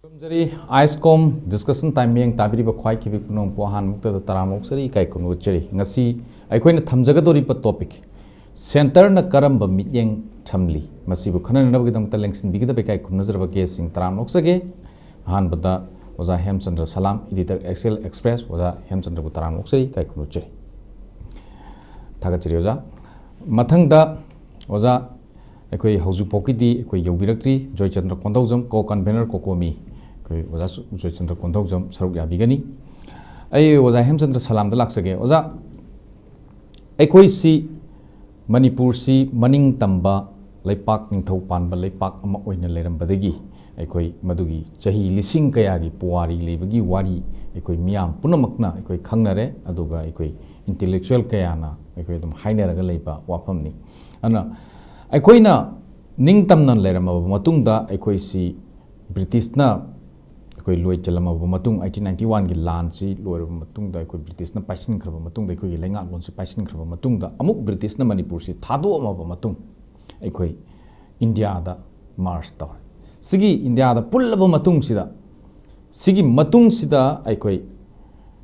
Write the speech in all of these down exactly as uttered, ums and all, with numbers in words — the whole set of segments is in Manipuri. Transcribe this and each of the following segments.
ꯈꯨꯔꯨꯝꯖꯔꯤ꯫ ꯑꯥꯏꯁꯀꯣꯝ ꯗꯤꯁꯀꯁꯟ ꯇꯥꯏꯝ ꯃꯤꯠꯌꯦꯡ ꯇꯥꯕꯤꯔꯤꯕ ꯈ꯭ꯋꯥꯏꯈꯤꯕꯤ ꯄꯨꯝꯅꯃꯛꯄꯨ ꯑꯍꯥꯟꯕꯃꯛꯇꯗ ꯇꯔꯥꯝꯅ ꯑꯣꯛꯆꯔꯤ, ꯏꯀꯥꯏ ꯈꯨꯝꯅ ꯎꯠꯆꯔꯤ꯫ ꯉꯁꯤ ꯑꯩꯈꯣꯏꯅ ꯊꯝꯖꯒꯗꯧꯔꯤꯕ ꯇꯣꯄꯤꯛ, ꯁꯦꯟꯇꯔꯅ ꯀꯔꯝꯕ ꯃꯤꯠꯌꯦꯡ ꯊꯝꯂꯤ, ꯃꯁꯤꯕꯨ ꯈꯟꯅꯅꯕꯒꯤꯗꯃꯛꯇ ꯂꯦꯡꯁꯤꯟꯕꯤꯒꯗꯕ ꯏꯀꯥꯏ ꯈꯨꯝꯅꯖꯔꯕ ꯒꯦꯁꯁꯤꯡ ꯇꯔꯥꯝꯅ ꯑꯣꯛꯆꯒꯦ꯫ ꯑꯍꯥꯟꯕꯗ ꯑꯣꯖꯥ ꯍꯦꯝꯆꯟꯗ꯭ꯔ ꯁꯂꯥꯝ, ꯏꯗꯤꯇꯔ ꯑꯦꯛꯁꯦꯜ ꯑꯦꯛꯁꯄ꯭ꯔꯦꯁ, ꯑꯣꯖꯥ ꯍꯦꯝꯆꯟꯗ꯭ꯔꯕꯨ ꯇꯔꯥꯝꯅ ꯑꯣꯛꯆꯔꯤ, ꯏꯀꯥꯏ ꯈꯨꯝꯅ ꯎꯠꯆꯔꯤ꯫ ꯊꯥꯒꯠꯆꯔꯤ ꯑꯣꯖꯥ꯫ ꯃꯊꯪꯗ ꯑꯣꯖꯥ, ꯑꯩꯈꯣꯏ ꯍꯧꯖꯤꯛ ꯐꯥꯎꯒꯤꯗꯤ ꯑꯩꯈꯣꯏ ꯌꯧꯕꯤꯔꯛꯇ꯭ꯔꯤ, ꯖꯣꯏꯆꯟꯗ꯭ꯔ ꯀꯣꯟꯊꯧꯖꯝ, ꯀꯣ ꯀꯟꯚꯦꯅꯔ ꯀꯣꯀꯣꯃꯤ, ꯑꯩꯈꯣꯏ ꯑꯣꯖꯥ ꯁꯨ-, ꯖꯣꯏꯆꯟꯗ꯭ꯔ ꯀꯣꯟꯊꯧꯖꯝ ꯁꯔꯨꯛ ꯌꯥꯕꯤꯒꯅꯤ꯫ ꯑꯩ ꯑꯣꯖꯥ ꯍꯦꯝꯆꯟꯗ꯭ꯔ ꯁꯂꯥꯝꯗ ꯂꯥꯛꯆꯒꯦ꯫ ꯑꯣꯖꯥ, ꯑꯩꯈꯣꯏꯁꯤ, ꯃꯅꯤꯄꯨꯔꯁꯤ ꯃꯅꯤꯡ ꯇꯝꯕ ꯂꯩꯄꯥꯛ, ꯅꯤꯡꯊꯧ ꯄꯥꯟꯕ ꯂꯩꯄꯥꯛ ꯑꯃ ꯑꯣꯏꯅ ꯂꯩꯔꯝꯕꯗꯒꯤ ꯑꯩꯈꯣꯏ ꯃꯗꯨꯒꯤ ꯆꯍꯤ ꯂꯤꯁꯤꯡ ꯀꯌꯥꯒꯤ ꯄꯨꯋꯥꯔꯤ ꯂꯩꯕꯒꯤ ꯋꯥꯔꯤ ꯑꯩꯈꯣꯏ ꯃꯤꯌꯥꯝ ꯄꯨꯝꯅꯃꯛꯅ ꯑꯩꯈꯣꯏ ꯈꯪꯅꯔꯦ, ꯑꯗꯨꯒ ꯑꯩꯈꯣꯏ ꯏꯟꯇꯦꯂꯦꯛꯆꯨꯋꯦꯜ ꯀꯌꯥꯅ ꯑꯩꯈꯣꯏ ꯑꯗꯨꯝ ꯍꯥꯏꯅꯔꯒ ꯂꯩꯕ ꯋꯥꯐꯝꯅꯤ꯫ ꯑꯗꯨꯅ ꯑꯩꯈꯣꯏꯅ ꯅꯤꯡꯇꯝꯅ ꯂꯩꯔꯝꯃꯕ ꯃꯇꯨꯡꯗ ꯑꯩꯈꯣꯏꯁꯤ ꯕ꯭ꯔꯤꯇꯤꯁꯅ ꯑꯩꯈꯣꯏ ꯂꯣꯏ ꯆꯜꯂꯝꯃꯕ ꯃꯇꯨꯡ, ꯑꯩꯠꯇꯤꯟ ꯅꯥꯏꯟꯇꯤ ꯋꯥꯟꯒꯤ ꯂꯥꯟꯁꯤ ꯂꯣꯏꯔꯕ ꯃꯇꯨꯡꯗ, ꯑꯩꯈꯣꯏ ꯕ꯭ꯔꯤꯇꯤꯁꯅ ꯄꯥꯏꯁꯤꯟꯈ꯭ꯔꯕ ꯃꯇꯨꯡꯗ, ꯑꯩꯈꯣꯏꯒꯤ ꯂꯩꯉꯥꯛꯂꯣꯟꯁꯤ ꯄꯥꯏꯁꯤꯟꯈ꯭ꯔꯕ ꯃꯇꯨꯡꯗ, ꯑꯃꯨꯛ ꯕ꯭ꯔꯤꯇꯤꯁꯅ ꯃꯅꯤꯄꯨꯔꯁꯤ ꯊꯥꯗꯣꯛꯑꯝꯃꯕ ꯃꯇꯨꯡ, ꯑꯩꯈꯣꯏ ꯏꯟꯗꯤꯌꯥꯗ ꯃꯥꯔꯁ ꯇꯧꯔꯦ꯫ ꯁꯤꯒꯤ ꯏꯟꯗꯤꯌꯥꯗ ꯄꯨꯜꯂꯕ ꯃꯇꯨꯡꯁꯤꯗ, ꯁꯤꯒꯤ ꯃꯇꯨꯡꯁꯤꯗ ꯑꯩꯈꯣꯏ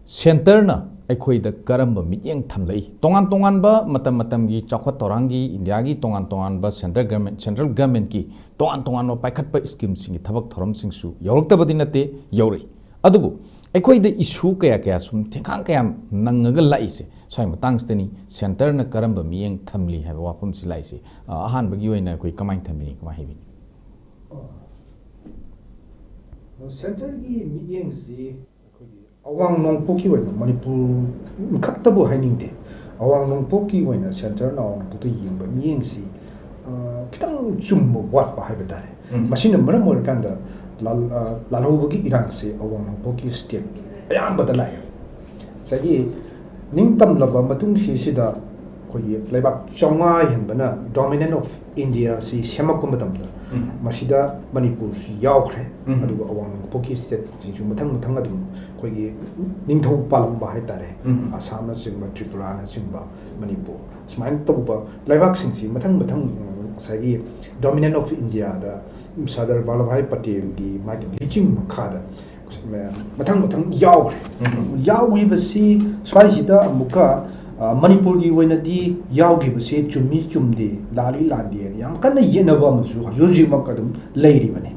ꯁꯦꯟꯇꯔꯅ ꯑꯩꯈꯣꯏꯗ ꯀꯔꯝꯕ ꯃꯤꯠꯌꯦꯡ ꯊꯝꯂꯛꯏ? ꯇꯣꯉꯥꯟ ꯇꯣꯉꯥꯟꯕ ꯃꯇꯝ ꯃꯇꯝꯒꯤ ꯆꯥꯎꯈꯠ ꯊꯧꯔꯥꯡꯒꯤ, ꯏꯟꯗꯤꯌꯥꯒꯤ ꯇꯣꯉꯥꯟ ꯇꯣꯉꯥꯟꯕ ꯁꯦꯟꯇꯔ ꯒꯃꯦꯟ-, ꯁꯦꯟꯇ꯭ꯔꯦꯜ ꯒꯃꯦꯟꯠꯀꯤ ꯇꯣꯉꯥꯟ ꯇꯣꯉꯥꯟꯕ ꯄꯥꯏꯈꯠꯄ ꯁ꯭ꯀꯤꯝꯁꯤꯡꯒꯤ ꯊꯕꯛ ꯊꯧꯔꯝꯁꯤꯡꯁꯨ ꯌꯧꯔꯛꯇꯕꯗꯤ ꯅꯠꯇꯦ, ꯌꯧꯔꯛꯏ꯫ ꯑꯗꯨꯕꯨ ꯑꯩꯈꯣꯏꯗ ꯏꯁꯨ ꯀꯌꯥ ꯀꯌꯥ ꯁꯨꯝ ꯊꯦꯡꯈꯥꯡ ꯀꯌꯥ ꯅꯪꯉꯒ ꯂꯥꯛꯏꯁꯦ, ꯁ꯭ꯋꯥꯏ ꯃꯇꯥꯡꯁꯤꯗꯅꯤ ꯁꯦꯟꯇꯔꯅ ꯀꯔꯝꯕ ꯃꯤꯠꯌꯦꯡ ꯊꯝꯂꯤ ꯍꯥꯏꯕ ꯋꯥꯐꯝꯁꯤ ꯂꯥꯛꯏꯁꯦ꯫ ꯑ, ꯑꯍꯥꯟꯕꯒꯤ ꯑꯣꯏꯅ ꯑꯩꯈꯣꯏ ꯀꯃꯥꯏꯅ ꯊꯝꯕꯤꯅꯤ, ꯀꯃꯥꯏꯅ ꯍꯥꯏꯕꯤꯅꯤ? ꯁꯦꯟꯇꯔꯒꯤ ꯃꯤꯠꯌꯦꯡꯁꯤ ꯑꯩꯈꯣꯏꯒꯤ ꯑꯋꯥꯡ ꯅꯣꯡꯄꯣꯛꯀꯤ ꯑꯣꯏꯅ ꯃꯅꯤꯄꯨꯔ ꯈꯛꯇꯕꯨ ꯍꯥꯏꯅꯤꯡꯗꯦ, ꯑꯋꯥꯡ ꯅꯣꯡꯄꯣꯛꯀꯤ ꯑꯣꯏꯅ ꯁꯦꯟꯇꯔꯅ ꯑꯋꯥꯡ ꯅꯣꯡꯄꯣꯛꯇ ꯌꯦꯡꯕ ꯃꯤꯠꯌꯦꯡꯁꯤ, ꯑ, ꯈꯤꯇꯪ ꯆꯨꯝꯕ ꯋꯥꯠꯄ ꯍꯥꯏꯕ ꯇꯥꯔꯦ꯫ ꯎꯝ꯫ ꯃꯁꯤꯅ ꯃꯔꯝ ꯑꯣꯏꯔꯀꯥꯟꯗ ꯂꯥꯜ-, ꯑ, ꯂꯥꯜꯍꯧꯕꯒꯤ ꯏꯔꯥꯡꯁꯤ ꯑꯋꯥꯡ ꯅꯣꯡꯄꯣꯛꯀꯤ ꯁ꯭ꯇꯦꯠ ꯑꯌꯥꯝꯕꯗ ꯂꯥꯛꯑꯦ꯫ ꯉꯁꯥꯏꯒꯤ ꯅꯤꯡꯇꯝꯂꯕ ꯃꯇꯨꯡꯁꯤꯁꯤꯗ ꯑꯩꯈꯣꯏꯒꯤ ꯂꯩꯕꯥꯛ ꯆꯥꯝꯃꯉꯥ ꯍꯦꯟꯕꯅ Dominion of India ꯁꯤ ꯁꯦꯝꯃꯛꯄ ꯃꯇꯝꯗ, ꯎꯝ꯫ ꯃꯁꯤꯗ ꯃꯅꯤꯄꯨꯔꯁꯨ ꯌꯥꯎꯈ꯭ꯔꯦ꯫ ꯎꯝ꯫ ꯑꯗꯨꯒ ꯑꯋꯥꯡ ꯅꯣꯡꯄꯣꯛꯀꯤ ꯁ꯭ꯇꯦꯠꯁꯤꯡꯁꯨ ꯃꯊꯪ ꯃꯊꯪ ꯑꯗꯨꯝ ꯑꯩꯈꯣꯏꯒꯤ ꯅꯤꯡꯊꯧ ꯄꯥꯜꯂꯝꯕ ꯍꯥꯏꯇꯥꯔꯦ꯫ ꯎꯝ꯫ ꯑꯁꯥꯝꯅꯆꯤꯡꯕ, ꯇ꯭ꯔꯤꯄꯨꯔꯥꯅꯆꯤꯡꯕ, ꯃꯅꯤꯄꯨꯔ, ꯁꯨꯃꯥꯏꯅ ꯇꯧꯕ ꯂꯩꯕꯥꯛꯁꯤꯡꯁꯤ ꯃꯊꯪ ꯃꯊꯪ, ꯎꯝ, ꯉꯁꯥꯏꯒꯤ Dominion of Indiaꯗ ꯁꯔꯗꯥꯔ ꯚꯜꯂꯚꯚꯥꯏ ꯄꯇꯦꯜꯒꯤ ꯃꯥꯒꯤ ꯂꯤꯆꯤꯡ ꯃꯈꯥꯗ ꯃꯊꯪ ꯃꯊꯪ ꯌꯥꯎꯈ꯭ꯔꯦ꯫ ꯎꯝ꯫ ꯌꯥꯎꯈꯤꯕꯁꯤ ꯁ꯭ꯋꯥꯏꯁꯤꯗ ꯑꯃꯨꯛꯀ, ꯑ, ꯃꯅꯤꯄꯨꯔꯒꯤ ꯑꯣꯏꯅꯗꯤ ꯌꯥꯎꯈꯤꯕꯁꯤ ꯆꯨꯝꯃꯤ ꯆꯨꯝꯗꯦ, ꯂꯥꯜꯂꯤ ꯂꯥꯟꯗꯦꯅ ꯌꯥꯝ ꯀꯟꯅ ꯌꯦꯠꯅꯕ ꯑꯃꯁꯨ ꯍꯧꯖꯤꯛ ꯍꯧꯖꯤꯛꯃꯛ ꯑꯗꯨꯝ ꯂꯩꯔꯤꯕꯅꯤ꯫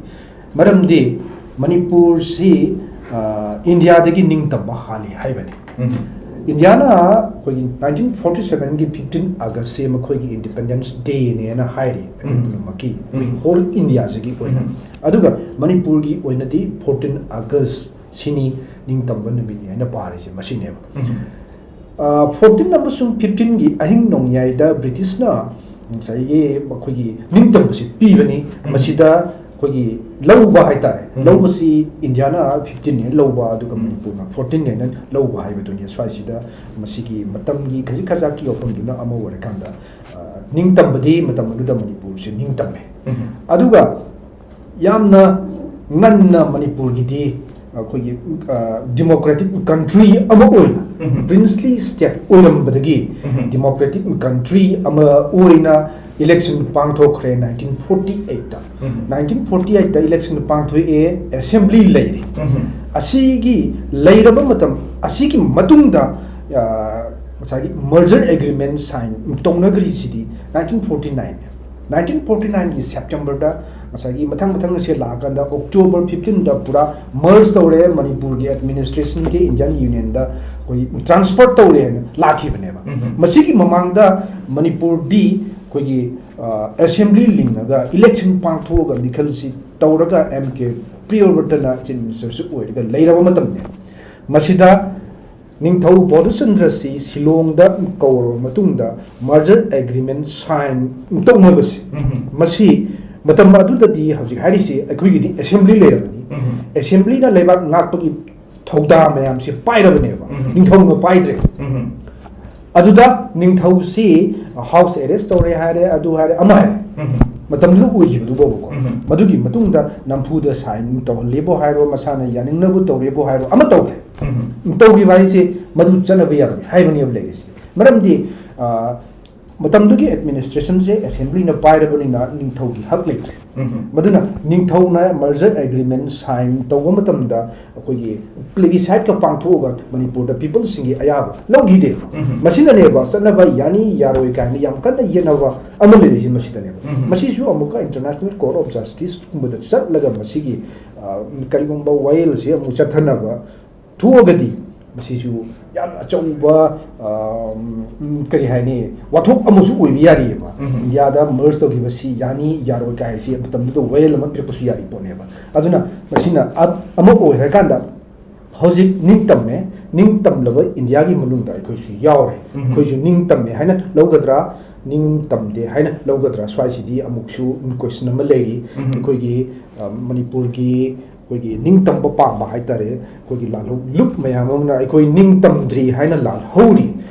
ꯃꯔꯝꯗꯤ ꯃꯅꯤꯄꯨꯔꯁꯤ, ꯑ, ꯏꯟꯗꯤꯌꯥꯗꯒꯤ ꯅꯤꯡꯇꯝꯕ ꯍꯥꯜꯂꯤ ꯍꯥꯏꯕꯅꯤ꯫ ꯎꯝ꯫ ꯏꯟꯗꯤꯌꯥꯅ ꯑꯩꯈꯣꯏꯒꯤ nineteen forty sevenꯒꯤ fifteen Augustꯁꯦ ꯃꯈꯣꯏꯒꯤ Independence Dayꯅꯦꯅ ꯍꯥꯏꯔꯤ ꯑꯩꯈꯣꯏ ꯎꯝ꯫ ꯄꯨꯝꯅꯃꯛꯀꯤ, ꯎꯝ꯫ Whole Indiaꯁꯤꯒꯤ ꯑꯣꯏꯅ꯫ ꯎꯝ꯫ ꯑꯗꯨꯒ ꯃꯅꯤꯄꯨꯔꯒꯤ ꯑꯣꯏꯅꯗꯤ fourteen August ꯁꯤꯅꯤ ꯅꯤꯡꯇꯝꯕ ꯅꯨꯃꯤꯠꯅꯦ ꯍꯥꯏꯅ ꯄꯥꯔꯤꯁꯦ ꯃꯁꯤꯅꯦꯕ꯫ ꯎꯝ꯫ ꯑ, fourteen ꯑꯃꯁꯨꯡ fifteenꯒꯤ ꯑꯍꯤꯡ ꯅꯣꯡꯌꯥꯏꯗ ꯕ꯭ꯔꯤꯇꯤꯁꯅ ꯉꯁꯥꯏꯒꯤ ꯃꯈꯣꯏꯒꯤ ꯅꯤꯡꯇꯝꯕꯁꯤ ꯄꯤꯕꯅꯤ꯫ ꯎꯝ꯫ ꯃꯁꯤꯗ ꯑꯩꯈꯣꯏꯒꯤ ꯂꯧꯕ ꯍꯥꯏꯇꯥꯔꯦ꯫ ꯎꯝ꯫ ꯂꯧꯕꯁꯤ ꯏꯟꯗꯤꯌꯥꯅ fifteenꯅꯦ ꯂꯧꯕ, ꯑꯗꯨꯒ ꯎꯝ꯫ ꯃꯅꯤꯄꯨꯔꯅ fourteen ꯍꯥꯏꯅ ꯂꯧꯕ ꯍꯥꯏꯕꯗꯨꯅꯤ꯫ ꯁ꯭ꯋꯥꯏꯁꯤꯗ ꯃꯁꯤꯒꯤ ꯃꯇꯝꯒꯤ ꯈꯖꯤꯛ ꯈꯖꯥꯛꯀꯤ ꯋꯥꯐꯝꯗꯨꯅ ꯑꯃ ꯑꯣꯏꯔꯀꯥꯟꯗ, ꯑ, ꯅꯤꯡꯇꯝꯕꯗꯤ ꯃꯇꯝ ꯑꯗꯨꯗ ꯃꯅꯤꯄꯨꯔꯁꯦ ꯅꯤꯡꯇꯝꯃꯦ꯫ ꯎꯝ꯫ ꯑꯗꯨꯒ ꯌꯥꯝꯅ ꯉꯟꯅ ꯃꯅꯤꯄꯨꯔꯒꯤꯗꯤ ꯑꯩꯈꯣꯏꯒꯤ, ꯑ, democratic country ꯑꯃ ꯑꯣꯏꯅ, ꯎꯝ꯫ Princely state ꯑꯣꯏꯔꯝꯕꯗꯒꯤ ꯎꯝ꯫ Democratic country ꯑꯃ ꯑꯣꯏꯅ election ꯄꯥꯡꯊꯣꯛꯈ꯭ꯔꯦ nineteen forty eightꯇ꯫ ꯎꯝ꯫ Nineteen forty eightꯇ election ꯄꯥꯡꯊꯣꯛꯑꯦ, assembly ꯂꯩꯔꯦ꯫ ꯎꯝ꯫ ꯑꯁꯤꯒꯤ ꯂꯩꯔꯕ ꯃꯇꯝ ꯑꯁꯤꯒꯤ ꯃꯇꯨꯡꯗ, ꯑ, ꯉꯁꯥꯏꯒꯤ merger agreement sign ꯇꯧꯅꯈ꯭ꯔꯤꯁꯤꯗꯤ nineteen forty nine꯫ Nineteen forty nineꯒꯤ Septemberꯗ ꯉꯁꯥꯏꯒꯤ ꯃꯊꯪ ꯃꯊꯪ ꯑꯁꯦ ꯂꯥꯛꯑꯀꯥꯟꯗ October fifteenꯗ ꯄꯨꯔꯥ merge ꯇꯧꯔꯦ, ꯃꯅꯤꯄꯨꯔꯒꯤ administrationꯁꯦ Indian Unionꯗ ꯑꯩꯈꯣꯏ transfer ꯇꯧꯔꯦ ꯍꯥꯏꯅ ꯂꯥꯛꯈꯤꯕꯅꯦꯕ꯫ ꯎꯝ꯫ ꯃꯁꯤꯒꯤ ꯃꯃꯥꯡꯗ ꯃꯅꯤꯄꯨꯔꯗꯤ ꯑꯩꯈꯣꯏꯒꯤ, ꯑ, assembly ꯂꯤꯡꯉꯒ election ꯄꯥꯡꯊꯣꯛꯑꯒ ꯃꯤꯈꯜꯁꯤ ꯇꯧꯔꯒ M K Priyavartana chief ministerꯁꯨ ꯑꯣꯏꯔꯒ ꯂꯩꯔꯕ ꯃꯇꯝꯅꯦ꯫ ꯃꯁꯤꯗ ꯅꯤꯡꯊꯧ ꯕꯣꯙꯆꯟꯗ꯭ꯔꯁꯤ ꯁꯤꯂꯣꯡꯗ ꯀꯧꯔꯕ ꯃꯇꯨꯡꯗ merger agreement sign ꯇꯧꯅꯕꯁꯦ, ꯎꯝ꯫ ꯃꯁꯤ ꯃꯇꯝ ꯑꯗꯨꯗꯗꯤ ꯍꯧꯖꯤꯛ ꯍꯥꯏꯔꯤꯁꯤ ꯑꯩꯈꯣꯏꯒꯤꯗꯤ assembly ꯂꯩꯔꯕꯅꯤ꯫ ꯎꯝ꯫ Assemblyꯅ ꯂꯩꯕꯥꯛ ꯉꯥꯛꯄꯒꯤ ꯊꯧꯗꯥꯡ ꯃꯌꯥꯝꯁꯦ ꯄꯥꯏꯔꯕꯅꯦꯕ꯫ ꯎꯝ꯫ ꯅꯤꯡꯊꯧꯅ ꯄꯥꯏꯗ꯭ꯔꯦ꯫ ꯎꯝ꯫ ꯑꯗꯨꯗ ꯅꯤꯡꯊꯧꯁꯤ house arrest ꯇꯧꯔꯦ ꯍꯥꯏꯔꯦ, ꯑꯗꯨ ꯍꯥꯏꯔꯦ, ꯑꯃ ꯍꯥꯏꯔꯦ꯫ ꯎꯝ꯫ ꯃꯇꯝꯗꯨꯗ ꯑꯣꯏꯈꯤꯕꯗꯨ ꯐꯥꯎꯕꯀꯣ꯫ ꯎꯝ꯫ ꯃꯗꯨꯒꯤ ꯃꯇꯨꯡꯗ ꯅꯝꯐꯨꯗ sign ꯇꯧꯍꯜꯂꯦꯕꯨ ꯍꯥꯏꯔꯣ, ꯃꯁꯥꯅ ꯌꯥꯅꯤꯡꯅꯕ ꯇꯧꯔꯦꯕꯨ ꯍꯥꯏꯔꯣ, ꯑꯃ ꯇꯧꯔꯦ꯫ ꯎꯝ꯫ ꯇꯧꯈꯤꯕ ꯍꯥꯏꯁꯦ ꯃꯗꯨ ꯆꯠꯅꯕ ꯌꯥꯕꯅꯤ ꯍꯥꯏꯕꯅꯦꯕ ꯂꯩꯔꯤꯁꯦ꯫ ꯃꯔꯝꯗꯤ, ꯑ, ꯃꯇꯝꯗꯨꯒꯤ ꯑꯦꯗꯃꯤꯅꯤꯁꯇ꯭ꯔꯦꯁꯟꯁꯦ ꯑꯦꯁꯦꯝꯕ꯭ꯂꯤꯅ ꯄꯥꯏꯔꯕꯅꯤꯅ ꯅꯤꯡꯊꯧꯒꯤ ꯍꯛ ꯂꯩꯇ꯭ꯔꯦ꯫ ꯃꯗꯨꯅ ꯅꯤꯡꯊꯧꯅ ꯃꯔꯖꯔ ꯑꯦꯒ꯭ꯔꯤꯃꯦꯟ ꯁꯥꯏꯟ ꯇꯧꯕ ꯃꯇꯝꯗ ꯑꯩꯈꯣꯏꯒꯤ ꯄ꯭ꯂꯦꯕꯤꯁꯥꯏꯠꯀ ꯄꯥꯡꯊꯣꯛꯑꯒ ꯃꯅꯤꯄꯨꯔꯗ ꯄꯤꯄꯜꯁꯤꯡꯒꯤ ꯑꯌꯥꯕ ꯂꯧꯈꯤꯗꯦꯕ꯫ ꯃꯁꯤꯅꯅꯦꯕ ꯆꯠꯅꯕ ꯌꯥꯅꯤ ꯌꯥꯔꯣꯏ ꯀꯥꯏꯅ ꯌꯥꯝ ꯀꯟꯅ ꯌꯦꯠꯅꯕ ꯑꯃ ꯂꯩꯔꯤꯁꯤ ꯃꯁꯤꯗꯅꯦꯕ꯫ ꯃꯁꯤꯁꯨ ꯑꯃꯨꯛꯀ ꯏꯟꯇꯔꯅꯦꯁꯅꯦꯜ ꯀꯣꯔꯠ ꯑꯣꯐ ꯖꯁꯇꯤꯁꯀꯨꯝꯕꯗ ꯆꯠꯂꯒ ꯃꯁꯤꯒꯤ, ꯑ, ꯀꯔꯤꯒꯨꯝꯕ ꯋꯥꯌꯦꯜ ꯑꯁꯤ ꯑꯃꯨꯛ ꯆꯠꯊꯅꯕ ꯊꯣꯛꯑꯒꯗꯤ ꯃꯁꯤꯁꯨ ꯌꯥꯝ ꯑꯆꯧꯕ, ꯑ, ꯎꯝ, ꯀꯔꯤ ꯍꯥꯏꯅꯤ, ꯋꯥꯊꯣꯛ ꯑꯃꯁꯨ ꯑꯣꯏꯕ ꯌꯥꯔꯤꯑꯕ꯫ ꯏꯟꯗꯤꯌꯥꯗ ꯃꯔꯖ ꯇꯧꯈꯤꯕꯁꯤ ꯌꯥꯅꯤ ꯌꯥꯔꯣꯏ ꯀꯥꯏꯁꯤ ꯃꯇꯝꯗꯨꯗ ꯋꯥꯌꯦꯜ ꯑꯃ ꯄꯤꯔꯛꯄꯁꯨ ꯌꯥꯔꯤ ꯄꯣꯠꯅꯦꯕ꯫ ꯑꯗꯨꯅ ꯃꯁꯤꯅ ꯑ-, ꯑꯃ ꯑꯣꯏꯔꯀꯥꯟꯗ ꯍꯧꯖꯤꯛ ꯅꯤꯡꯇꯝꯃꯦ, ꯅꯤꯡꯇꯝꯂꯕ ꯏꯟꯗꯤꯌꯥꯒꯤ ꯃꯅꯨꯡꯗ ꯑꯩꯈꯣꯏꯁꯨ ꯌꯥꯎꯔꯦ꯫ ꯑꯩꯈꯣꯏꯁꯨ ꯅꯤꯡꯇꯝꯃꯦ ꯍꯥꯏꯅ ꯂꯧꯒꯗ꯭ꯔꯥ, ꯅꯤꯡꯇꯝꯗꯦ ꯍꯥꯏꯅ ꯂꯧꯒꯗ꯭ꯔꯥ, ꯁ꯭ꯋꯥꯏꯁꯤꯗꯤ ꯑꯃꯨꯛꯁꯨ ꯀꯣꯏꯁꯟ ꯑꯃ ꯂꯩꯔꯤ꯫ ꯑꯩꯈꯣꯏꯒꯤ, ꯑ, ꯃꯅꯤꯄꯨꯔꯒꯤ ꯑꯩꯈꯣꯏꯒꯤ ꯅꯤꯡꯇꯝꯕ ꯄꯥꯝꯕ ꯍꯥꯏꯇꯥꯔꯦ, ꯑꯩꯈꯣꯏꯒꯤ ꯂꯥꯜꯍꯧ ꯂꯨꯞ ꯃꯌꯥꯝ ꯑꯃꯅ ꯑꯩꯈꯣꯏ ꯅꯤꯡꯇꯝꯗ꯭ꯔꯤ ꯍꯥꯏꯅ ꯂꯥꯜꯍꯧꯔꯤ꯫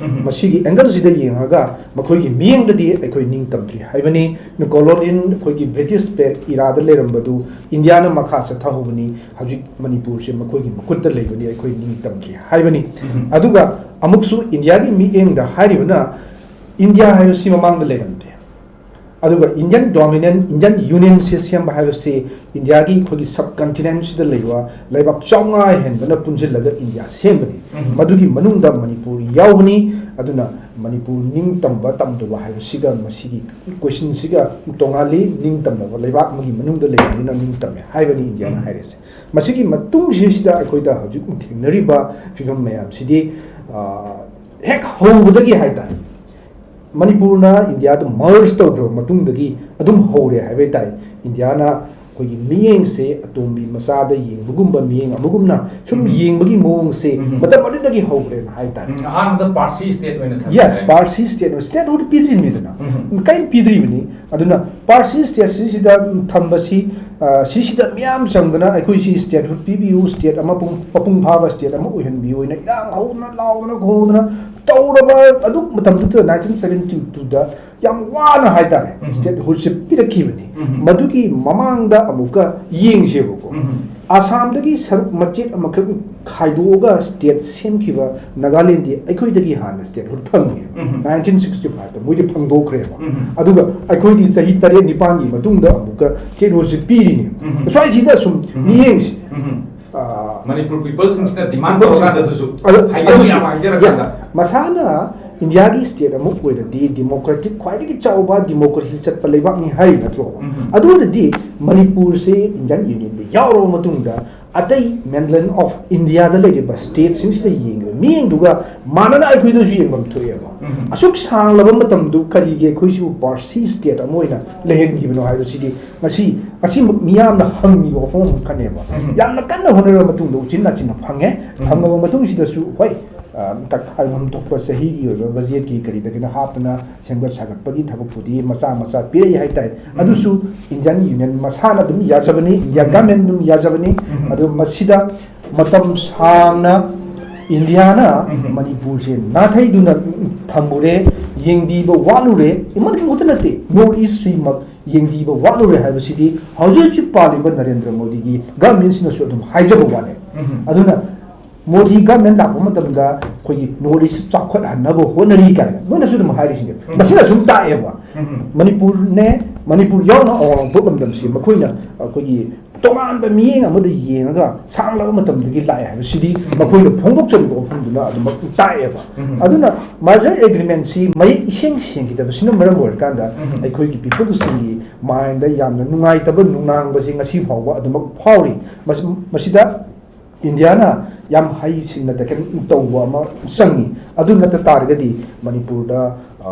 ꯃꯁꯤꯒꯤ ꯑꯦꯡꯒꯜꯁꯤꯗ ꯌꯦꯡꯉꯒ ꯃꯈꯣꯏꯒꯤ ꯃꯤꯠꯌꯦꯡꯗꯗꯤ ꯑꯩꯈꯣꯏ ꯅꯤꯡꯇꯝꯗ꯭ꯔꯤ ꯍꯥꯏꯕꯅꯤ꯫ ꯀꯣꯂꯣꯅꯤꯌꯦꯜ ꯑꯩꯈꯣꯏꯒꯤ ꯕ꯭ꯔꯤꯇꯤꯁ ꯄꯦꯛ ꯏꯔꯥꯗ ꯂꯩꯔꯝꯕꯗꯨ ꯏꯟꯗꯤꯌꯥꯅ ꯃꯈꯥ ꯆꯠꯊꯍꯧꯕꯅꯤ꯫ ꯍꯧꯖꯤꯛ ꯃꯅꯤꯄꯨꯔꯁꯦ ꯃꯈꯣꯏꯒꯤ ꯃꯈꯨꯠꯇ ꯂꯩꯕꯅꯤ, ꯑꯩꯈꯣꯏ ꯅꯤꯡꯇꯝꯗ꯭ꯔꯤ ꯍꯥꯏꯕꯅꯤ꯫ ꯑꯗꯨꯒ ꯑꯃꯨꯛꯁꯨ ꯏꯟꯗꯤꯌꯥꯒꯤ ꯃꯤꯠꯌꯦꯡꯗ ꯍꯥꯏꯔꯤꯕꯅ ꯏꯟꯗꯤꯌꯥ ꯍꯥꯏꯕꯁꯤ ꯃꯃꯥꯡꯗ ꯂꯩꯔꯝꯗꯦ꯫ ꯑꯗꯨꯒ ꯏꯟꯗꯤꯌꯟ ꯗꯣꯃꯤꯅꯤꯌꯟ, ꯏꯟꯗꯤꯌꯟ ꯌꯨꯅꯤꯌꯟꯁꯤ ꯁꯦꯝꯕ ꯍꯥꯏꯕꯁꯤ ꯏꯟꯗꯤꯌꯥꯒꯤ ꯑꯩꯈꯣꯏꯒꯤ ꯁꯕ ꯀꯟꯇꯤꯅꯦꯟꯁꯤꯗ ꯂꯩꯕ ꯂꯩꯕꯥꯛ ꯆꯥꯝꯃꯉꯥ ꯍꯦꯟꯕꯅ ꯄꯨꯟꯁꯤꯜꯂꯒ ꯏꯟꯗꯤꯌꯥ ꯁꯦꯝꯕꯅꯤ꯫ ꯃꯗꯨꯒꯤ ꯃꯅꯨꯡꯗ ꯃꯅꯤꯄꯨꯔ ꯌꯥꯎꯕꯅꯤ꯫ ꯑꯗꯨꯅ ꯃꯅꯤꯄꯨꯔ ꯅꯤꯡꯇꯝꯕ ꯇꯝꯗꯕ ꯍꯥꯏꯕꯁꯤꯒ ꯃꯁꯤꯒꯤ ꯀꯣꯏꯁꯟꯁꯤꯒ ꯇꯣꯉꯥꯜꯂꯤ꯫ ꯅꯤꯡꯇꯝꯂꯕ ꯂꯩꯕꯥꯛ ꯑꯃꯒꯤ ꯃꯅꯨꯡꯗ ꯂꯩꯕꯅꯤꯅ ꯅꯤꯡꯇꯝꯃꯦ ꯍꯥꯏꯕꯅꯤ ꯏꯟꯗꯤꯌꯥꯅ ꯍꯥꯏꯔꯤꯁꯦ꯫ ꯃꯁꯤꯒꯤ ꯃꯇꯨꯡꯁꯤꯁꯤꯗ ꯑꯩꯈꯣꯏꯗ ꯍꯧꯖꯤꯛ ꯊꯦꯡꯅꯔꯤꯕ ꯐꯤꯕꯝ ꯃꯌꯥꯝꯁꯤꯗꯤ, ꯑ, ꯍꯦꯛ ꯍꯧꯕꯗꯒꯤ ꯍꯥꯏꯇꯥꯔꯦ, ꯃꯅꯤꯄꯨꯔꯅ ꯏꯟꯗꯤꯌꯥꯗ ꯃꯔꯖ ꯇꯧꯈ꯭ꯔꯕ ꯃꯇꯨꯡꯗꯒꯤ ꯑꯗꯨꯝ ꯍꯧꯔꯦ ꯍꯥꯏꯕ ꯇꯥꯏ꯫ ꯏꯟꯗꯤꯌꯥꯅ ꯑꯩꯈꯣꯏꯒꯤ ꯃꯤꯠꯌꯦꯡꯁꯦ ꯑꯇꯣꯝꯕꯤ ꯃꯆꯥꯗ ꯌꯦꯡꯕꯒꯨꯝꯕ ꯃꯤꯠꯌꯦꯡ ꯑꯃꯒꯨꯝꯅ ꯁꯨꯝ ꯌꯦꯡꯕꯒꯤ ꯃꯑꯣꯡꯁꯦ ꯃꯇꯝ ꯑꯗꯨꯗꯒꯤ ꯍꯧꯈ꯭ꯔꯦꯅ ꯍꯥꯏ ꯇꯥꯔꯦ꯫ ꯎꯝ, ꯑꯍꯥꯟꯕꯗ ꯄꯥꯔꯁꯤ ꯁ꯭ꯇꯦꯠ ꯑꯣꯏꯅ ꯊꯝꯃꯦ ꯌꯦꯁ, ꯍꯥꯏ꯫ ꯄꯥꯔꯁꯤ ꯁ꯭ꯇꯦꯠ ꯑꯣꯏꯅ, ꯁ꯭ꯇꯦꯠꯍꯨꯗ ꯄꯤꯗ꯭ꯔꯤꯕꯅꯤꯗꯅ꯫ ꯀꯔꯤ ꯄꯤꯗ꯭ꯔꯤꯕꯅꯤ? ꯑꯗꯨꯅ ꯄꯥꯔꯁꯤ ꯁ꯭ꯇꯦꯠꯁꯤꯁꯤꯗ ꯊꯝꯕꯁꯤ, ꯑ, ꯁꯤꯁꯤꯗ ꯃꯤꯌꯥꯝ ꯆꯪꯗꯅ ꯑꯩꯈꯣꯏ ꯁꯤ ꯁ꯭ꯇꯦꯠꯍꯨꯗ ꯄꯤꯕꯤꯌꯨ, ꯁ꯭ꯇꯦꯠ ꯑꯃ ꯄꯨꯡ, ꯃꯄꯨꯡ ꯐꯥꯕ ꯁ꯭ꯇꯦꯠ ꯑꯃ ꯑꯣꯏꯍꯟꯕꯤꯌꯨ ꯍꯥꯏꯅ ꯏꯔꯥꯡ ꯍꯧꯗꯅ ꯂꯥꯎꯗꯅ ꯈꯣꯡꯗꯅ ꯇꯧꯔꯕ ꯑꯗꯨ ꯃꯇꯝꯗꯨꯗ, ꯅꯥꯏꯟꯇꯤꯟ ꯁꯕꯦꯟꯇꯤ ꯇꯨꯗ ꯌꯥꯝ ꯋꯥꯅ ꯍꯥꯏꯇꯥꯔꯦ, ꯁ꯭ꯇꯦꯠꯍꯨꯗꯁꯦ ꯄꯤꯔꯛꯈꯤꯕꯅꯤ꯫ ꯃꯗꯨꯒꯤ ꯃꯃꯥꯡꯗ ꯑꯃꯨꯛꯀ ꯌꯦꯡꯁꯦꯕꯀꯣ꯫ ꯑꯁꯥꯝꯗꯒꯤ ꯁꯔꯨꯛ ꯃꯆꯦꯠ ꯑꯃꯈꯛ ꯈꯥꯏꯗꯣꯛꯑꯒ state ꯁꯦꯝꯈꯤꯕ ꯅꯥꯒꯥꯂꯦꯟꯗꯤ ꯑꯩꯈꯣꯏꯗꯒꯤ ꯍꯥꯟꯅ statehood ꯐꯪꯉꯦꯕ꯫ ꯎꯝ꯫ Nineteen sixty five ꯇ ꯃꯣꯏꯗꯤ ꯐꯪꯗꯣꯛꯈ꯭ꯔꯦꯕ꯫ ꯎꯝ꯫ ꯑꯗꯨꯒ ꯑꯩꯈꯣꯏꯗꯤ ꯆꯍꯤ ꯇꯔꯦꯠ ꯅꯤꯄꯥꯟꯒꯤ ꯃꯇꯨꯡꯗ ꯑꯃꯨꯛꯀ statehood ꯁꯦ ꯄꯤꯔꯤꯅꯦ꯫ ꯎꯝ꯫ ꯁ꯭ꯋꯥꯏꯁꯤꯗ ꯁꯨꯝ ꯎꯝ꯫ ꯃꯤꯠꯌꯦꯡꯁꯦ, ꯎꯝ꯫ ꯑ, Manipur people ꯁꯤꯡꯁꯤꯅ demand ꯇꯧꯔꯀꯥꯟꯗꯁꯨ ꯑꯗꯨ, ꯍꯥꯏꯖꯕ ꯑꯗꯨꯁꯨ, ꯌꯥꯕ ꯍꯥꯏꯖꯔꯀꯥꯟꯗ꯫ Yes, ꯃꯁꯥꯅ ꯏꯟꯗꯤꯌꯥꯒꯤ state ꯑꯃ ꯑꯣꯏꯔꯗꯤ democratic, ꯈ꯭ꯋꯥꯏꯗꯒꯤ ꯆꯥꯎꯕ democracy ꯆꯠꯄ ꯂꯩꯕꯥꯛꯅꯤ ꯍꯥꯏ ꯅꯠꯇ꯭ꯔꯣ? ꯎꯝ꯫ ꯑꯗꯨ ꯑꯣꯏꯔꯗꯤ ꯃꯅꯤꯄꯨꯔꯁꯦ Indian Union ꯗ ꯌꯥꯎꯔꯕ ꯃꯇꯨꯡꯗ, ꯑꯇꯩ mainland of India ꯗ ꯂꯩꯔꯤꯕ state ꯁꯤꯡꯁꯤꯗ ꯌꯦꯡꯉꯤꯕ ꯃꯤꯠꯌꯦꯡꯗꯨꯒ ꯃꯥꯟꯅꯅ ꯑꯩꯈꯣꯏꯗꯁꯨ ꯌꯦꯡꯐꯝ ꯊꯣꯛꯑꯦꯕ꯫ ꯎꯝ꯫ ꯑꯁꯨꯛ ꯁꯥꯡꯂꯕ ꯃꯇꯝꯗꯨ ꯀꯔꯤꯒꯤ ꯑꯩꯈꯣꯏꯁꯤꯕꯨ Parsi state ꯑꯃ ꯑꯣꯏꯅ ꯂꯩꯍꯟꯈꯤꯕꯅꯣ ꯍꯥꯏꯕꯁꯤꯗꯤ ꯉꯁꯤ, ꯉꯁꯤꯃꯛ ꯃꯤꯌꯥꯝꯅ ꯍꯪꯉꯤꯕ ꯋꯥꯐꯝ ꯑꯃꯈꯛꯅꯦꯕ꯫ ꯎꯝ꯫ ꯌꯥꯝꯅ ꯀꯟꯅ ꯍꯣꯠꯅꯔꯕ ꯃꯇꯨꯡꯗ ꯎꯆꯤꯟ ꯅꯥꯆꯤꯟꯅ ꯐꯪꯉꯦ꯫ ꯎꯝ꯫ ꯐꯪꯉꯕ ꯃꯇꯨꯡꯁꯤꯗꯁꯨ, ꯍꯣꯏ, ꯑ, ꯇꯛ-, ꯍꯥꯏꯐꯝ ꯊꯣꯛꯄ ꯆꯍꯤꯒꯤ ꯑꯣꯏꯕ budget ꯀꯤ ꯀꯔꯤꯗꯒꯤꯅ ꯍꯥꯞꯇꯅ ꯁꯦꯝꯒꯠ ꯁꯥꯒꯠꯄꯒꯤ ꯊꯕꯛꯄꯨꯗꯤ ꯃꯆꯥ ꯃꯆꯥ ꯄꯤꯔꯛꯏ ꯍꯥꯏꯇꯥꯔꯦ꯫ ꯎꯝ꯫ ꯑꯗꯨꯁꯨ Indian Union ꯃꯁꯥꯅ ꯑꯗꯨꯝ ꯌꯥꯖꯕꯅꯤ, India ꯎꯝ꯫ Government ꯑꯗꯨꯝ ꯌꯥꯖꯕꯅꯤ꯫ ꯎꯝ꯫ ꯑꯗꯨ ꯃꯁꯤꯗ ꯃꯇꯝ ꯁꯥꯡꯅ ꯏꯟꯗꯤꯌꯥꯅ ꯎꯝ꯫ ꯃꯅꯤꯄꯨꯔꯁꯦ ꯅꯥꯊꯩꯗꯨꯅ ꯊꯝꯃꯨꯔꯦ, ꯌꯦꯡꯕꯤꯕ ꯋꯥꯠꯂꯨꯔꯦ꯫ ꯃꯅꯤꯄꯨꯔ ꯈꯛꯇ ꯅꯠꯇꯦ, North East ꯁꯤꯃꯛ ꯌꯦꯡꯕꯤꯕ ꯋꯥꯠꯂꯨꯔꯦ ꯍꯥꯏꯕꯁꯤꯗꯤ ꯍꯧꯖꯤꯛ ꯍꯧꯖꯤꯛ ꯄꯥꯜꯂꯤꯕ ꯅꯔꯦꯟꯗ꯭ꯔ ꯃꯣꯗꯤꯒꯤ government ꯁꯤꯅꯁꯨ ꯑꯗꯨꯝ ꯍꯥꯏꯖꯕ ꯋꯥꯅꯦ꯫ ꯎꯝ꯫ ꯑꯗꯨꯅ ꯃꯣꯗꯤ government ꯂꯥꯛꯄ ꯃꯇꯝꯗ ꯑꯩꯈꯣꯏꯒꯤ North East ꯆꯥꯎꯈꯠꯍꯟꯅꯕ ꯍꯣꯠꯅꯔꯤ ꯀꯥꯏꯅ ꯃꯣꯏꯅꯁꯨ ꯑꯗꯨꯝ ꯍꯥꯏꯔꯤꯁꯤꯅꯦ꯫ ꯎꯝ꯫ ꯃꯁꯤꯅ ꯁꯨꯝ ꯇꯥꯛꯑꯦꯕ꯫ ꯎꯝ꯫ ꯃꯅꯤꯄꯨꯔꯅꯦ, ꯃꯅꯤꯄꯨꯔ ꯌꯥꯎꯅ ꯑꯋꯥꯡ ꯅꯣꯡꯄꯣꯛ ꯂꯝꯗꯝꯁꯤ ꯃꯈꯣꯏꯅ ꯑꯩꯈꯣꯏꯒꯤ ꯇꯣꯉꯥꯟꯕ ꯃꯤꯠꯌꯦꯡ ꯑꯃꯗ ꯌꯦꯡꯉꯒ ꯁꯥꯡꯂꯕ ꯃꯇꯝꯗꯒꯤ ꯂꯥꯛꯑꯦ ꯍꯥꯏꯕꯁꯤꯗꯤ ꯎꯝ꯫ ꯃꯈꯣꯏꯅ ꯐꯣꯡꯗꯣꯛꯆꯔꯤꯕ ꯋꯥꯐꯝꯗꯨꯅ ꯑꯗꯨꯃꯛ ꯇꯥꯛꯑꯦꯕ꯫ ꯎꯝ꯫ ꯑꯗꯨꯅ merger agreement ꯁꯤ ꯃꯌꯦꯛ ꯏꯁꯦꯡ ꯁꯦꯡꯈꯤꯗꯕꯁꯤꯅ ꯃꯔꯝ ꯑꯣꯏꯔꯀꯥꯟꯗ ꯎꯝ꯫ ꯑꯩꯈꯣꯏꯒꯤ people ꯁꯤꯡꯒꯤ mind ꯗ ꯌꯥꯝꯅ ꯅꯨꯡꯉꯥꯏꯇꯕ ꯅꯨꯡꯅꯥꯡꯕꯁꯤ ꯉꯁꯤ ꯐꯥꯎꯕ ꯑꯗꯨꯃꯛ ꯐꯥꯎꯔꯤ꯫ ꯃꯁꯤ, ꯃꯁꯤꯗ ꯏꯟꯗꯤꯌꯥꯅ ꯌꯥꯝ ꯍꯩꯁꯤꯡꯅ tackle ꯇꯧꯕ ꯑꯃ ꯆꯪꯉꯤ꯫ ꯑꯗꯨ ꯅꯠꯇ ꯇꯥꯔꯒꯗꯤ ꯃꯅꯤꯄꯨꯔꯗ, ꯑ,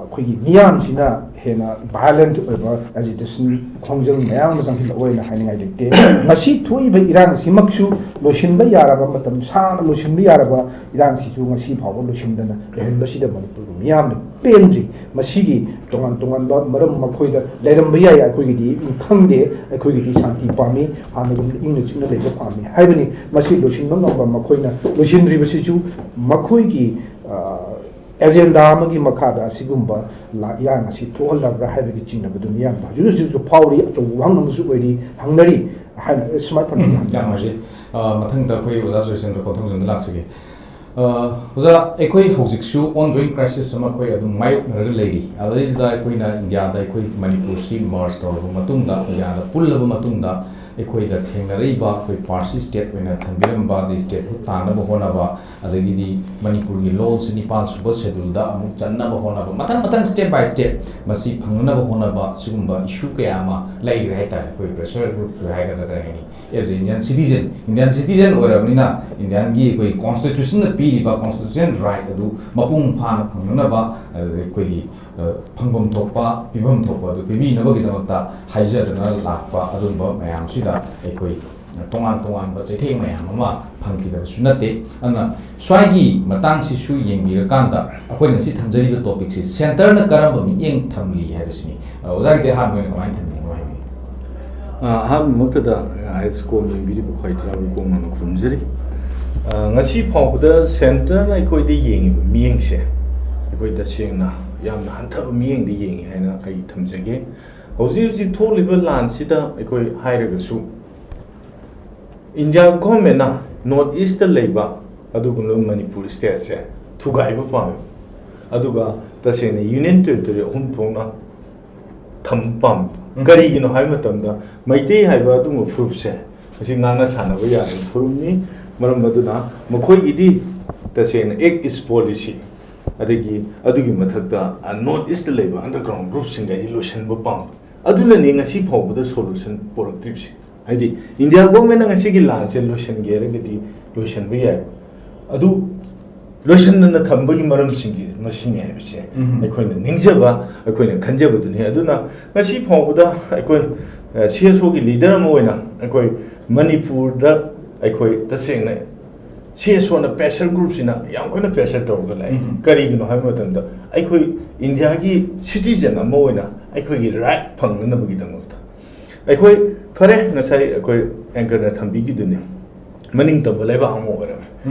ꯑꯩꯈꯣꯏꯒꯤ ꯃꯤꯌꯥꯝꯁꯤꯅ ꯍꯦꯟꯅ violent ꯑꯣꯏꯕ agitation ꯈꯣꯡꯖꯪ ꯃꯌꯥꯝ ꯑꯃ ꯆꯪꯁꯤꯜꯂꯛꯑꯣꯏꯅ ꯍꯥꯏꯅꯤꯡꯉꯥꯏ ꯂꯩꯇꯦ꯫ ꯉꯁꯤ ꯊꯣꯛꯏꯕ ꯏꯔꯥꯡꯁꯤꯃꯛꯁꯨ ꯂꯣꯏꯁꯤꯟꯕ ꯌꯥꯔꯕ, ꯃꯇꯝ ꯁꯥꯡꯅ ꯂꯣꯏꯁꯤꯟꯕ ꯌꯥꯔꯕ ꯏꯔꯥꯡꯁꯤꯁꯨ ꯉꯁꯤ ꯐꯥꯎꯕ ꯂꯣꯏꯁꯤꯟꯗꯅ ꯂꯩꯍꯟꯕꯁꯤꯗ ꯃꯅꯤꯄꯨꯔꯒꯤ ꯃꯤꯌꯥꯝꯅ ꯄꯦꯟꯗ꯭ꯔꯤ꯫ ꯃꯁꯤꯒꯤ ꯇꯣꯉꯥꯟ ꯇꯣꯉꯥꯟꯕ ꯃꯔꯝ ꯃꯈꯣꯏꯗ ꯂꯩꯔꯝꯕ ꯌꯥꯏ, ꯑꯩꯈꯣꯏꯒꯤꯗꯤ ꯈꯪꯗꯦ꯫ ꯑꯩꯈꯣꯏꯒꯤꯗꯤ ꯁꯥꯟꯇꯤ ꯄꯥꯝꯃꯤ, ꯍꯥꯟꯅꯒꯨꯝꯅ ꯏꯪꯅ ꯆꯤꯛꯅ ꯂꯩꯕ ꯄꯥꯝꯃꯤ ꯍꯥꯏꯕꯅꯤ꯫ ꯃꯁꯤ ꯂꯣꯏꯁꯤꯟꯕ ꯉꯝꯕ ꯃꯈꯣꯏꯅ ꯂꯣꯏꯁꯤꯟꯗ꯭ꯔꯤꯕꯁꯤꯁꯨ ꯃꯈꯣꯏꯒꯤ, ꯑ, ꯑꯦꯖꯦꯟꯗꯥ ꯑꯃꯒꯤ ꯃꯈꯥꯗ ꯑꯁꯤꯒꯨꯝꯕ ꯂꯥ-, ꯏꯔꯥꯡ ꯑꯁꯤ ꯊꯣꯛꯍꯜꯂꯕ꯭ꯔꯥ ꯍꯥꯏꯕꯒꯤ ꯆꯤꯡꯅꯕꯗꯨ ꯃꯤꯌꯥꯝꯗ ꯍꯧꯖꯤꯛ ꯍꯧꯖꯤꯛꯁꯨ ꯐꯥꯎꯔꯤ, ꯑꯆꯧꯕ ꯋꯥꯍꯪ ꯑꯃꯁꯨ ꯑꯣꯏꯔꯤ, ꯍꯪꯅꯔꯤ ꯍꯥꯏꯅ ꯁꯨꯃꯥꯏꯅ ꯊꯝꯖꯒꯦ꯫ ꯌꯥꯝ ꯅꯨꯡꯉꯥꯏꯖꯩ꯫ ꯑ, ꯃꯊꯪꯗ ꯑꯩꯈꯣꯏ ꯑꯣꯖꯥ ꯖꯣꯏꯆꯟꯗ꯭ꯔ ꯀꯣꯟꯊꯧꯖꯝꯗ ꯂꯥꯛꯆꯒꯦ꯫ ꯑ, ꯑꯣꯖꯥ, ꯑꯩꯈꯣꯏ ꯍꯧꯖꯤꯛꯁꯨ ongoing crisis ꯑꯃ ꯑꯩꯈꯣꯏ ꯑꯗꯨꯝ ꯃꯥꯌꯣꯛꯅꯔꯒ ꯂꯩꯔꯤ꯫ ꯑꯗꯩꯗꯨꯗ ꯑꯩꯈꯣꯏꯅ ꯏꯟꯗꯤꯌꯥꯗ ꯑꯩꯈꯣꯏ ꯃꯅꯤꯄꯨꯔꯁꯤ merge ꯇꯧꯔꯕ ꯃꯇꯨꯡꯗ, ꯏꯟꯗꯤꯌꯥꯗ ꯄꯨꯜꯂꯕ ꯃꯇꯨꯡꯗ, ꯑꯩꯈꯣꯏꯗ ꯊꯦꯡꯅꯔꯛꯏꯕ ꯑꯩꯈꯣꯏ Parsi state ꯑꯣꯏꯅ ꯊꯝꯕꯤꯔꯝꯕ ꯑꯗꯩ statehood ꯇꯥꯅꯕ ꯍꯣꯠꯅꯕ, ꯑꯗꯒꯤꯗꯤ ꯃꯅꯤꯄꯨꯔꯒꯤ ꯂꯣꯜꯁꯤ ꯅꯤꯄꯥꯟ ꯁꯨꯕ scheduleꯗ ꯑꯃꯨꯛ ꯆꯟꯅꯕ ꯍꯣꯠꯅꯕ, ꯃꯊꯪ ꯃꯊꯪ step by step ꯃꯁꯤ ꯐꯪꯅꯅꯕ ꯍꯣꯠꯅꯕ, ꯁꯤꯒꯨꯝꯕ issue ꯀꯌꯥ ꯑꯃ ꯂꯩꯈ꯭ꯔꯦ ꯍꯥꯏꯇꯥꯔꯦ꯫ ꯑꯩꯈꯣꯏ pressure group ꯍꯥꯏꯒꯗ꯭ꯔꯥ ꯀꯔꯤ ꯍꯥꯏꯅꯤ, as a Indian citizen, Indian citizen ꯑꯣꯏꯔꯕꯅꯤꯅ Indianꯒꯤ ꯑꯩꯈꯣꯏ constitutionꯅ ꯄꯤꯔꯤꯕ constitutional right ꯑꯗꯨ ꯃꯄꯨꯡ ꯐꯥꯅ ꯐꯪꯅꯅꯕ, ꯑꯗꯨꯗꯒꯤ ꯑꯩꯈꯣꯏꯒꯤ, ꯑ, ꯐꯪꯐꯝ ꯊꯣꯛꯄ, ꯄꯤꯐꯝ ꯊꯣꯛꯄ ꯑꯗꯨ ꯄꯤꯕꯤꯅꯕꯒꯤꯗꯃꯛꯇ ꯍꯥꯏꯖꯗꯅ ꯂꯥꯛꯄ ꯑꯗꯨꯒꯨꯝꯕ ꯃꯌꯥꯝꯁꯤꯗ ꯑꯩꯈꯣꯏ ꯇꯣꯉꯥꯟ ꯇꯣꯉꯥꯟꯕ ꯆꯩꯊꯦꯡ ꯃꯌꯥꯝ ꯑꯃ ꯐꯪꯈꯤꯗꯕꯁꯨ ꯅꯠꯇꯦ꯫ ꯑꯗꯨꯅ ꯁ꯭ꯋꯥꯏꯒꯤ ꯃꯇꯥꯡꯁꯤꯁꯨ ꯌꯦꯡꯕꯤꯔꯀꯥꯟꯗ ꯑꯩꯈꯣꯏꯅ ꯉꯁꯤ ꯊꯝꯖꯔꯤꯕ topicꯁꯤ centreꯅ ꯀꯔꯝꯕ ꯃꯤꯠꯌꯦꯡ ꯊꯝꯂꯤ ꯍꯥꯏꯕꯁꯤꯅꯤ꯫ ꯑ, ꯑꯣꯖꯥꯒꯤꯗꯤ ꯑꯍꯥꯟꯕ ꯑꯣꯏꯅ ꯀꯃꯥꯏꯅ ꯊꯝꯕꯤꯅꯣ ꯍꯥꯏꯕꯤꯌꯨ? ꯑ, ꯑꯍꯥꯟꯕꯃꯛꯇꯗ, ꯑ, ꯑꯥꯏ ꯑꯦꯁ ꯀꯣꯝ ꯌꯦꯡꯕꯤꯔꯤꯕ ꯈ꯭ꯋꯥꯏ ꯇꯔꯥꯕꯨ ꯀꯣꯝꯅ ꯈꯨꯔꯨꯝꯖꯔꯤ꯫ ꯑ, ꯉꯁꯤ ꯐꯥꯎꯕꯗ centreꯅ ꯑꯩꯈꯣꯏꯗ ꯌꯦꯡꯉꯤꯕ ꯃꯤꯠꯌꯦꯡꯁꯦ ꯑꯩꯈꯣꯏ ꯇꯁꯦꯡꯅ ꯌꯥꯝꯅ ꯍꯟꯊꯕ ꯃꯤꯠꯌꯦꯡꯗ ꯌꯦꯡꯉꯤ ꯍꯥꯏꯅ ꯑꯩ ꯊꯝꯖꯒꯦ꯫ ꯍꯧꯖꯤꯛ ꯍꯧꯖꯤꯛ ꯊꯣꯛꯂꯤꯕ ꯂꯥꯟꯁꯤꯗ ꯑꯩꯈꯣꯏ ꯍꯥꯏꯔꯒꯁꯨ, ꯏꯟꯗꯤꯌꯥ ꯒꯣꯔꯃꯦꯟꯅ North Eastꯇ ꯂꯩꯕ ꯑꯗꯨꯒꯨꯝꯂꯕ ꯃꯅꯤꯄꯨꯔ stateꯁꯦ ꯊꯨꯒꯥꯏꯕ ꯄꯥꯝꯃꯤ, ꯑꯗꯨꯒ ꯇꯁꯦꯡꯅ Union Territory ꯑꯍꯨꯝ ꯊꯣꯛꯅ ꯊꯝꯕ ꯄꯥꯝꯃꯤ꯫ ꯎꯝ꯫ ꯀꯔꯤꯒꯤꯅꯣ ꯍꯥꯏꯕ ꯃꯇꯝꯗ, ꯃꯩꯇꯩ ꯍꯥꯏꯕ ꯑꯗꯨꯒꯨꯝꯕ ꯐꯨꯔꯨꯞꯁꯦ ꯃꯁꯤ ꯉꯥꯡꯅ ꯁꯥꯟꯅꯕ ꯌꯥꯗꯕ ꯐꯨꯔꯨꯞꯅꯤ꯫ ꯃꯔꯝ ꯑꯗꯨꯅ ꯃꯈꯣꯏꯒꯤꯗꯤ ꯇꯁꯦꯡꯅ Act East Policy, ꯑꯗꯒꯤ ꯑꯗꯨꯒꯤ ꯃꯊꯛꯇ, ꯑ, North Eastꯇ ꯂꯩꯕ underground groupꯁꯤꯡꯒ ꯑꯩ ꯂꯣꯏꯁꯤꯟꯕ ꯄꯥꯝꯃꯤ꯫ ꯑꯗꯨꯅꯅꯤ ꯉꯁꯤ ꯐꯥꯎꯕꯗ solution ꯄꯨꯔꯛꯇ꯭ꯔꯤꯕꯁꯦ꯫ ꯍꯥꯏꯗꯤ, ꯏꯟꯗꯤꯌꯥ ꯒꯣꯔꯃꯦꯟꯅ ꯉꯁꯤꯒꯤ ꯂꯥꯟꯁꯦ ꯂꯣꯏꯁꯤꯟꯒꯦ ꯍꯥꯏꯔꯒꯗꯤ ꯂꯣꯏꯁꯤꯟꯕ ꯌꯥꯏ꯫ ꯑꯗꯨ ꯂꯣꯏꯁꯤꯟꯗꯅ ꯊꯝꯕꯒꯤ ꯃꯔꯝꯁꯤꯡꯁꯤ ꯃꯁꯤꯅꯤ ꯍꯥꯏꯕꯁꯦ ꯎꯝ꯫ ꯑꯩꯈꯣꯏꯅ ꯅꯤꯡꯖꯕ, ꯑꯩꯈꯣꯏꯅ ꯈꯟꯖꯕꯗꯨꯅꯤ꯫ ꯑꯗꯨꯅ ꯉꯁꯤ ꯐꯥꯎꯕꯗ ꯑꯩꯈꯣꯏ, ꯑ, ꯁꯤ ꯑꯦꯁ ꯑꯣꯒꯤ leader ꯑꯃ ꯑꯣꯏꯅ ꯑꯩꯈꯣꯏ ꯃꯅꯤꯄꯨꯔꯗ ꯑꯩꯈꯣꯏ ꯇꯁꯦꯡꯅ ꯁꯤ ꯑꯦꯁ ꯑꯣꯅ pressure groupꯁꯤꯅ ꯌꯥꯝ ꯀꯟꯅ pressure ꯇꯧꯔꯒ ꯂꯥꯛꯏ꯫ ꯎꯝ꯫ ꯀꯔꯤꯒꯤꯅꯣ ꯍꯥꯏꯕ ꯃꯇꯝꯗ, ꯑꯩꯈꯣꯏ ꯏꯟꯗꯤꯌꯥꯒꯤ citizen ꯑꯃ ꯑꯣꯏꯅ ꯑꯩꯈꯣꯏꯒꯤ right ꯐꯪꯅꯅꯕꯒꯤꯗꯃꯛꯇ ꯑꯩꯈꯣꯏ, ꯐꯔꯦ, ꯉꯁꯥꯏ ꯑꯩꯈꯣꯏ anchorꯅ ꯊꯝꯕꯤꯈꯤꯗꯨꯅꯤ, ꯃꯅꯤꯡ ꯇꯝꯕ ꯂꯩꯕꯥꯛ ꯑꯃ ꯑꯣꯏꯔꯝꯃꯦ꯫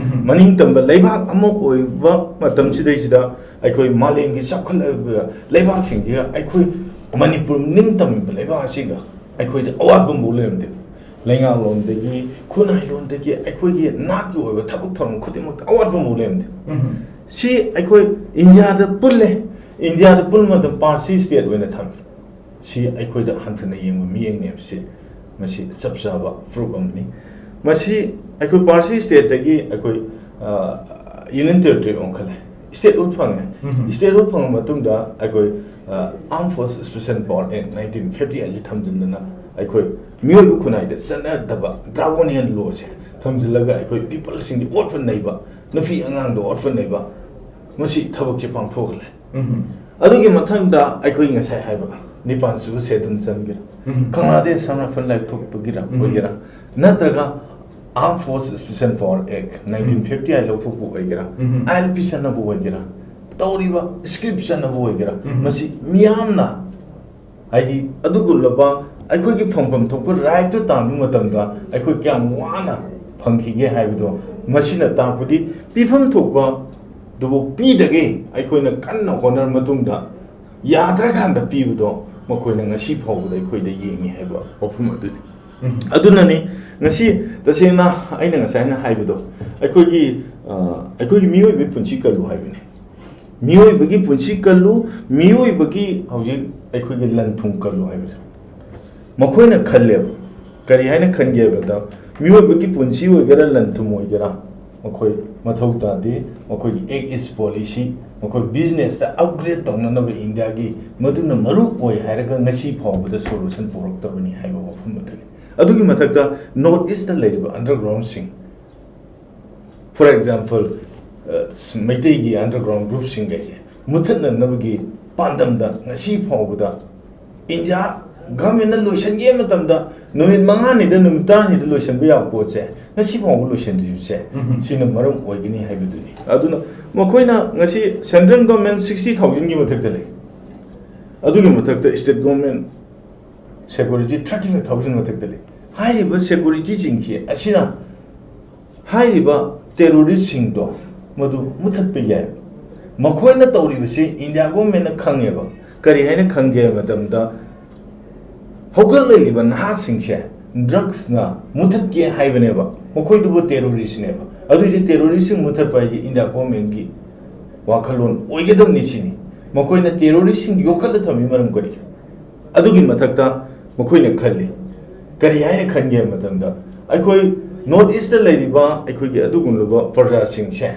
ꯃꯅꯤꯡꯇꯝꯕ ꯂꯩꯕꯥꯛ ꯑꯃ ꯑꯣꯏꯕ ꯃꯇꯝꯁꯤꯗꯩꯁꯤꯗ ꯑꯩꯈꯣꯏ ꯃꯥꯂꯦꯝꯒꯤ ꯆꯥꯎꯈꯠꯂꯕ ꯂꯩꯕꯥꯛꯁꯤꯡꯁꯤꯒ ꯑꯩꯈꯣꯏ ꯃꯅꯤꯄꯨꯔ ꯅꯤꯡꯇꯝꯕ ꯂꯩꯕꯥꯛ ꯑꯁꯤꯒ ꯑꯩꯈꯣꯏꯗ ꯑꯋꯥꯠꯄ ꯑꯃꯐꯥꯎ ꯂꯩꯔꯝꯗꯦ꯫ ꯂꯩꯉꯥꯛꯂꯣꯟꯗꯒꯤ, ꯈꯨꯠꯅꯥꯏꯂꯣꯟꯗꯒꯤ, ꯑꯩꯈꯣꯏꯒꯤ ꯅꯥꯠꯀꯤ ꯑꯣꯏꯕ ꯊꯕꯛ ꯊꯧꯔꯝ ꯈꯨꯗꯤꯡꯃꯛꯇ ꯑꯋꯥꯠꯄ ꯑꯃꯐꯥꯎ ꯂꯩꯔꯝꯗꯦ꯫ ꯁꯤ ꯑꯩꯈꯣꯏ ꯏꯟꯗꯤꯌꯥꯗ ꯄꯨꯜꯂꯦ꯫ ꯏꯟꯗꯤꯌꯥꯗ ꯄꯨꯟꯕ ꯃꯇꯝ ꯄꯥꯔꯁꯤ ꯁ꯭ꯇꯦꯠ ꯑꯣꯏꯅ ꯊꯝꯃꯤ꯫ ꯁꯤ ꯑꯩꯈꯣꯏꯗ ꯍꯟꯊꯅ ꯌꯦꯡꯕ ꯃꯤꯠꯌꯦꯡꯅꯦꯕ꯫ ꯁꯤ ꯃꯁꯤ ꯆꯞ ꯆꯥꯕ ꯄ꯭ꯔꯨꯐ ꯑꯃꯅꯤ꯫ ꯃꯁꯤ ꯑꯩꯈꯣꯏ ꯄꯥꯔꯁꯤ ꯁ꯭ꯇꯦꯠꯇꯒꯤ ꯑꯩꯈꯣꯏ ꯌꯨꯅꯤꯌꯟ ꯇꯦꯔꯤꯇꯣꯔꯤ ꯑꯣꯟꯈꯠꯂꯦ, ꯁ꯭ꯇꯦꯠꯍꯨꯗ ꯐꯪꯉꯦ꯫ ꯁ꯭ꯇꯦꯠꯍꯨꯗ ꯐꯪꯉ ꯃꯇꯨꯡꯗ ꯑꯩꯈꯣꯏ ꯑꯥꯔꯝ ꯐꯣꯔꯁ ꯁ꯭ꯄꯦꯁꯦꯜ ꯄꯥꯋꯔ ꯑꯦꯛ ꯅꯥꯏꯟꯇꯤꯟ ꯐꯤꯐꯇꯤ ꯑꯁꯤ ꯊꯝꯖꯤꯟꯗꯅ ꯑꯩꯈꯣꯏ ꯃꯤꯑꯣꯏꯕ ꯈꯨꯟꯅꯥꯏꯗ ꯆꯠꯅꯗꯕ ꯗ꯭ꯔꯥꯒꯣꯅꯤꯌꯟ ꯂꯣꯁꯦ ꯊꯝꯖꯤꯜꯂꯒ ꯑꯩꯈꯣꯏ ꯄꯤꯄꯜꯁꯤꯡꯗꯤ ꯑꯣꯠꯄ ꯅꯩꯕ, ꯅꯨꯄꯤ ꯑꯉꯥꯡꯗ ꯑꯣꯠꯄ ꯅꯩꯕ, ꯃꯁꯤ ꯊꯕꯛꯁꯦ ꯄꯥꯡꯊꯣꯛꯍꯜꯂꯦ꯫ ꯑꯗꯨꯒꯤ ꯃꯊꯪꯗ ꯑꯩꯈꯣꯏ ꯉꯁꯥꯏ ꯍꯥꯏꯕ ꯅꯤꯄꯥꯟ ꯁꯨꯕ ꯁꯦꯗꯨꯜ ꯆꯟꯒꯦꯔꯥ, ꯀꯪꯂꯥꯗꯦꯁ ꯁꯅꯥꯐꯟ ꯂꯥꯏꯊꯣꯛꯄꯒꯤꯔ ꯑꯣꯏꯒꯦꯔꯥ, ꯅꯠꯇ꯭ꯔꯒ ꯑꯥꯔꯝ ꯐꯣꯔꯁ ꯁ꯭ꯄꯦꯁꯦꯜ ꯄꯥꯋꯔ ꯑꯦꯛ ꯅꯥꯏꯟꯇꯤꯟ ꯐꯤꯐꯇꯤ ꯑꯥꯏꯠ ꯂꯧꯊꯣꯛꯄ ꯑꯣꯏꯒꯦꯔꯥ, ꯑꯥꯏ ꯑꯦꯜ ꯄꯤ ꯆꯠꯅꯕ ꯑꯣꯏꯒꯦꯔꯥ, ꯇꯧꯔꯤꯕ ꯁ꯭ꯀ꯭ꯔꯤꯞ ꯆꯠꯅꯕ ꯑꯣꯏꯒꯦꯔꯥ, ꯃꯁꯤ ꯃꯤꯌꯥꯝꯅ, ꯍꯥꯏꯗꯤ, ꯑꯗꯨꯒꯨꯝꯂꯕ ꯑꯩꯈꯣꯏꯒꯤ ꯐꯪꯐꯝ ꯊꯣꯛꯄ ꯔꯥꯏꯠꯇꯨ ꯇꯥꯟꯕ ꯃꯇꯝꯗ ꯑꯩꯈꯣꯏ ꯀꯌꯥꯝ ꯋꯥꯅ ꯐꯪꯈꯤꯒꯦ ꯍꯥꯏꯕꯗꯣ ꯃꯁꯤꯅ ꯇꯥꯛꯄꯗꯤ, ꯄꯤꯐꯝ ꯊꯣꯛꯄ ꯑꯗꯨꯕꯨ ꯄꯤꯗꯒꯦ ꯑꯩꯈꯣꯏꯅ ꯀꯟꯅ ꯍꯣꯠꯅꯔ ꯃꯇꯨꯡꯗ ꯌꯥꯗ꯭ꯔꯀꯥꯟꯗ ꯄꯤꯕꯗꯣ ꯃꯈꯣꯏꯅ ꯉꯁꯤ ꯐꯥꯎꯕꯗ ꯑꯩꯈꯣꯏꯗ ꯌꯦꯡꯉꯤ ꯍꯥꯏꯕ ꯋꯥꯐꯝ ꯑꯗꯨꯅꯤ꯫ ꯑꯗꯨꯅꯅꯤ ꯉꯁꯤ ꯇꯁꯦꯡꯅ ꯑꯩꯅ ꯉꯁꯥꯏꯅ ꯍꯥꯏꯕꯗꯣ, ꯑꯩꯈꯣꯏꯒꯤ, ꯑ, ꯑꯩꯈꯣꯏꯒꯤ ꯃꯤꯑꯣꯏꯕꯒꯤ ꯄꯨꯟꯁꯤ ꯀꯜꯂꯨ ꯍꯥꯏꯕꯅꯤ꯫ ꯃꯤꯑꯣꯏꯕꯒꯤ ꯄꯨꯟꯁꯤ ꯀꯜꯂꯨ, ꯃꯤꯑꯣꯏꯕꯒꯤ ꯍꯧꯖꯤꯛ ꯑꯩꯈꯣꯏꯒꯤ ꯂꯟ ꯊꯨꯝ ꯀꯜꯂꯨ ꯍꯥꯏꯕꯁꯦ꯫ ꯃꯈꯣꯏꯅ ꯈꯜꯂꯦꯕ꯫ ꯀꯔꯤ ꯍꯥꯏꯅ ꯈꯟꯒꯦ ꯍꯥꯏꯕꯗ, ꯃꯤꯑꯣꯏꯕꯒꯤ ꯄꯨꯟꯁꯤ ꯑꯣꯏꯒꯦꯔꯥ, ꯂꯟ ꯊꯨꯝ ꯑꯣꯏꯒꯦꯔꯥ, ꯃꯈꯣꯏ ꯃꯊꯧ ꯇꯥꯗꯦ꯫ ꯃꯈꯣꯏꯒꯤ ꯑꯦꯛ ꯏꯁ ꯄꯣꯂꯤꯁꯤ, ꯃꯈꯣꯏ ꯕꯤꯖꯤꯅꯦꯁꯇ ꯑꯞꯒ꯭ꯔꯦꯗ ꯇꯧꯅꯅꯕ ꯏꯟꯗꯤꯌꯥꯒꯤ ꯃꯗꯨꯅ ꯃꯔꯨ ꯑꯣꯏ ꯍꯥꯏꯔꯒ ꯉꯁꯤ ꯐꯥꯎꯕꯗ ꯁꯣꯂꯨꯁꯟ ꯄꯨꯔꯛꯇꯕꯅꯤ ꯍꯥꯏꯕ ꯋꯥꯐꯝ ꯑꯗꯨꯅꯤ꯫ ꯑꯗꯨꯒꯤ ꯃꯊꯛꯇ ꯅꯣꯔꯠ ꯏꯁꯇ ꯂꯩꯔꯤꯕ ꯑꯟꯗꯔꯒ꯭ꯔꯥꯎꯟꯁꯤꯡ, for example, ꯑ, ꯃꯩꯇꯩꯒꯤ ꯑꯟꯗꯔꯒ꯭ꯔꯥꯎꯟ ꯒ꯭ꯔꯨꯞꯁꯤꯡꯈꯩꯁꯦ ꯃꯨꯊꯠꯅꯅꯕꯒꯤ ꯄꯥꯟꯗꯝꯗ ꯉꯁꯤ ꯐꯥꯎꯕꯗ ꯏꯟꯗꯤꯌꯥ ꯒꯚꯔꯟꯃꯦꯟꯠꯅ ꯂꯣꯏꯁꯤꯟꯒꯦ ꯃꯇꯝꯗ ꯅꯨꯃꯤꯠ ꯃꯉꯥꯅꯤꯗ, ꯅꯨꯃꯤꯠ ꯇꯔꯥꯅꯤꯗ ꯂꯣꯏꯁꯤꯟꯕ ꯌꯥꯕ ꯄꯣꯠꯁꯦ ꯉꯁꯤ ꯐꯥꯎꯕ ꯂꯣꯏꯁꯤꯟꯗ꯭ꯔꯤꯕꯁꯦ, ꯎꯝ꯫ ꯁꯤꯅ ꯃꯔꯝ ꯑꯣꯏꯒꯅꯤ ꯍꯥꯏꯕꯗꯨꯅꯤ꯫ ꯑꯗꯨꯅ ꯃꯈꯣꯏꯅ ꯉꯁꯤ ꯁꯦꯟꯇ꯭ꯔꯦꯜ ꯒꯚꯔꯟꯃꯦꯟꯠ ꯁꯤꯛꯁꯇꯤ ꯊꯥꯎꯖꯟꯒꯤ ꯃꯊꯛꯇ ꯂꯩ, ꯑꯗꯨꯒꯤ ꯃꯊꯛꯇ state government security thirty five thousand ꯃꯊꯛꯇ ꯂꯩ꯫ ꯍꯥꯏꯔꯤꯕ ꯁꯦꯀ꯭ꯌꯨꯔꯤꯇꯤꯁꯤꯡꯁꯤ ꯑꯁꯤꯅ ꯍꯥꯏꯔꯤꯕ ꯇꯦꯔꯣꯔꯤꯁꯁꯤꯡꯗꯣ ꯃꯗꯨ ꯃꯨꯊꯠꯄ ꯌꯥꯏ꯫ ꯃꯈꯣꯏꯅ ꯇꯧꯔꯤꯕꯁꯤ ꯏꯟꯗꯤꯌꯥ ꯒꯣꯔꯃꯦꯟꯅ ꯈꯪꯉꯦꯕ꯫ ꯀꯔꯤ ꯍꯥꯏꯅ ꯈꯪꯒꯦ ꯍꯥꯏꯕ ꯃꯇꯝꯗ, ꯍꯧꯒꯠꯂꯛꯂꯤꯕ ꯅꯍꯥꯁꯤꯡꯁꯦ ꯗ꯭ꯔꯛꯁꯅ ꯃꯨꯊꯠꯀꯦ ꯍꯥꯏꯕꯅꯦꯕ, ꯃꯈꯣꯏꯗꯨꯕꯨ ꯇꯦꯔꯣꯔꯤꯁꯅꯦꯕ꯫ ꯑꯗꯨꯏꯗꯤ ꯇꯦꯔꯣꯔꯤꯁꯁꯤꯡ ꯃꯨꯊꯠꯄ ꯍꯥꯏꯁꯦ ꯏꯟꯗꯤꯌꯥ ꯒꯣꯔꯃꯦꯟꯒꯤ ꯋꯥꯈꯜꯂꯣꯟ ꯑꯣꯏꯒꯗꯕꯅꯤ ꯁꯤꯅꯤ꯫ ꯃꯈꯣꯏꯅ ꯇꯦꯔꯣꯔꯤꯁꯁꯤꯡ ꯌꯣꯛꯈꯠꯂ ꯊꯝꯃꯤ ꯃꯔꯝ ꯀꯔꯤꯒꯤꯅꯣ? ꯑꯗꯨꯒꯤ ꯃꯊꯛꯇ ꯃꯈꯣꯏꯅ ꯈꯜꯂꯤ꯫ ꯀꯔꯤ ꯍꯥꯏꯅ ꯈꯟꯒꯦ ꯍꯥꯏꯕ ꯃꯇꯝꯗ, ꯑꯩꯈꯣꯏ ꯅꯣꯔꯠ ꯏꯁꯇ ꯂꯩꯔꯤꯕ ꯑꯩꯈꯣꯏꯒꯤ ꯑꯗꯨꯒꯨꯝꯂꯕ ꯄ꯭ꯔꯖꯥꯁꯤꯡꯁꯦ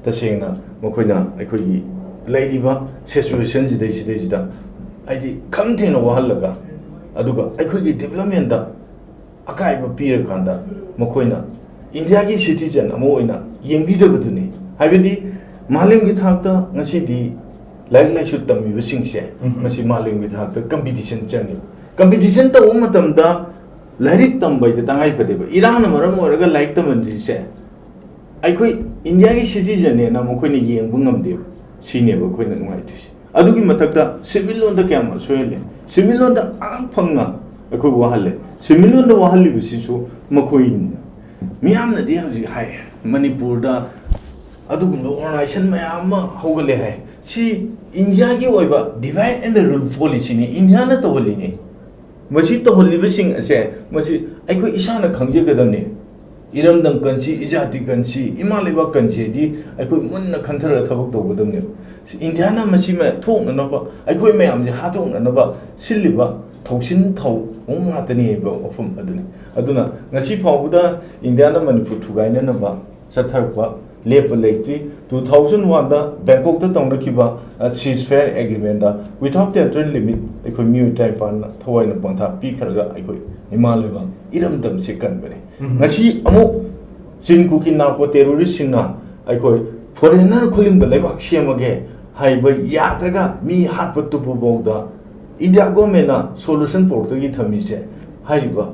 ꯇꯁꯦꯡꯅ ꯃꯈꯣꯏꯅ ꯑꯩꯈꯣꯏꯒꯤ ꯂꯩꯔꯤꯕ ꯁꯤꯆꯨꯋꯦꯁꯟꯁꯤꯗꯩꯁꯤꯗꯩꯁꯤꯗ ꯍꯥꯏꯗꯤ ꯈꯝ ꯊꯦꯡꯅ ꯋꯥꯍꯜꯂꯒ, ꯑꯗꯨꯒ ꯑꯩꯈꯣꯏꯒꯤ ꯗꯤꯕꯂꯞꯃꯦꯟꯗ ꯑꯀꯥꯏꯕ ꯄꯤꯔꯀꯥꯟꯗ ꯃꯈꯣꯏꯅ ꯏꯟꯗꯤꯌꯥꯒꯤ ꯁꯤꯇꯤꯖꯟ ꯑꯃ ꯑꯣꯏꯅ ꯌꯦꯡꯕꯤꯗꯕꯗꯨꯅꯤ꯫ ꯍꯥꯏꯕꯗꯤ ꯃꯥꯂꯦꯝꯒꯤ ꯊꯥꯛꯇ ꯉꯁꯤꯗꯤ ꯂꯥꯏꯔꯤꯛ ꯂꯥꯏꯁꯨ ꯇꯝꯃꯤꯕꯁꯤꯡꯁꯦ, ꯎꯝ꯫ ꯃꯁꯤ ꯃꯥꯂꯦꯝꯒꯤ ꯊꯥꯛꯇ ꯀꯝꯄꯤꯇꯤꯁꯟ ꯆꯪꯉꯤ꯫ ꯀꯝꯄꯤꯇꯤꯁꯟ ꯇꯧꯕ ꯃꯇꯝꯗ ꯂꯥꯏꯔꯤꯛ ꯇꯝꯕ ꯍꯥꯏꯁꯦ ꯇꯉꯥꯏ ꯐꯗꯦꯕ꯫ ꯏꯔꯥꯡꯅ ꯃꯔꯝ ꯑꯣꯏꯔꯒ ꯂꯥꯏꯔꯤꯛ ꯇꯝꯍꯟꯗ꯭ꯔꯤꯁꯦ ꯑꯩꯈꯣꯏ ꯏꯟꯗꯤꯌꯥꯒꯤ ꯁꯤꯇꯤꯖꯟꯅꯦꯅ ꯃꯈꯣꯏꯅ ꯌꯦꯡꯕ ꯉꯝꯗꯦꯕ꯫ ꯁꯤꯅꯦꯕ ꯑꯩꯈꯣꯏꯅ ꯅꯨꯡꯉꯥꯏꯇ꯭ꯔꯤꯁꯦ꯫ ꯑꯗꯨꯒꯤ ꯃꯊꯛꯇ ꯁꯦꯟꯃꯤꯠꯂꯣꯟꯗ ꯀꯌꯥꯝ ꯁꯣꯏꯍꯜꯂꯦ, ꯁꯦꯟꯃꯤꯠꯂꯣꯟꯗ ꯑꯉꯥꯡ ꯐꯪꯅ ꯑꯩꯈꯣꯏ ꯋꯥꯍꯜꯂꯦ꯫ ꯁꯦꯟꯃꯤꯠꯂꯣꯟꯗ ꯋꯥꯍꯜꯂꯤꯕꯁꯤꯁꯨ ꯃꯈꯣꯏꯅ꯫ ꯃꯤꯌꯥꯝꯅꯗꯤ ꯍꯧꯖꯤꯛ ꯍꯥꯏ, ꯃꯅꯤꯄꯨꯔꯗ ꯑꯗꯨꯒꯨꯝꯕ ꯑꯣꯔꯒꯅꯥꯏꯖꯦꯁꯟ ꯃꯌꯥꯝ ꯑꯃ ꯍꯧꯒꯠꯂꯦ ꯍꯥꯏ꯫ ꯁꯤ ꯏꯟꯗꯤꯌꯥꯒꯤ ꯑꯣꯏꯕ divide and rule policyꯅꯤ, ꯏꯟꯗꯤꯌꯥꯅ ꯇꯧꯍꯜꯂꯤꯅꯤ꯫ ꯃꯁꯤ ꯇꯧꯍꯜꯂꯤꯕꯁꯤꯡ ꯑꯁꯦ ꯃꯁꯤ ꯑꯩꯈꯣꯏ ꯏꯁꯥꯅ ꯈꯪꯖꯒꯗꯕꯅꯤ꯫ ꯏꯔꯝꯗꯝ ꯀꯟꯁꯤ, ꯏꯖꯥꯇꯤ ꯀꯟꯁꯤ, ꯏꯃꯥ ꯂꯩꯕꯥꯛ ꯀꯟꯁꯤ ꯍꯥꯏꯗꯤ ꯑꯩꯈꯣꯏ ꯃꯨꯟꯅ ꯈꯟꯊꯔꯒ ꯊꯕꯛ ꯇꯧꯒꯗꯕꯅꯦꯕ꯫ ꯁꯤ ꯏꯟꯗꯤꯌꯥꯅ ꯃꯁꯤ ꯃꯌꯥꯝ ꯊꯣꯛꯅꯅꯕ, ꯑꯩꯈꯣꯏ ꯃꯌꯥꯝꯁꯦ ꯍꯥꯠꯇꯣꯛꯅꯅꯕ ꯁꯤꯜꯂꯤꯕ ꯊꯧꯁꯤꯟ ꯊꯧꯑꯣꯡ ꯉꯥꯛꯇꯅꯤ ꯍꯥꯏꯕ ꯋꯥꯐꯝ ꯑꯗꯨꯅꯤ꯫ ꯑꯗꯨꯅ ꯉꯁꯤ ꯐꯥꯎꯕꯗ ꯏꯟꯗꯤꯌꯥꯅ ꯃꯅꯤꯄꯨꯔ ꯊꯨꯒꯥꯏꯅꯅꯕ ꯆꯠꯊꯔꯛꯄ ꯂꯦꯞꯄ ꯂꯩꯇ꯭ꯔꯤ꯫ Two thousand one ꯗ ꯕꯦꯡꯀꯣꯛꯇ ꯇꯧꯅꯈꯤꯕ, ꯑ, cease fire agreement ꯗ without territorial limit ꯑꯩꯈꯣꯏ ꯃꯤꯑꯣꯏ ꯇꯔꯥꯅꯤꯄꯥꯟꯅ ꯊꯋꯥꯏꯅ ꯄꯣꯟꯊꯥ ꯄꯤꯈ꯭ꯔꯒ ꯑꯩꯈꯣꯏ ꯏꯃꯥ ꯂꯩꯕꯥꯛ ꯏꯔꯝꯗꯝꯁꯦ ꯀꯟꯕꯅꯦ꯫ ꯎꯝ꯫ ꯉꯁꯤ ꯑꯃꯨꯛ ꯆꯤꯟ ꯀꯨꯀꯤ ꯅꯥꯀꯣ ꯇꯦꯔꯣꯔꯤꯁꯁꯤꯡꯅ ꯑꯩꯈꯣꯏ ꯐꯣꯔꯦꯟꯅꯔ ꯈꯨꯂꯤꯡꯕ ꯂꯩꯕꯥꯛ ꯁꯦꯝꯃꯒꯦ ꯍꯥꯏꯕ ꯌꯥꯗ꯭ꯔꯒ ꯃꯤ ꯍꯥꯠꯄ ꯇꯨꯞꯄ ꯐꯥꯎꯗ ꯏꯟꯗꯤꯌꯥ ꯒꯣꯔꯃꯦꯟꯅ ꯁꯣꯂꯨꯁꯟ ꯄꯨꯔꯛꯇꯒꯤ ꯊꯝꯃꯤꯁꯦ ꯍꯥꯏꯔꯤꯕ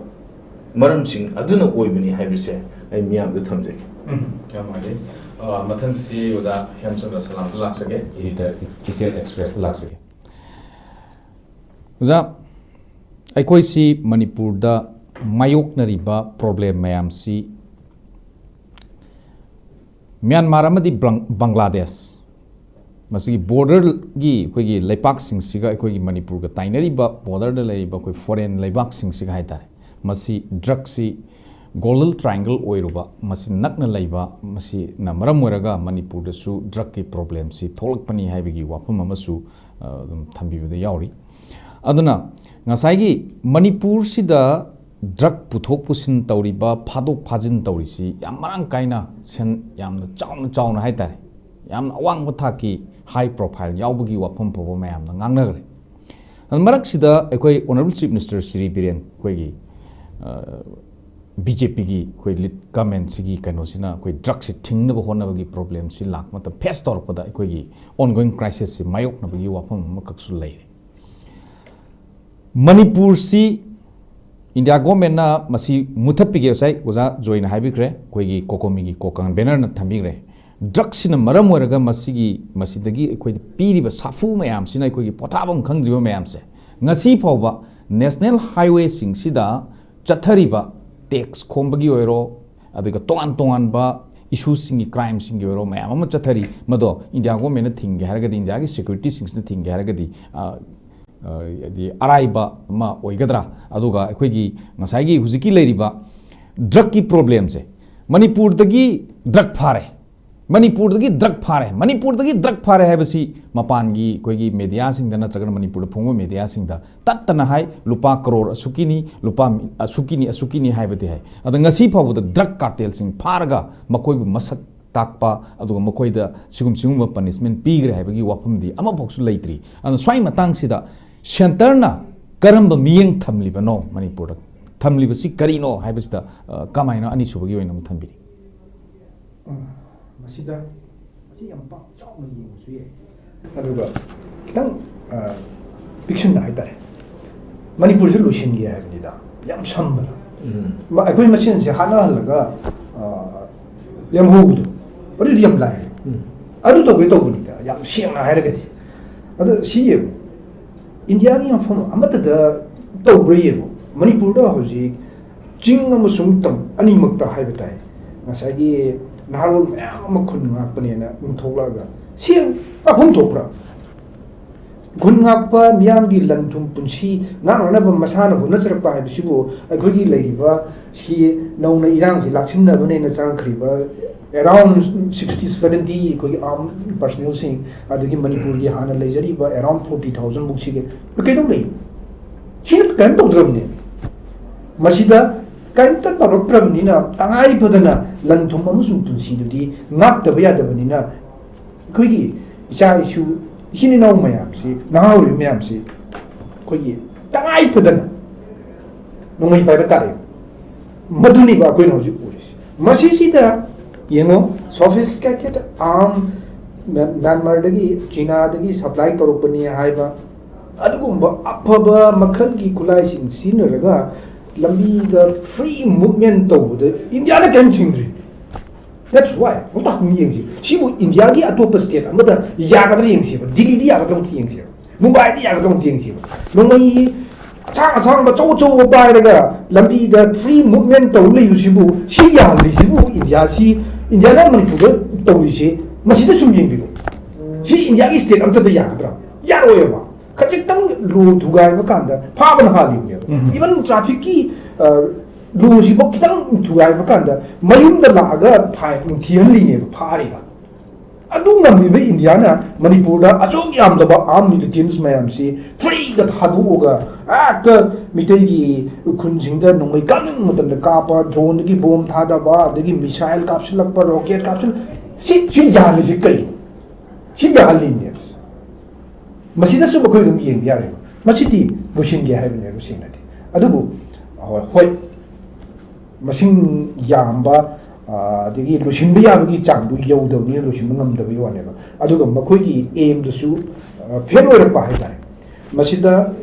ꯃꯔꯝꯁꯤꯡ ꯑꯗꯨꯅ ꯑꯣꯏꯕꯅꯤ ꯍꯥꯏꯕꯁꯦ ꯑꯩ ꯃꯤꯌꯥꯝꯗ ꯊꯝꯖꯒꯦ꯫ ꯎꯝ, ꯌꯥꯝ ꯅꯨꯡꯉꯥꯏꯖꯩ꯫ ꯑ, ꯃꯊꯪꯁꯤ ꯑꯣꯖꯥ ꯍꯦꯝꯆꯟꯗ꯭ꯔ ꯁꯂꯥꯝꯗ ꯂꯥꯛꯆꯒꯦ, editor Ichil Express ꯇ ꯂꯥꯛꯆꯒꯦ꯫ ꯑꯣꯖꯥ, ꯑꯩꯈꯣꯏꯁꯤ ꯃꯅꯤꯄꯨꯔꯗ ꯃꯥꯌꯣꯛꯅꯔꯤꯕ problem ꯃꯌꯥꯝꯁꯤ ꯃ꯭ꯌꯥꯟꯃꯥꯔ ꯑꯃꯗꯤ ꯕ꯭ꯂꯪ-, ꯕꯪꯒ꯭ꯂꯥꯗꯦꯁ, ꯃꯁꯤꯒꯤ ꯕꯣꯔꯗꯔꯒꯤ ꯑꯩꯈꯣꯏꯒꯤ ꯂꯩꯄꯥꯛꯁꯤꯡꯁꯤꯒ ꯑꯩꯈꯣꯏꯒꯤ ꯃꯅꯤꯄꯨꯔꯒ ꯇꯥꯏꯅꯔꯤꯕ, ꯕꯣꯔꯗꯔꯗ ꯂꯩꯔꯤꯕ ꯑꯩꯈꯣꯏ ꯐꯣꯔꯦꯟ ꯂꯩꯕꯥꯛꯁꯤꯡꯁꯤꯒ ꯍꯥꯏꯇꯥꯔꯦ, ꯃꯁꯤ ꯗ꯭ꯔꯒꯁꯤ ꯒꯣꯜꯗꯟ ꯇ꯭ꯔꯥꯏꯡꯒꯜ ꯑꯣꯏꯔꯨꯕ, ꯃꯁꯤ ꯅꯛꯅ ꯂꯩꯕ, ꯃꯁꯤꯅ ꯃꯔꯝ ꯑꯣꯏꯔꯒ ꯃꯅꯤꯄꯨꯔꯗꯁꯨ ꯗ꯭ꯔꯒꯀꯤ ꯄ꯭ꯔꯣꯕ꯭ꯂꯦꯝꯁꯤ ꯊꯣꯛꯂꯛꯄꯅꯤ ꯍꯥꯏꯕꯒꯤ ꯋꯥꯐꯝ ꯑꯃꯁꯨ, ꯑ, ꯑꯗꯨꯝ ꯊꯝꯕꯤꯕꯗ ꯌꯥꯎꯔꯤ꯫ ꯑꯗꯨꯅ ꯉꯁꯥꯏꯒꯤ ꯃꯅꯤꯄꯨꯔꯁꯤꯗ ꯗ꯭ꯔꯒ ꯄꯨꯊꯣꯛ ꯄꯨꯁꯤꯟ ꯇꯧꯔꯤꯕ, ꯐꯥꯗꯣꯛ ꯐꯥꯖꯤꯟ ꯇꯧꯔꯤꯁꯤ ꯌꯥꯝ ꯃꯔꯥꯡ ꯀꯥꯏꯅ, ꯁꯦꯟ ꯌꯥꯝꯅ ꯆꯥꯎꯅ ꯆꯥꯎꯅ ꯍꯥꯏꯇꯥꯔꯦ, ꯌꯥꯝꯅ ꯑꯋꯥꯡꯕ ꯊꯥꯛꯀꯤ ꯍꯥꯏ ꯄ꯭ꯔꯣꯐꯥꯏꯜ ꯌꯥꯎꯕꯒꯤ ꯋꯥꯐꯝ ꯐꯥꯎꯕ ꯃꯌꯥꯝꯅ ꯉꯥꯡꯅꯈ꯭ꯔꯦ꯫ ꯑꯗꯨ ꯃꯔꯛꯁꯤꯗ ꯑꯩꯈꯣꯏ honourable chief minister Shri Biren, ꯑꯩꯈꯣꯏꯒꯤ, ꯑ, ꯕꯤ ꯖꯦ ꯄꯤꯒꯤ ꯑꯩꯈꯣꯏ ꯂꯤꯗ ꯒꯃꯦꯟꯁꯤꯒꯤ ꯀꯩꯅꯣꯁꯤꯅ ꯑꯩꯈꯣꯏ ꯗ꯭ꯔꯒꯁꯤ ꯊꯤꯡꯅꯕ ꯍꯣꯠꯅꯕꯒꯤ ꯄ꯭ꯔꯣꯕ꯭ꯂꯦꯝꯁꯤ ꯂꯥꯛꯄ ꯃꯇꯝ, ꯐꯦꯁ ꯇꯧꯔꯛꯄꯗ ꯑꯩꯈꯣꯏꯒꯤ ꯑꯣꯟꯒꯣꯋꯤꯡ ꯀ꯭ꯔꯥꯏꯁꯤꯁꯁꯤ ꯃꯥꯌꯣꯛꯅꯕꯒꯤ ꯋꯥꯐꯝ ꯑꯃꯈꯛꯁꯨ ꯂꯩꯔꯦ꯫ ꯃꯅꯤꯄꯨꯔꯁꯤ ꯏꯟꯗꯤꯌꯥ ꯒꯣꯔꯃꯦꯟꯅ ꯃꯁꯤ ꯃꯨꯊꯠꯄꯤꯒꯦ, ꯉꯁꯥꯏ ꯑꯣꯖꯥ ꯖꯣꯏꯅ ꯍꯥꯏꯕꯤꯈ꯭ꯔꯦ, ꯑꯩꯈꯣꯏꯒꯤ ꯀꯣꯀꯣꯃꯤꯒꯤ ꯀꯣꯀꯥꯡ ꯕꯦꯅꯔꯅ ꯊꯝꯕꯤꯈ꯭ꯔꯦ꯫ ꯗ꯭ꯔꯒꯁꯤꯅ ꯃꯔꯝ ꯑꯣꯏꯔꯒ ꯃꯁꯤꯒꯤ, ꯃꯁꯤꯗꯒꯤ ꯑꯩꯈꯣꯏꯗ ꯄꯤꯔꯤꯕ ꯁꯥꯐꯨ ꯃꯌꯥꯝꯁꯤꯅ, ꯑꯩꯈꯣꯏꯒꯤ ꯄꯣꯊꯥꯐꯝ ꯈꯪꯗ꯭ꯔꯤꯕ ꯃꯌꯥꯝꯁꯦ, ꯉꯁꯤ ꯐꯥꯎꯕ ꯅꯦꯁꯅꯦꯜ ꯍꯥꯏꯋꯦꯁꯤꯡꯁꯤꯗ ꯆꯠꯊꯔꯤꯕ ꯇꯦꯛꯁ ꯈꯣꯝꯕꯒꯤ ꯑꯣꯏꯔꯣ, ꯑꯗꯨꯒ ꯇꯣꯉꯥꯟ ꯇꯣꯉꯥꯟꯕ ꯏꯁꯨꯁꯤꯡꯒꯤ, ꯀ꯭ꯔꯥꯏꯝꯁꯤꯡꯒꯤ ꯑꯣꯏꯔꯣ, ꯃꯌꯥꯝ ꯑꯃ ꯆꯠꯊꯔꯤ꯫ ꯃꯗꯣ ꯏꯟꯗꯤꯌꯥ ꯒꯣꯔꯃꯦꯟꯅ ꯊꯤꯡꯒꯦ ꯍꯥꯏꯔꯒꯗꯤ, ꯏꯟꯗꯤꯌꯥꯒꯤ ꯁꯦꯀ꯭ꯌꯨꯔꯤꯇꯤꯁꯤꯡꯁꯤꯅ ꯊꯤꯡꯒꯦ ꯍꯥꯏꯔꯒꯗꯤ, ꯑ, ꯑ, ꯍꯥꯏꯗꯤ ꯑꯔꯥꯏꯕ ꯑꯃ ꯑꯣꯏꯒꯗ꯭ꯔꯥ? ꯑꯗꯨꯒ ꯑꯩꯈꯣꯏꯒꯤ ꯉꯁꯥꯏꯒꯤ ꯍꯧꯖꯤꯛꯀꯤ ꯂꯩꯔꯤꯕ ꯗ꯭ꯔꯒꯀꯤ ꯄ꯭ꯔꯣꯕ꯭ꯂꯦꯝꯁꯦ, ꯃꯅꯤꯄꯨꯔꯗꯒꯤ ꯗ꯭ꯔꯒ ꯐꯥꯔꯦ, ꯃꯅꯤꯄꯨꯔꯗꯒꯤ ꯗ꯭ꯔꯒ ꯐꯥꯔꯦ, ꯃꯅꯤꯄꯨꯔꯗꯒꯤ ꯗ꯭ꯔꯒ ꯐꯥꯔꯦ ꯍꯥꯏꯕꯁꯤ ꯃꯄꯥꯟꯒꯤ ꯑꯩꯈꯣꯏꯒꯤ ꯃꯦꯗꯤꯌꯥꯁꯤꯡꯗ ꯅꯠꯇ꯭ꯔꯒꯅ ꯃꯅꯤꯄꯨꯔꯗ ꯐꯣꯡꯕ ꯃꯦꯗꯤꯌꯥꯁꯤꯡꯗ ꯇꯠꯇꯅ ꯍꯥꯏ, ꯂꯨꯄꯥ ꯀꯔꯣꯔ ꯑꯁꯨꯛꯀꯤꯅꯤ, ꯂꯨꯄꯥ ꯑꯁꯨꯛꯀꯤꯅꯤ, ꯑꯁꯨꯛꯀꯤꯅꯤ ꯍꯥꯏꯕꯗꯤ ꯍꯥꯏ꯫ ꯑꯗ ꯉꯁꯤ ꯐꯥꯎꯕꯗ ꯗ꯭ꯔꯒ ꯀꯥꯔꯇꯦꯜꯁꯤꯡ ꯐꯥꯔꯒ ꯃꯈꯣꯏꯕꯨ ꯃꯁꯛ ꯇꯥꯛꯄ, ꯑꯗꯨꯒ ꯃꯈꯣꯏꯗ ꯁꯤꯒꯨꯝ-, ꯁꯤꯒꯨꯝꯕ ꯄꯅꯤꯁꯃꯦꯟ ꯄꯤꯈ꯭ꯔꯦ ꯍꯥꯏꯕꯒꯤ ꯋꯥꯐꯝꯗꯤ ꯑꯃꯐꯥꯎꯁꯨ ꯂꯩꯇ꯭ꯔꯤ꯫ ꯑꯗꯨꯅ ꯁ꯭ꯋꯥꯏ ꯃꯇꯥꯡꯁꯤꯗ ꯁꯦꯟꯇꯔꯅ ꯀꯔꯝꯕ ꯃꯤꯠꯌꯦꯡ ꯊꯝꯂꯤꯕꯅꯣ, ꯃꯅꯤꯄꯨꯔꯗ ꯊꯝꯂꯤꯕꯁꯤ ꯀꯔꯤꯅꯣ ꯍꯥꯏꯕꯁꯤꯗ, ꯑ, ꯀꯃꯥꯏꯅ ꯑꯅꯤꯁꯨꯕꯒꯤ ꯑꯣꯏꯅ ꯑꯃꯨꯛ ꯊꯝꯕꯤꯔꯤ? ꯎꯝ, ꯃꯁꯤꯗ, ꯃꯁꯤ ꯌꯥꯝ ꯄꯥꯛ ꯆꯥꯎꯅ ꯌꯦꯡꯕꯁꯨ ꯌꯥꯏ꯫ ꯑꯗꯨꯒ ꯈꯤꯇꯪ, ꯑ, ꯄꯤꯛꯁꯤꯟꯅ ꯍꯥꯏꯇꯥꯔꯦ, ꯃꯅꯤꯄꯨꯔꯁꯦ ꯂꯣꯏꯁꯤꯟꯒꯦ ꯍꯥꯏꯕꯅꯤꯗ, ꯌꯥꯝ ꯁꯝꯕꯗ꯫ ꯎꯝ꯫ ꯃ-, ꯑꯩꯈꯣꯏ ꯃꯁꯦꯟꯁꯦ ꯍꯥꯠꯅꯍꯜꯂꯒ, ꯑ, ꯂꯦꯝꯍꯧꯕꯗꯣ, ꯑꯗꯨꯗꯤ ꯌꯥꯝ ꯂꯥꯏ꯫ ꯎꯝ꯫ ꯑꯗꯨ ꯇꯧꯒꯦ ꯇꯧꯕꯅꯤꯗ, ꯌꯥꯝ ꯁꯦꯡꯅ ꯍꯥꯏꯔꯒꯗꯤ꯫ ꯑꯗꯣ ꯁꯤ ꯌꯦꯡꯉꯨ, ꯏꯟꯗꯤꯌꯥꯒꯤ ꯃꯐꯝ ꯑꯃꯠꯇꯗ ꯇꯧꯕ꯭ꯔꯥ ꯌꯦꯡꯉꯨ꯫ ꯃꯅꯤꯄꯨꯔꯗ ꯍꯧꯖꯤꯛ ꯆꯤꯡ ꯑꯃꯁꯨꯡ ꯇꯝ ꯑꯅꯤꯃꯛꯇ ꯍꯥꯏꯕ ꯇꯥꯏ, ꯉꯁꯥꯏꯒꯤ ꯅꯍꯥꯔꯣꯜ ꯃꯌꯥꯝ ꯑꯃ ꯈꯨꯟ ꯉꯥꯛꯄꯅꯦꯅ ꯑꯗꯨꯝ ꯊꯣꯛꯂꯛꯑꯒ ꯁꯤ ꯀꯥꯐꯝ ꯊꯣꯛꯄ꯭ꯔꯥ? ꯈꯨꯟ ꯉꯥꯛꯄ, ꯃꯤꯌꯥꯝꯒꯤ ꯂꯟ ꯊꯨꯝ ꯄꯨꯟꯁꯤ ꯉꯥꯛꯅꯅꯕ ꯃꯁꯥꯅ ꯍꯣꯠꯅꯖꯔꯛꯄ ꯍꯥꯏꯕꯁꯤꯕꯨ ꯑꯩꯈꯣꯏꯒꯤ ꯂꯩꯔꯤꯕ ꯁꯤ ꯅꯧꯅ ꯏꯔꯥꯡꯁꯤ ꯂꯥꯛꯁꯤꯟꯅꯕꯅꯦꯅ ꯆꯪꯉꯛꯈ꯭ꯔꯤꯕ around sixty seventy ꯑꯩꯈꯣꯏꯒꯤ armed personnelꯁꯤꯡ, ꯑꯗꯒꯤ ꯃꯅꯤꯄꯨꯔꯒꯤ ꯍꯥꯟꯅ ꯂꯩꯖꯔꯤꯕ around forty thousand ꯃꯨꯛꯁꯤꯒꯤ ꯀꯩꯗꯧ ꯂꯩ? ꯁꯤꯅ ꯀꯔꯤꯝ ꯇꯧꯗ꯭ꯔꯕꯅꯦ꯫ ꯃꯁꯤꯗ ꯀꯔꯤꯝꯇ ꯇꯧꯔꯛꯇ꯭ꯔꯕꯅꯤꯅ ꯇꯉꯥꯏ ꯐꯗꯅ ꯂꯟ ꯊꯨꯝ ꯑꯃꯁꯨꯡ ꯄꯨꯟꯁꯤꯗꯨꯗꯤ ꯉꯥꯛꯇꯕ ꯌꯥꯗꯕꯅꯤꯅ ꯑꯩꯈꯣꯏꯒꯤ ꯏꯆꯥ ꯏꯁꯨ, ꯏꯆꯤꯟ ꯏꯅꯥꯎ ꯃꯌꯥꯝꯁꯤ, ꯅꯍꯥ ꯑꯣꯏꯔꯤꯕ ꯃꯌꯥꯝꯁꯤ ꯑꯩꯈꯣꯏꯒꯤ ꯇꯉꯥꯏ ꯐꯗꯅ ꯅꯣꯡꯃꯩ ꯄꯥꯏꯕ ꯇꯥꯔꯦ꯫ ꯃꯗꯨꯅꯤꯕ ꯑꯩꯈꯣꯏꯅ ꯍꯧꯖꯤꯛ ꯎꯔꯤꯁꯤ꯫ ꯃꯁꯤꯁꯤꯗ ꯌꯦꯡꯉꯣ, sophisticated arm ꯃ꯭ꯌꯥꯟꯃꯥꯔꯗꯒꯤ, ꯆꯤꯅꯥꯗꯒꯤ supply ꯇꯧꯔꯛꯄꯅꯤ ꯍꯥꯏꯕ ꯑꯗꯨꯒꯨꯝꯕ ꯑꯐꯕ ꯃꯈꯜꯒꯤ ꯈꯨꯠꯂꯥꯏꯁꯤꯡ ꯁꯤꯖꯤꯟꯅꯔꯒ ꯂꯝꯕꯤꯗ free movement ꯇꯧꯕꯗ ꯏꯟꯗꯤꯌꯥꯅ ꯀꯔꯤꯝ ꯊꯤꯡꯗ꯭ꯔꯤ꯫ That's why ꯑꯝꯇ ꯍꯪ ꯌꯦꯡꯁꯤ, ꯁꯤꯕꯨ ꯏꯟꯗꯤꯌꯥꯒꯤ ꯑꯇꯣꯞꯄ state ꯑꯃꯗ ꯌꯥꯒꯗ꯭ꯔꯥ ꯌꯦꯡꯁꯤꯕ, ꯗꯤꯜꯂꯤꯗꯤ ꯌꯥꯒꯗ꯭ꯔꯥ ꯑꯝꯇ ꯌꯦꯡꯁꯤꯕ, ꯃꯨꯝꯕꯥꯏꯗꯤ ꯌꯥꯒꯗ꯭ꯔꯥ ꯑꯝꯇ ꯌꯦꯡꯁꯤꯕ꯫ ꯅꯣꯡꯃꯩ ꯑꯁꯥꯡ ꯑꯁꯥꯡꯕ ꯑꯆꯧ ꯑꯆꯧꯕ ꯄꯥꯏꯔꯒ ꯂꯝꯕꯤꯗ free movement ꯇꯧ ꯂꯩꯕꯁꯤꯕꯨ, ꯁꯤ ꯌꯥꯍꯜꯂꯤꯁꯤꯕꯨ ꯏꯟꯗꯤꯌꯥꯁꯤ, ꯏꯟꯗꯤꯌꯥꯅ ꯃꯅꯤꯄꯨꯔꯗ ꯇꯧꯔꯤꯁꯦ, ꯃꯁꯤꯗ ꯁꯨꯝ ꯌꯦꯡꯕꯤꯔꯣ꯫ ꯁꯤ ꯏꯟꯗꯤꯌꯥꯒꯤ state ꯑꯝꯇꯗ ꯌꯥꯒꯗ꯭ꯔꯥ? ꯌꯥꯔꯣꯏꯕ꯫ ꯈꯖꯤꯛꯇꯪ law ꯊꯨꯒꯥꯏꯕ ꯀꯥꯟꯗ ꯐꯥꯕꯅ ꯍꯥꯜꯂꯤꯕꯅꯦꯕ꯫ ꯎꯝ꯫ Even trafficꯀꯤ, ꯑ, lawꯁꯤꯐꯥꯎ ꯈꯤꯇꯪ ꯊꯨꯒꯥꯏꯕ ꯀꯥꯟꯗ ꯃꯌꯨꯝꯗ ꯂꯥꯛꯑꯒ fine ꯊꯤꯍꯜꯂꯤꯅꯦꯕ ꯐꯥꯔꯤꯒ꯫ ꯑꯗꯨ ꯉꯝꯃꯤꯕ ꯏꯟꯗꯤꯌꯥꯅ ꯃꯅꯤꯄꯨꯔꯗ ꯑꯁꯨꯛ ꯌꯥꯝꯂꯕ armed militants ꯃꯌꯥꯝꯁꯤ freeꯗ ꯊꯥꯗꯣꯛꯑꯒ ꯍꯦꯛꯇ ꯃꯤꯇꯩꯒꯤ ꯈꯨꯟꯁꯤꯡꯗ ꯅꯣꯡꯃꯩ ꯀꯥꯞꯅꯤꯡꯕ ꯃꯇꯝꯗ ꯀꯥꯞꯄ, droneꯗꯒꯤ bomb ꯊꯥꯗꯕ, ꯑꯗꯒꯤ missile ꯀꯥꯞꯁꯤꯜꯂꯛꯄ, rocket ꯀꯥꯞꯁꯤꯜ-, ꯁꯤ, ꯁꯤ ꯌꯥꯍꯜꯂꯤꯁꯤ ꯀꯩꯅꯣ? ꯁꯤ ꯌꯥꯍꯜꯂꯤꯅꯦꯕ꯫ ꯃꯁꯤꯗꯁꯨ ꯃꯈꯣꯏ ꯑꯗꯨꯝ ꯌꯦꯡꯕ ꯌꯥꯔꯦꯕ꯫ ꯃꯁꯤꯗꯤ ꯂꯣꯏꯁꯤꯟꯒꯦ ꯍꯥꯏꯕꯅꯦꯕ ꯁꯦꯡꯅꯗꯤ꯫ ꯑꯗꯨꯕꯨ, ꯍꯣꯏ, ꯍꯣꯏ, ꯃꯁꯤꯡ ꯌꯥꯝꯕ, ꯑ, ꯑꯗꯒꯤ ꯂꯣꯏꯁꯤꯟꯕ ꯌꯥꯕꯒꯤ ꯆꯥꯡꯗꯨ ꯌꯧꯗꯕꯅꯤꯅ ꯂꯣꯏꯁꯤꯟꯕ ꯉꯝꯗꯕꯒꯤ ꯋꯥꯅꯦꯕ꯫ ꯑꯗꯨꯒ ꯃꯈꯣꯏꯒꯤ aimꯗꯨꯁꯨ, ꯑ, fail ꯑꯣꯏꯔꯛꯄ ꯍꯥꯏꯇꯥꯔꯦ꯫ ꯃꯁꯤꯗ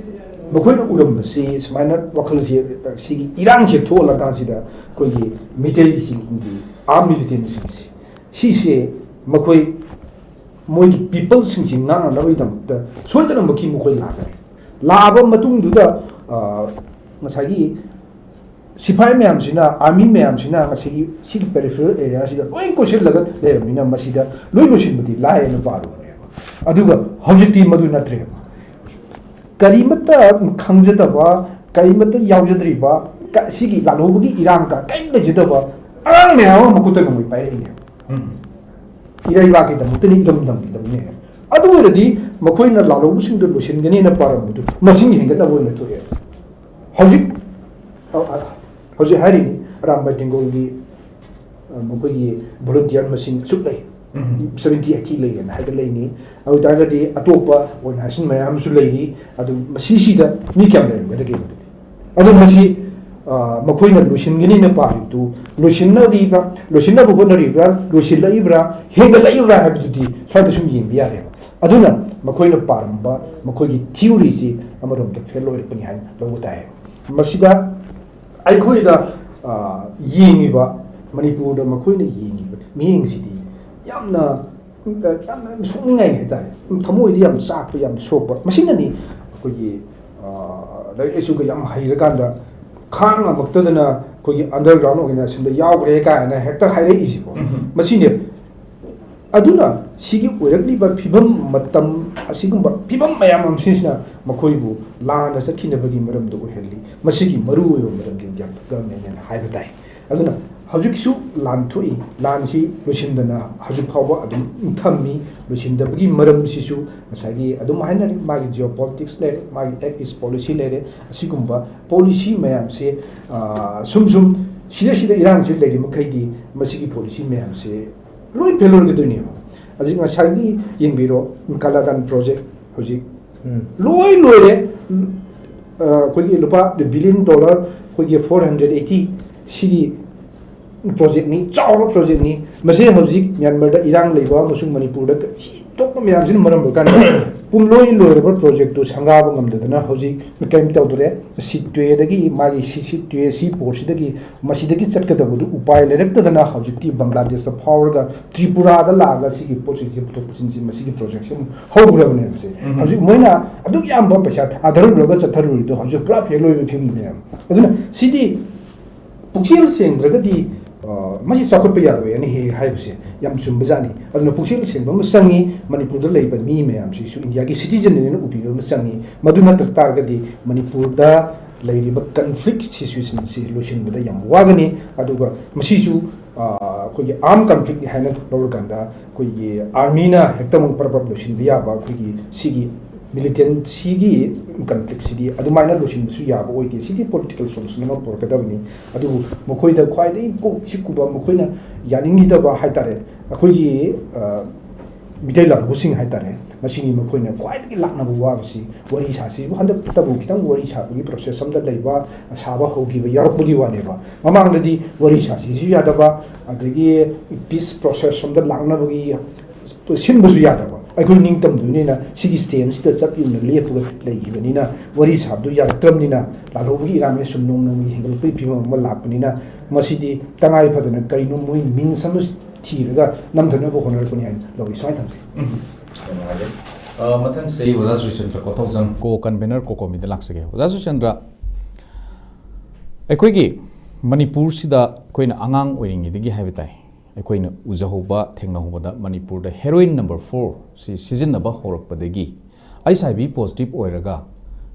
ꯃꯈꯣꯏꯅ ꯎꯔꯝꯕꯁꯤ, ꯁꯨꯃꯥꯏꯅ ꯋꯥꯈꯜꯁꯦ, ꯁꯤꯒꯤ ꯏꯔꯥꯡꯁꯦ ꯊꯣꯛꯍꯜꯂꯀꯥꯟꯁꯤꯗ ꯑꯩꯈꯣꯏꯒꯤ ꯃꯤꯇꯩꯁꯤꯡꯒꯤ armed militantꯁꯤꯡꯁꯤ, ꯁꯤꯁꯦ ꯃꯈꯣꯏ, ꯃꯣꯏꯒꯤ peopleꯁꯤꯡꯁꯤ ꯉꯥꯡꯅꯅꯕꯒꯤꯗꯃꯛꯇ ꯁꯣꯏꯗꯅꯃꯛꯀꯤ ꯃꯈꯣꯏ ꯂꯥꯛꯀꯅꯤ꯫ ꯂꯥꯛꯑꯕ ꯃꯇꯨꯡꯗꯨꯗ, ꯑ, ꯉꯁꯥꯏꯒꯤ ꯁꯤꯐꯥꯏ ꯃꯌꯥꯝꯁꯤꯅ, ꯑꯥꯔꯃꯤ ꯃꯌꯥꯝꯁꯤꯅ ꯉꯁꯤꯒꯤ ꯁꯤꯒꯤ ꯄꯦꯔꯤꯐꯦꯔꯦꯜ ꯑꯦꯔꯤꯌꯥꯁꯤꯗ ꯂꯣꯏ ꯀꯣꯏꯁꯤꯜꯂꯒ ꯂꯩꯔꯕꯅꯤꯅ, ꯃꯁꯤꯗ ꯂꯣꯏ ꯂꯣꯏꯁꯤꯟꯕꯗꯤ ꯂꯥꯏꯌꯦꯅ ꯄꯥꯔꯨꯕꯅꯦꯕ꯫ ꯑꯗꯨꯒ ꯍꯧꯖꯤꯛꯇꯤ ꯃꯗꯨ ꯅꯠꯇ꯭ꯔꯦꯕ꯫ ꯀꯔꯤꯃꯠꯇ ꯈꯪꯖꯗꯕ, ꯀꯔꯤꯃꯠꯇ ꯌꯥꯎꯖꯗ꯭ꯔꯤꯕ, ꯀ-, ꯁꯤꯒꯤ ꯂꯥꯜꯍꯧꯕꯒꯤ ꯏꯔꯥꯡꯒ ꯀꯔꯤꯝ ꯂꯩꯖꯗꯕ ꯑꯉꯥꯡ ꯃꯌꯥꯝ ꯑꯃ ꯃꯈꯨꯠꯇ ꯅꯣꯡꯃꯩ ꯄꯥꯏꯔꯛꯏꯅꯦꯕ꯫ ꯎꯝ꯫ ꯏꯔꯩꯕꯥꯛꯀꯤꯗꯃꯛꯇꯅꯤ, ꯏꯔꯝꯗꯝꯒꯤꯗꯃꯛꯅꯦ꯫ ꯑꯗꯨ ꯑꯣꯏꯔꯗꯤ ꯃꯈꯣꯏꯅ ꯂꯥꯜꯍꯧꯕꯁꯤꯡꯗꯨ ꯂꯣꯏꯁꯤꯟꯒꯅꯤꯅ ꯄꯥꯔꯝꯕꯗꯨ ꯃꯁꯤꯡ ꯍꯦꯟꯒꯠꯅꯕ ꯑꯣꯏꯅ ꯊꯣꯛꯑꯦ꯫ ꯍꯧꯖꯤꯛ, ꯑ, ꯑ, ꯍꯧꯖꯤꯛ ꯍꯥꯏꯔꯤꯅꯤ, ꯑꯔꯥꯝꯕꯥꯏ ꯇꯦꯡꯒꯣꯜꯒꯤ, ꯑ, ꯃꯈꯣꯏꯒꯤ ꯚꯣꯂꯨꯟꯇꯤꯌꯔ ꯃꯁꯤꯡ ꯑꯁꯨꯛ ꯂꯩ, ꯎꯝ꯫ ꯁꯚꯦꯟꯇꯤ ꯑꯩꯠꯇꯤ ꯂꯩꯌꯦꯅ ꯍꯥꯏꯒꯠꯂꯛꯏꯅꯤ꯫ ꯑꯗꯨ ꯑꯣꯏ ꯇꯥꯔꯒꯗꯤ ꯑꯇꯣꯞꯄ ꯑꯣꯔꯒꯅꯥꯏꯖꯦꯁꯟ ꯃꯌꯥꯝ ꯑꯃꯁꯨ ꯂꯩꯔꯤ꯫ ꯑꯗꯨ ꯃꯁꯤꯁꯤꯗ ꯃꯤ ꯀꯌꯥꯝ ꯂꯩꯔꯝꯒꯗꯒꯦ ꯃꯗꯨꯗꯤ? ꯑꯗꯣ ꯃꯁꯤ, ꯑ, ꯃꯈꯣꯏꯅ ꯂꯣꯏꯁꯤꯟꯒꯅꯤꯅ ꯄꯥꯔꯤꯕꯗꯨ ꯂꯣꯏꯁꯤꯟꯅꯔꯤꯕ꯭ꯔꯥ, ꯂꯣꯏꯁꯤꯟꯅꯕ ꯍꯣꯠꯅꯔꯤꯕ꯭ꯔꯥ, ꯂꯣꯏꯁꯤꯜꯂꯛꯏꯕ꯭ꯔꯥ, ꯍꯦꯟꯒꯠꯂꯛꯏꯕ꯭ꯔꯥ ꯍꯥꯏꯕꯗꯨꯗꯤ ꯁ꯭ꯋꯥꯏꯗ ꯁꯨꯝ ꯌꯦꯡꯕ ꯌꯥꯔꯦꯕ꯫ ꯑꯗꯨꯅ ꯃꯈꯣꯏꯅ ꯄꯥꯔꯝꯕ ꯃꯈꯣꯏꯒꯤ ꯊꯤꯑꯣꯔꯤꯁꯤ ꯑꯃꯔꯣꯝꯗ ꯐꯦꯜ ꯑꯣꯏꯔꯛꯄꯅꯤ ꯍꯥꯏꯅ ꯂꯧꯕ ꯇꯥꯏ꯫ ꯃꯁꯤꯗ ꯑꯩꯈꯣꯏꯗ, ꯑ, ꯌꯦꯡꯉꯤꯕ, ꯃꯅꯤꯄꯨꯔꯗ ꯃꯈꯣꯏꯅ ꯌꯦꯡꯉꯤꯕ ꯃꯤꯠꯌꯦꯡꯁꯤꯗꯤ ꯌꯥꯝꯅ, ꯌꯥꯝꯅ ꯁꯣꯛꯅꯤꯡꯉꯥꯏꯅꯤ ꯍꯥꯏꯇꯥꯔꯦ꯫ ꯊꯃꯣꯏꯗꯤ ꯌꯥꯝ ꯆꯥꯛꯄ, ꯌꯥꯝ ꯁꯣꯛꯄ꯫ ꯃꯁꯤꯅꯅꯤ ꯑꯩꯈꯣꯏꯒꯤ, ꯑ, ꯂꯥꯏꯔꯤꯛ ꯂꯥꯏꯁꯨꯒ ꯌꯥꯝ ꯍꯩꯔꯀꯥꯟꯗ ꯈꯥꯡ ꯉꯝꯃꯛꯇꯗꯅ ꯑꯩꯈꯣꯏꯒꯤ underground organization ꯗ ꯌꯥꯎꯈ꯭ꯔꯦ ꯀꯥꯏꯅ ꯍꯦꯛꯇ ꯍꯥꯏꯔꯛꯏꯁꯤꯀꯣ꯫ ꯎꯝ꯫ ꯃꯁꯤꯅꯦ꯫ ꯑꯗꯨꯅ ꯁꯤꯒꯤ ꯑꯣꯏꯔꯛꯂꯤꯕ ꯐꯤꯕꯝ, ꯃꯇꯝ ꯑꯁꯤꯒꯨꯝꯕ ꯐꯤꯕꯝ ꯃꯌꯥꯝ ꯑꯃꯁꯤꯅ ꯃꯈꯣꯏꯕꯨ ꯂꯥꯟꯅ ꯆꯠꯈꯤꯅꯕꯒꯤ ꯃꯔꯝꯗ ꯑꯣꯏꯍꯜꯂꯤ꯫ ꯃꯁꯤꯒꯤ ꯃꯔꯨꯑꯣꯏꯕ ꯃꯔꯝꯗꯤ ꯗꯤꯌꯥꯟꯄꯨꯠ ꯒꯚꯔꯟꯃꯦꯟꯅꯦꯅ ꯍꯥꯏꯕ ꯇꯥꯏ꯫ ꯑꯗꯨꯅ ꯍꯧꯖꯤꯛꯁꯨ ꯂꯥꯟ ꯊꯣꯛꯏ, ꯂꯥꯟꯁꯤ ꯂꯣꯏꯁꯤꯟꯗꯅ ꯍꯧꯖꯤꯛ ꯐꯥꯎꯕ ꯑꯗꯨꯝ ꯊꯝꯃꯤ꯫ ꯂꯣꯏꯁꯤꯟꯗꯕꯒꯤ ꯃꯔꯝꯁꯤꯁꯨ ꯉꯁꯥꯏꯒꯤ ꯑꯗꯨꯝ ꯍꯥꯏꯅꯔꯤ, ꯃꯥꯒꯤ geopolitics ꯂꯩꯔꯦ, ꯃꯥꯒꯤ Act East policy ꯂꯩꯔꯦ꯫ ꯑꯁꯤꯒꯨꯝꯕ policy ꯃꯌꯥꯝꯁꯦ, ꯑ, ꯁꯨꯝ ꯁꯨꯝ ꯁꯤꯗ ꯁꯤꯗ ꯏꯔꯥꯡꯁꯤ ꯂꯩꯔꯤ ꯃꯈꯩꯗꯤ ꯃꯁꯤꯒꯤ policy ꯃꯌꯥꯝꯁꯦ ꯂꯣꯏ ꯐꯦꯜ ꯑꯣꯏꯔꯒꯗꯣꯏꯅꯦꯕ꯫ ꯍꯧꯖꯤꯛ ꯉꯁꯥꯏꯒꯤ ꯌꯦꯡꯕꯤꯔꯣ, ꯀꯥꯂꯥꯀꯥꯟ project ꯍꯧꯖꯤꯛ ꯎꯝ꯫ ꯂꯣꯏ ꯂꯣꯏꯔꯦ꯫ ꯑ, ꯑꯩꯈꯣꯏꯒꯤ ꯂꯨꯄꯥ billion dollar, ꯑꯩꯈꯣꯏꯒꯤ four hundred eighty ꯁꯤꯒꯤ project ꯅꯤ, ꯆꯥꯎꯔꯕ project ꯅꯤ꯫ ꯃꯁꯤ ꯍꯧꯖꯤꯛ ꯃ꯭ꯌꯥꯟꯃꯥꯔꯗ ꯏꯔꯥꯡ ꯂꯩꯕ ꯑꯃꯁꯨꯡ ꯃꯅꯤꯄꯨꯔꯗ ꯊꯣꯛꯄ ꯃꯌꯥꯝꯁꯤꯅ ꯃꯔꯝ ꯑꯣꯏꯔꯀꯥꯟꯗ ꯄꯨꯝꯂꯣꯏ ꯂꯣꯏꯔꯕ project ꯇꯨ ꯁꯪꯒꯥꯕ ꯉꯝꯗꯗꯅ ꯍꯧꯖꯤꯛ ꯀꯔꯤꯝ ꯇꯧꯗ꯭ꯔꯦ꯫ ꯁꯤꯠꯇ꯭ꯋꯦꯗꯒꯤ, ꯃꯥꯒꯤ ꯁꯤ-, ꯁꯤꯠꯇ꯭ꯋꯦ ꯁꯤ port ꯁꯤꯗꯒꯤ ꯃꯁꯤꯗꯒꯤ ꯆꯠꯀꯗꯕꯗꯨ ꯎꯄꯥꯏ ꯂꯩꯔꯛꯇꯗꯅ ꯍꯧꯖꯤꯛꯇꯤ ꯕꯪꯒ꯭ꯂꯥꯗꯦꯁꯇ ꯐꯥꯎꯔꯒ ꯇ꯭ꯔꯤꯄꯨꯔꯥꯗ ꯂꯥꯛꯑꯒ ꯁꯤꯒꯤ ꯄꯣꯠ ꯆꯩꯁꯦ ꯄꯨꯊꯣꯛ ꯄꯨꯁꯤꯟꯁꯦ ꯃꯁꯤꯒꯤ project ꯁꯦ ꯑꯃꯨꯛ ꯍꯧꯈ꯭ꯔꯕꯅꯦꯕꯁꯦ꯫ ꯎꯝ꯫ ꯍꯧꯖꯤꯛ ꯃꯣꯏꯅ ꯑꯗꯨꯛ ꯌꯥꯝꯕ ꯄꯩꯁꯥ ꯊꯥꯗꯔꯨꯔꯒ ꯆꯠꯊꯔꯨꯔꯤꯗꯣ ꯍꯧꯖꯤꯛ ꯄꯨꯔꯥ ꯐꯦꯜ ꯑꯣꯏꯕ ꯐꯤꯕꯝꯗꯅꯦꯕ꯫ ꯑꯗꯨꯅ ꯁꯤꯗꯤ ꯄꯨꯛꯆꯦꯜ ꯁꯦꯡꯗ꯭ꯔꯒꯗꯤ, ꯑ, ꯃꯁꯤ ꯆꯥꯎꯈꯠꯄ ꯌꯥꯔꯣꯏ ꯍꯥꯏꯅ ꯍꯦꯛ ꯍꯦꯛ ꯍꯥꯏꯕꯁꯦ ꯌꯥꯝ ꯆꯨꯝꯕꯖꯥꯠꯅꯤ꯫ ꯑꯗꯨꯅ ꯄꯨꯛꯆꯦꯜ ꯁꯦꯡꯕ ꯑꯃ ꯆꯪꯉꯤ꯫ ꯃꯅꯤꯄꯨꯔꯗ ꯂꯩꯕ ꯃꯤ ꯃꯌꯥꯝꯁꯤꯁꯨ ꯏꯟꯗꯤꯌꯥꯒꯤ citizen ꯑꯣꯏꯅ ꯎꯕꯤꯕ ꯑꯃ ꯆꯪꯉꯤ꯫ ꯃꯗꯨ ꯅꯠꯇ ꯇꯥꯔꯒꯗꯤ ꯃꯅꯤꯄꯨꯔꯗ ꯂꯩꯔꯤꯕ conflict situationꯁꯤ ꯂꯣꯏꯁꯤꯟꯕꯗ ꯌꯥꯝ ꯋꯥꯒꯅꯤ꯫ ꯑꯗꯨꯒ ꯃꯁꯤꯁꯨ, ꯑ, ꯑꯩꯈꯣꯏꯒꯤ armed conflictꯅꯤ ꯍꯥꯏꯅ ꯂꯧꯔꯀꯥꯟꯗ ꯑꯩꯈꯣꯏꯒꯤ armyꯅ ꯍꯦꯛꯇꯃꯛ ꯄꯔꯞ ꯄꯔꯞ ꯂꯣꯏꯁꯤꯟꯕ ꯌꯥꯕ, ꯑꯩꯈꯣꯏꯒꯤ ꯁꯤꯒꯤ militantꯁꯤꯒꯤ conflictꯁꯤꯗꯤ ꯑꯗꯨꯃꯥꯏꯅ ꯂꯣꯏꯁꯤꯟꯕꯁꯨ ꯌꯥꯕ ꯑꯣꯏꯗꯦ꯫ ꯁꯤꯗꯤ political solution ꯑꯃ ꯄꯨꯔꯛꯀꯗꯕꯅꯤ꯫ ꯑꯗꯨꯕꯨ ꯃꯈꯣꯏꯗ ꯈ꯭ꯋꯥꯏꯗꯒꯤ ꯀꯣꯛ ꯆꯤꯛꯀꯨꯕ, ꯃꯈꯣꯏꯅ ꯌꯥꯅꯤꯡꯈꯤꯗꯕ ꯍꯥꯏꯇꯥꯔꯦ, ꯑꯩꯈꯣꯏꯒꯤ, ꯑ, ꯃꯤꯇꯩ ꯂꯥꯜꯍꯧꯕꯁꯤꯡ ꯍꯥꯏꯇꯥꯔꯦ, ꯃꯁꯤꯅꯤ ꯃꯈꯣꯏꯅ ꯈ꯭ꯋꯥꯏꯗꯒꯤ ꯂꯥꯛꯅꯕ ꯋꯥꯕꯁꯤ꯫ ꯋꯥꯔꯤ ꯁꯥꯁꯤꯕꯨ ꯍꯟꯗꯛꯇꯕꯨ ꯈꯤꯇꯪ ꯋꯥꯔꯤ ꯁꯥꯕꯒꯤ process ꯑꯃꯗ ꯂꯩꯕ, ꯁꯥꯕ ꯍꯧꯈꯤꯕ ꯌꯥꯎꯔꯛꯄꯒꯤ ꯋꯥꯅꯦꯕ꯫ ꯃꯃꯥꯡꯗꯗꯤ ꯋꯥꯔꯤ ꯁꯥꯁꯤꯁꯨ ꯌꯥꯗꯕ, ꯑꯗꯒꯤ peace process ꯑꯃꯗ ꯂꯥꯛꯅꯕꯒꯤ ꯁꯤꯟꯕꯁꯨ ꯌꯥꯗꯕ꯫ ꯑꯩꯈꯣꯏ ꯅꯤꯡꯇꯝꯗꯣꯏꯅꯤꯅ ꯁꯤꯒꯤ standꯁꯤꯗ ꯆꯞ ꯌꯨꯡꯅ ꯂꯦꯞꯄꯒ ꯂꯩꯈꯤꯕꯅꯤꯅ, ꯋꯥꯔꯤ ꯁꯥꯕꯗꯨ ꯌꯥꯔꯛꯇ꯭ꯔꯕꯅꯤꯅ, ꯂꯥꯜꯍꯧꯕꯒꯤ ꯏꯔꯥꯡꯁꯦ ꯁꯨꯝ ꯅꯣꯡꯃ ꯅꯣꯡꯃꯒꯤ ꯍꯦꯟꯒꯠꯂꯛꯄꯒꯤ ꯐꯤꯕꯝ ꯑꯃ ꯂꯥꯛꯄꯅꯤꯅ, ꯃꯁꯤꯗꯤ ꯇꯉꯥꯏ ꯐꯗꯅ ꯀꯔꯤꯅꯣ ꯃꯣꯏ means ꯑꯃ ꯊꯤꯔꯒ ꯅꯝꯊꯅꯕ ꯍꯣꯠꯅꯔꯛꯄꯅꯤ ꯍꯥꯏꯅ ꯂꯧꯏ꯫ ꯁꯨꯃꯥꯏꯅ ꯊꯝꯖꯩ꯫ ꯎꯝ꯫ ꯌꯥꯝ ꯅꯨꯡꯉꯥꯏꯖꯩ꯫ ꯑ, ꯃꯊꯪꯁꯦ ꯑꯩ ꯑꯣꯖꯥ ꯖꯣꯏꯆꯟꯗ꯭ꯔ ꯀꯣꯊꯧꯖꯝ, co-convener COCOMIꯗ ꯂꯥꯛꯆꯒꯦ꯫ ꯑꯣꯖꯥ ꯖꯣꯏꯆꯟꯗ꯭ꯔ, ꯑꯩꯈꯣꯏꯒꯤ ꯃꯅꯤꯄꯨꯔꯁꯤꯗ ꯑꯩꯈꯣꯏꯅ ꯑꯉꯥꯡ ꯑꯣꯏꯔꯤꯉꯩꯗꯒꯤ ꯍꯥꯏꯕ ꯇꯥꯏ, ꯑꯩꯈꯣꯏꯅ ꯎꯖꯍꯧꯕ, ꯊꯦꯡꯅꯍꯧꯕꯗ ꯃꯅꯤꯄꯨꯔꯗ heroin number four ꯁꯤ ꯁꯤꯖꯤꯟꯅꯕ ꯍꯧꯔꯛꯄꯗꯒꯤ, HIV positive ꯑꯣꯏꯔꯒ,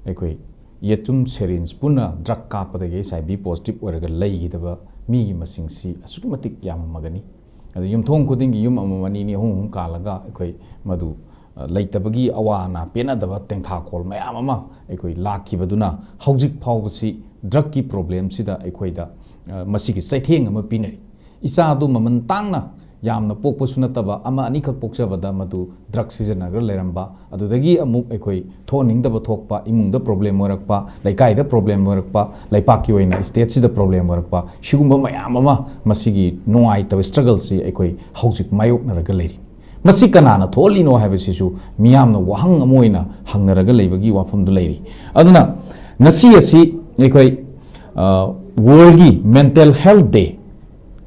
ꯑꯩꯈꯣꯏ ꯌꯦꯇꯨꯝ syringe ꯄꯨꯟꯅ drug ꯀꯥꯞꯄꯗꯒꯤ HIV positive ꯑꯣꯏꯔꯒ ꯂꯩꯈꯤꯗꯕ ꯃꯤꯒꯤ ꯃꯁꯤꯡꯁꯤ ꯑꯁꯨꯛꯀꯤ ꯃꯇꯤꯛ ꯌꯥꯝꯃꯝꯃꯒꯅꯤ꯫ ꯑꯗ ꯌꯨꯝꯊꯣꯡ ꯈꯨꯗꯤꯡꯒꯤ ꯌꯨꯝ ꯑꯃꯃꯝ ꯑꯅꯤ ꯑꯅꯤ ꯑꯍꯨꯝ ꯑꯍꯨꯝ ꯀꯥꯜꯂꯒ ꯑꯩꯈꯣꯏ ꯃꯗꯨ, ꯑ, ꯂꯩꯇꯕꯒꯤ ꯑꯋꯥ ꯑꯅꯥ ꯄꯦꯟꯅꯗꯕ ꯇꯦꯡꯊꯥꯈꯣꯜ ꯃꯌꯥꯝ ꯑꯃ ꯑꯩꯈꯣꯏ ꯂꯥꯛꯈꯤꯕꯗꯨꯅ ꯍꯧꯖꯤꯛ ꯐꯥꯎꯕꯁꯤ drugꯀꯤ problemꯁꯤꯗ ꯑꯩꯈꯣꯏꯗ, ꯑ, ꯃꯁꯤꯒꯤ ꯆꯩꯊꯦꯡ ꯑꯃ ꯄꯤꯅꯔꯤ꯫ ꯏꯆꯥꯗꯨ ꯃꯃꯜ ꯇꯥꯡꯅ ꯌꯥꯝꯅ ꯄꯣꯛꯄꯁꯨ ꯅꯠꯇꯕ, ꯑꯃ ꯑꯅꯤꯈꯛ ꯄꯣꯛꯆꯕꯗ ꯃꯗꯨ drug ꯁꯤꯖꯤꯟꯅꯔꯒ ꯂꯩꯔꯝꯕ, ꯑꯗꯨꯗꯒꯤ ꯑꯃꯨꯛ ꯑꯩꯈꯣꯏ ꯊꯣꯛꯍꯟꯅꯤꯡꯗꯕ ꯊꯣꯛꯄ, ꯏꯃꯨꯡꯗ problem ꯑꯣꯏꯔꯛꯄ, ꯂꯩꯀꯥꯏꯗ problem ꯑꯣꯏꯔꯛꯄ, ꯂꯩꯄꯥꯛꯀꯤ ꯑꯣꯏꯅ stateꯁꯤꯗ problem ꯑꯣꯏꯔꯛꯄ, ꯁꯤꯒꯨꯝꯕ ꯃꯌꯥꯝ ꯑꯃ ꯃꯁꯤꯒꯤ ꯅꯨꯡꯉꯥꯏꯇꯕ struggleꯁꯤ ꯑꯩꯈꯣꯏ ꯍꯧꯖꯤꯛ ꯃꯥꯌꯣꯛꯅꯔꯒ ꯂꯩꯔꯤ꯫ ꯃꯁꯤ ꯀꯅꯥꯅ ꯊꯣꯛꯍꯜꯂꯤꯅꯣ ꯍꯥꯏꯕꯁꯤꯁꯨ ꯃꯤꯌꯥꯝꯅ ꯋꯥꯍꯪ ꯑꯃ ꯑꯣꯏꯅ ꯍꯪꯅꯔꯒ ꯂꯩꯕꯒꯤ ꯋꯥꯐꯝꯗꯨ ꯂꯩꯔꯤ꯫ ꯑꯗꯨꯅ ꯉꯁꯤ ꯑꯁꯤ ꯑꯩꯈꯣꯏ, ꯑ, Worldꯒꯤ Mental Health Day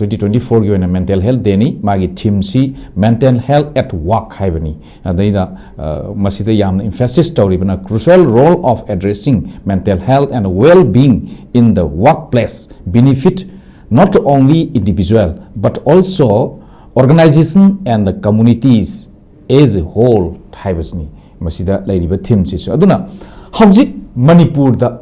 twenty twenty ꯐꯣꯔꯒꯤ ꯑꯣꯏꯅ Mental Health Dayꯅꯤ꯫ ꯃꯥꯒꯤ themeꯁꯤ Mental Health at Work ꯍꯥꯏꯕꯅꯤ꯫ ꯑꯗꯩꯗ, ꯑ, ꯃꯁꯤꯗ ꯌꯥꯝꯅ emphasize ꯇꯧꯔꯤꯕꯅ crucial role of addressing mental health and well-being in the workplace benefit not only individual but also organization and the communities as a whole ꯍꯥꯏꯕꯁꯤꯅꯤ ꯃꯁꯤꯗ ꯂꯩꯔꯤꯕ themeꯁꯤꯁꯨ꯫ ꯑꯗꯨꯅ ꯍꯧꯖꯤꯛ ꯃꯅꯤꯄꯨꯔꯗ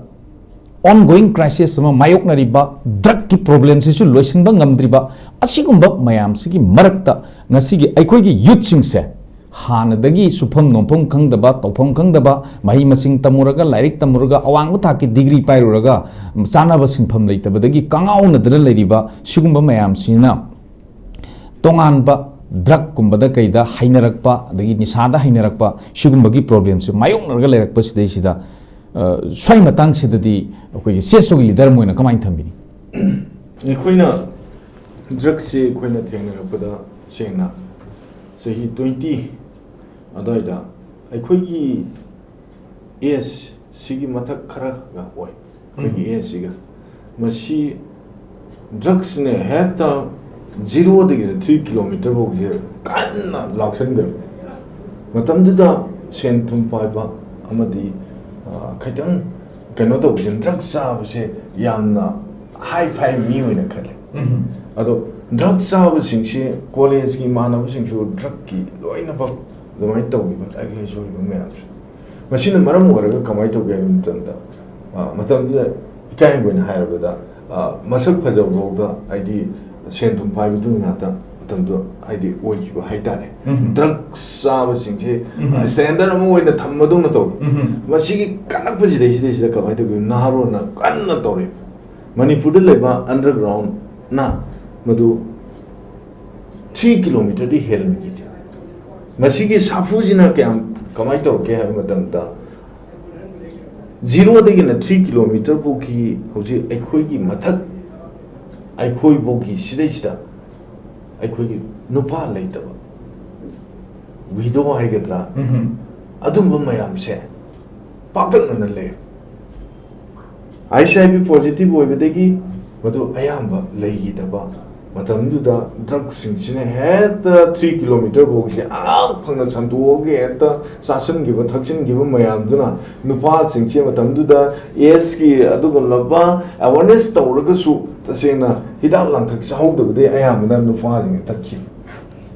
ongoing crisis ꯑꯃ ꯃꯥꯌꯣꯛꯅꯔꯤꯕ, drugꯀꯤ problemꯁꯤꯁꯨ ꯂꯣꯏꯁꯤꯟꯕ ꯉꯝꯗ꯭ꯔꯤꯕ, ꯑꯁꯤꯒꯨꯝꯕ ꯃꯌꯥꯝꯁꯤꯒꯤ ꯃꯔꯛꯇ ꯉꯁꯤꯒꯤ ꯑꯩꯈꯣꯏꯒꯤ youthꯁꯤꯡꯁꯦ ꯍꯥꯟꯅꯗꯒꯤ ꯁꯨꯐꯝ ꯅꯣꯝꯐꯝ ꯈꯪꯗꯕ, ꯇꯧꯐꯝ ꯈꯪꯗꯕ, ꯃꯍꯩ ꯃꯁꯤꯡ ꯇꯝꯃꯨꯔꯒ, ꯂꯥꯏꯔꯤꯛ ꯇꯝꯃꯨꯔꯒ, ꯑꯋꯥꯡꯕ ꯊꯥꯛꯀꯤ degree ꯄꯥꯏꯔꯨꯔꯒ ꯆꯥꯅꯕ ꯁꯤꯟꯐꯝ ꯂꯩꯇꯕꯗꯒꯤ ꯀꯉꯥꯎꯅꯗꯅ ꯂꯩꯔꯤꯕ ꯁꯤꯒꯨꯝꯕ ꯃꯌꯥꯝꯁꯤꯅ ꯇꯣꯉꯥꯟꯕ drugꯀꯨꯝꯕꯗ ꯀꯩꯗ ꯍꯩꯅꯔꯛꯄ, ꯑꯗꯒꯤ ꯅꯤꯁꯥꯗ ꯍꯩꯅꯔꯛꯄ, ꯁꯤꯒꯨꯝꯕꯒꯤ problemꯁꯦ ꯃꯥꯌꯣꯛꯅꯔꯒ ꯂꯩꯔꯛꯄꯁꯤꯗꯩꯁꯤꯗ, ꯑ, ꯁ꯭ꯋꯥꯏ ꯃꯇꯥꯡꯁꯤꯗꯗꯤ ꯑꯩꯈꯣꯏꯒꯤ CSOꯒꯤ leader ꯑꯃ ꯑꯣꯏꯅ ꯀꯃꯥꯏꯅ ꯊꯝꯕꯤꯅꯤ? ꯑꯩꯈꯣꯏꯅ drugꯁꯦ ꯑꯩꯈꯣꯏꯅ ꯊꯦꯡꯅꯔꯛꯄꯗ ꯁꯦꯡꯅ ꯆꯍꯤ twenty ꯑꯗꯨꯋꯥꯏꯗ ꯑꯩꯈꯣꯏꯒꯤ age ꯁꯤꯒꯤ ꯃꯊꯛ ꯈꯔꯒ ꯑꯣꯏ, ꯑꯩꯈꯣꯏꯒꯤ ꯎꯝ꯫ Ageꯁꯤꯒ꯫ ꯃꯁꯤ drugsꯅꯦ ꯍꯦꯛꯇ zeroꯗꯒꯤꯅ three kilometre ꯐꯥꯎꯁꯦ ꯀꯟꯅ ꯂꯥꯎꯁꯟꯈ꯭ꯔꯦ꯫ ꯃꯇꯝꯗꯨꯗ ꯁꯦꯟ ꯊꯨꯝ ꯄꯥꯏꯕ ꯑꯃꯗꯤ, ꯑ, ꯈꯤꯇꯪ ꯀꯩꯅꯣ ꯇꯧꯕꯁꯦ, drug ꯆꯥꯕꯁꯦ ꯌꯥꯝꯅ high-fi ꯃꯤ ꯑꯣꯏꯅ ꯈꯜꯂꯦ꯫ ꯎꯝ꯫ ꯑꯗꯣ drug ꯆꯥꯕꯁꯤꯡꯁꯦ collegeꯀꯤ ꯏꯃꯥꯟꯅꯕꯁꯤꯡꯁꯨ drugꯀꯤ ꯂꯣꯏꯅꯃꯛ ꯑꯗꯨꯃꯥꯏꯅ ꯇꯧꯈꯤꯕ, ꯂꯥꯏꯔꯤꯛ ꯂꯥꯏꯁꯨ ꯍꯩꯕ ꯃꯌꯥꯝꯁꯨ꯫ ꯃꯁꯤꯅ ꯃꯔꯝ ꯑꯣꯏꯔꯒ ꯀꯃꯥꯏꯅ ꯇꯧꯒꯦ ꯍꯥꯏꯕ ꯃꯇꯝꯗ, ꯑ, ꯃꯇꯝꯗꯨꯗ ꯏꯀꯥꯏ ꯍꯪꯒꯣꯏꯅ ꯍꯥꯏꯔꯕꯗ, ꯑ, ꯃꯁꯛ ꯐꯖꯕ ꯐꯥꯎꯗ ꯍꯥꯏꯗꯤ ꯁꯦꯟ ꯊꯨꯝ ꯄꯥꯏꯕꯗꯨ ꯉꯥꯛꯇ ꯃꯇꯝꯗꯨ ꯍꯥꯏꯗꯤ ꯑꯣꯏꯈꯤꯕ ꯍꯥꯏꯇꯥꯔꯦ꯫ ꯎꯝ꯫ Drug ꯆꯥꯕꯁꯤꯡꯁꯦ, ꯎꯝ꯫ ꯑ, standard ꯑꯃ ꯑꯣꯏꯅ ꯊꯝꯕꯗꯧꯅ ꯇꯧꯏ꯫ ꯎꯝ꯫ ꯃꯁꯤꯒꯤ ꯀꯜꯂꯛꯄꯁꯤꯗꯩꯁꯤꯗꯩꯁꯤꯗ ꯀꯃꯥꯏꯅ ꯇꯧꯒꯦ? ꯅꯍꯥꯔꯣꯟꯅ ꯀꯟꯅ ꯇꯧꯔꯤ꯫ ꯃꯅꯤꯄꯨꯔꯗ ꯂꯩꯕ undergroundꯅ ꯃꯗꯨ three kilometreꯗꯤ ꯍꯦꯜꯂꯝꯈꯤꯗꯦ꯫ ꯃꯁꯤꯒꯤ ꯁꯥꯐꯨꯁꯤꯅ ꯀꯌꯥꯝ, ꯀꯃꯥꯏꯅ ꯇꯧꯔꯛꯀꯦ ꯍꯥꯏꯕ ꯃꯇꯝꯗ, zeroꯗꯒꯤꯅ three kilometre ꯐꯥꯎꯒꯤ ꯍꯧꯖꯤꯛ ꯑꯩꯈꯣꯏꯒꯤ ꯃꯊꯛ, ꯑꯩꯈꯣꯏꯐꯥꯎꯒꯤ ꯁꯤꯗꯩꯁꯤꯗ ꯑꯩꯈꯣꯏꯒꯤ ꯅꯨꯄꯥ ꯂꯩꯇꯕ, widow ꯍꯥꯏꯒꯗ꯭ꯔꯥ, ꯎꯝꯍꯨꯝ꯫ ꯑꯗꯨꯝꯕ ꯃꯌꯥꯝꯁꯦ ꯄꯥꯛꯇꯛꯅꯅ ꯂꯩ꯫ HIV positive ꯑꯣꯏꯕꯗꯒꯤ ꯃꯗꯨ ꯑꯌꯥꯝꯕ ꯂꯩꯈꯤꯗꯕ, ꯃꯇꯝꯗꯨꯗ ꯗ꯭ꯔꯒꯁꯤꯡꯁꯤꯅ ꯍꯦꯛꯇ ꯊ꯭ꯔꯤ ꯀꯤꯂꯣꯃꯤꯇꯔ ꯐꯥꯎꯁꯦ ꯑꯥ ꯐꯪꯅ ꯁꯟꯗꯣꯛꯑꯒ ꯍꯦꯛꯇ ꯆꯥꯁꯤꯟꯈꯤꯕ ꯊꯛꯆꯤꯟꯈꯤꯕ ꯃꯌꯥꯝꯗꯨꯅ ꯅꯨꯄꯥꯁꯤꯡꯁꯦ ꯃꯇꯝꯗꯨꯗ ꯑꯦꯁꯀꯤ ꯑꯗꯨꯒꯨꯝꯂꯕ ꯑꯦꯋꯥꯔꯅꯦꯁ ꯇꯧꯔꯒꯁꯨ ꯇꯁꯦꯡꯅ ꯍꯤꯗꯥꯛ ꯂꯥꯡꯊꯛ ꯆꯥꯍꯧꯗꯕꯗꯒꯤ ꯑꯌꯥꯝꯕꯅ ꯅꯨꯄꯥꯁꯤꯡꯅ ꯊꯛꯈꯤ꯫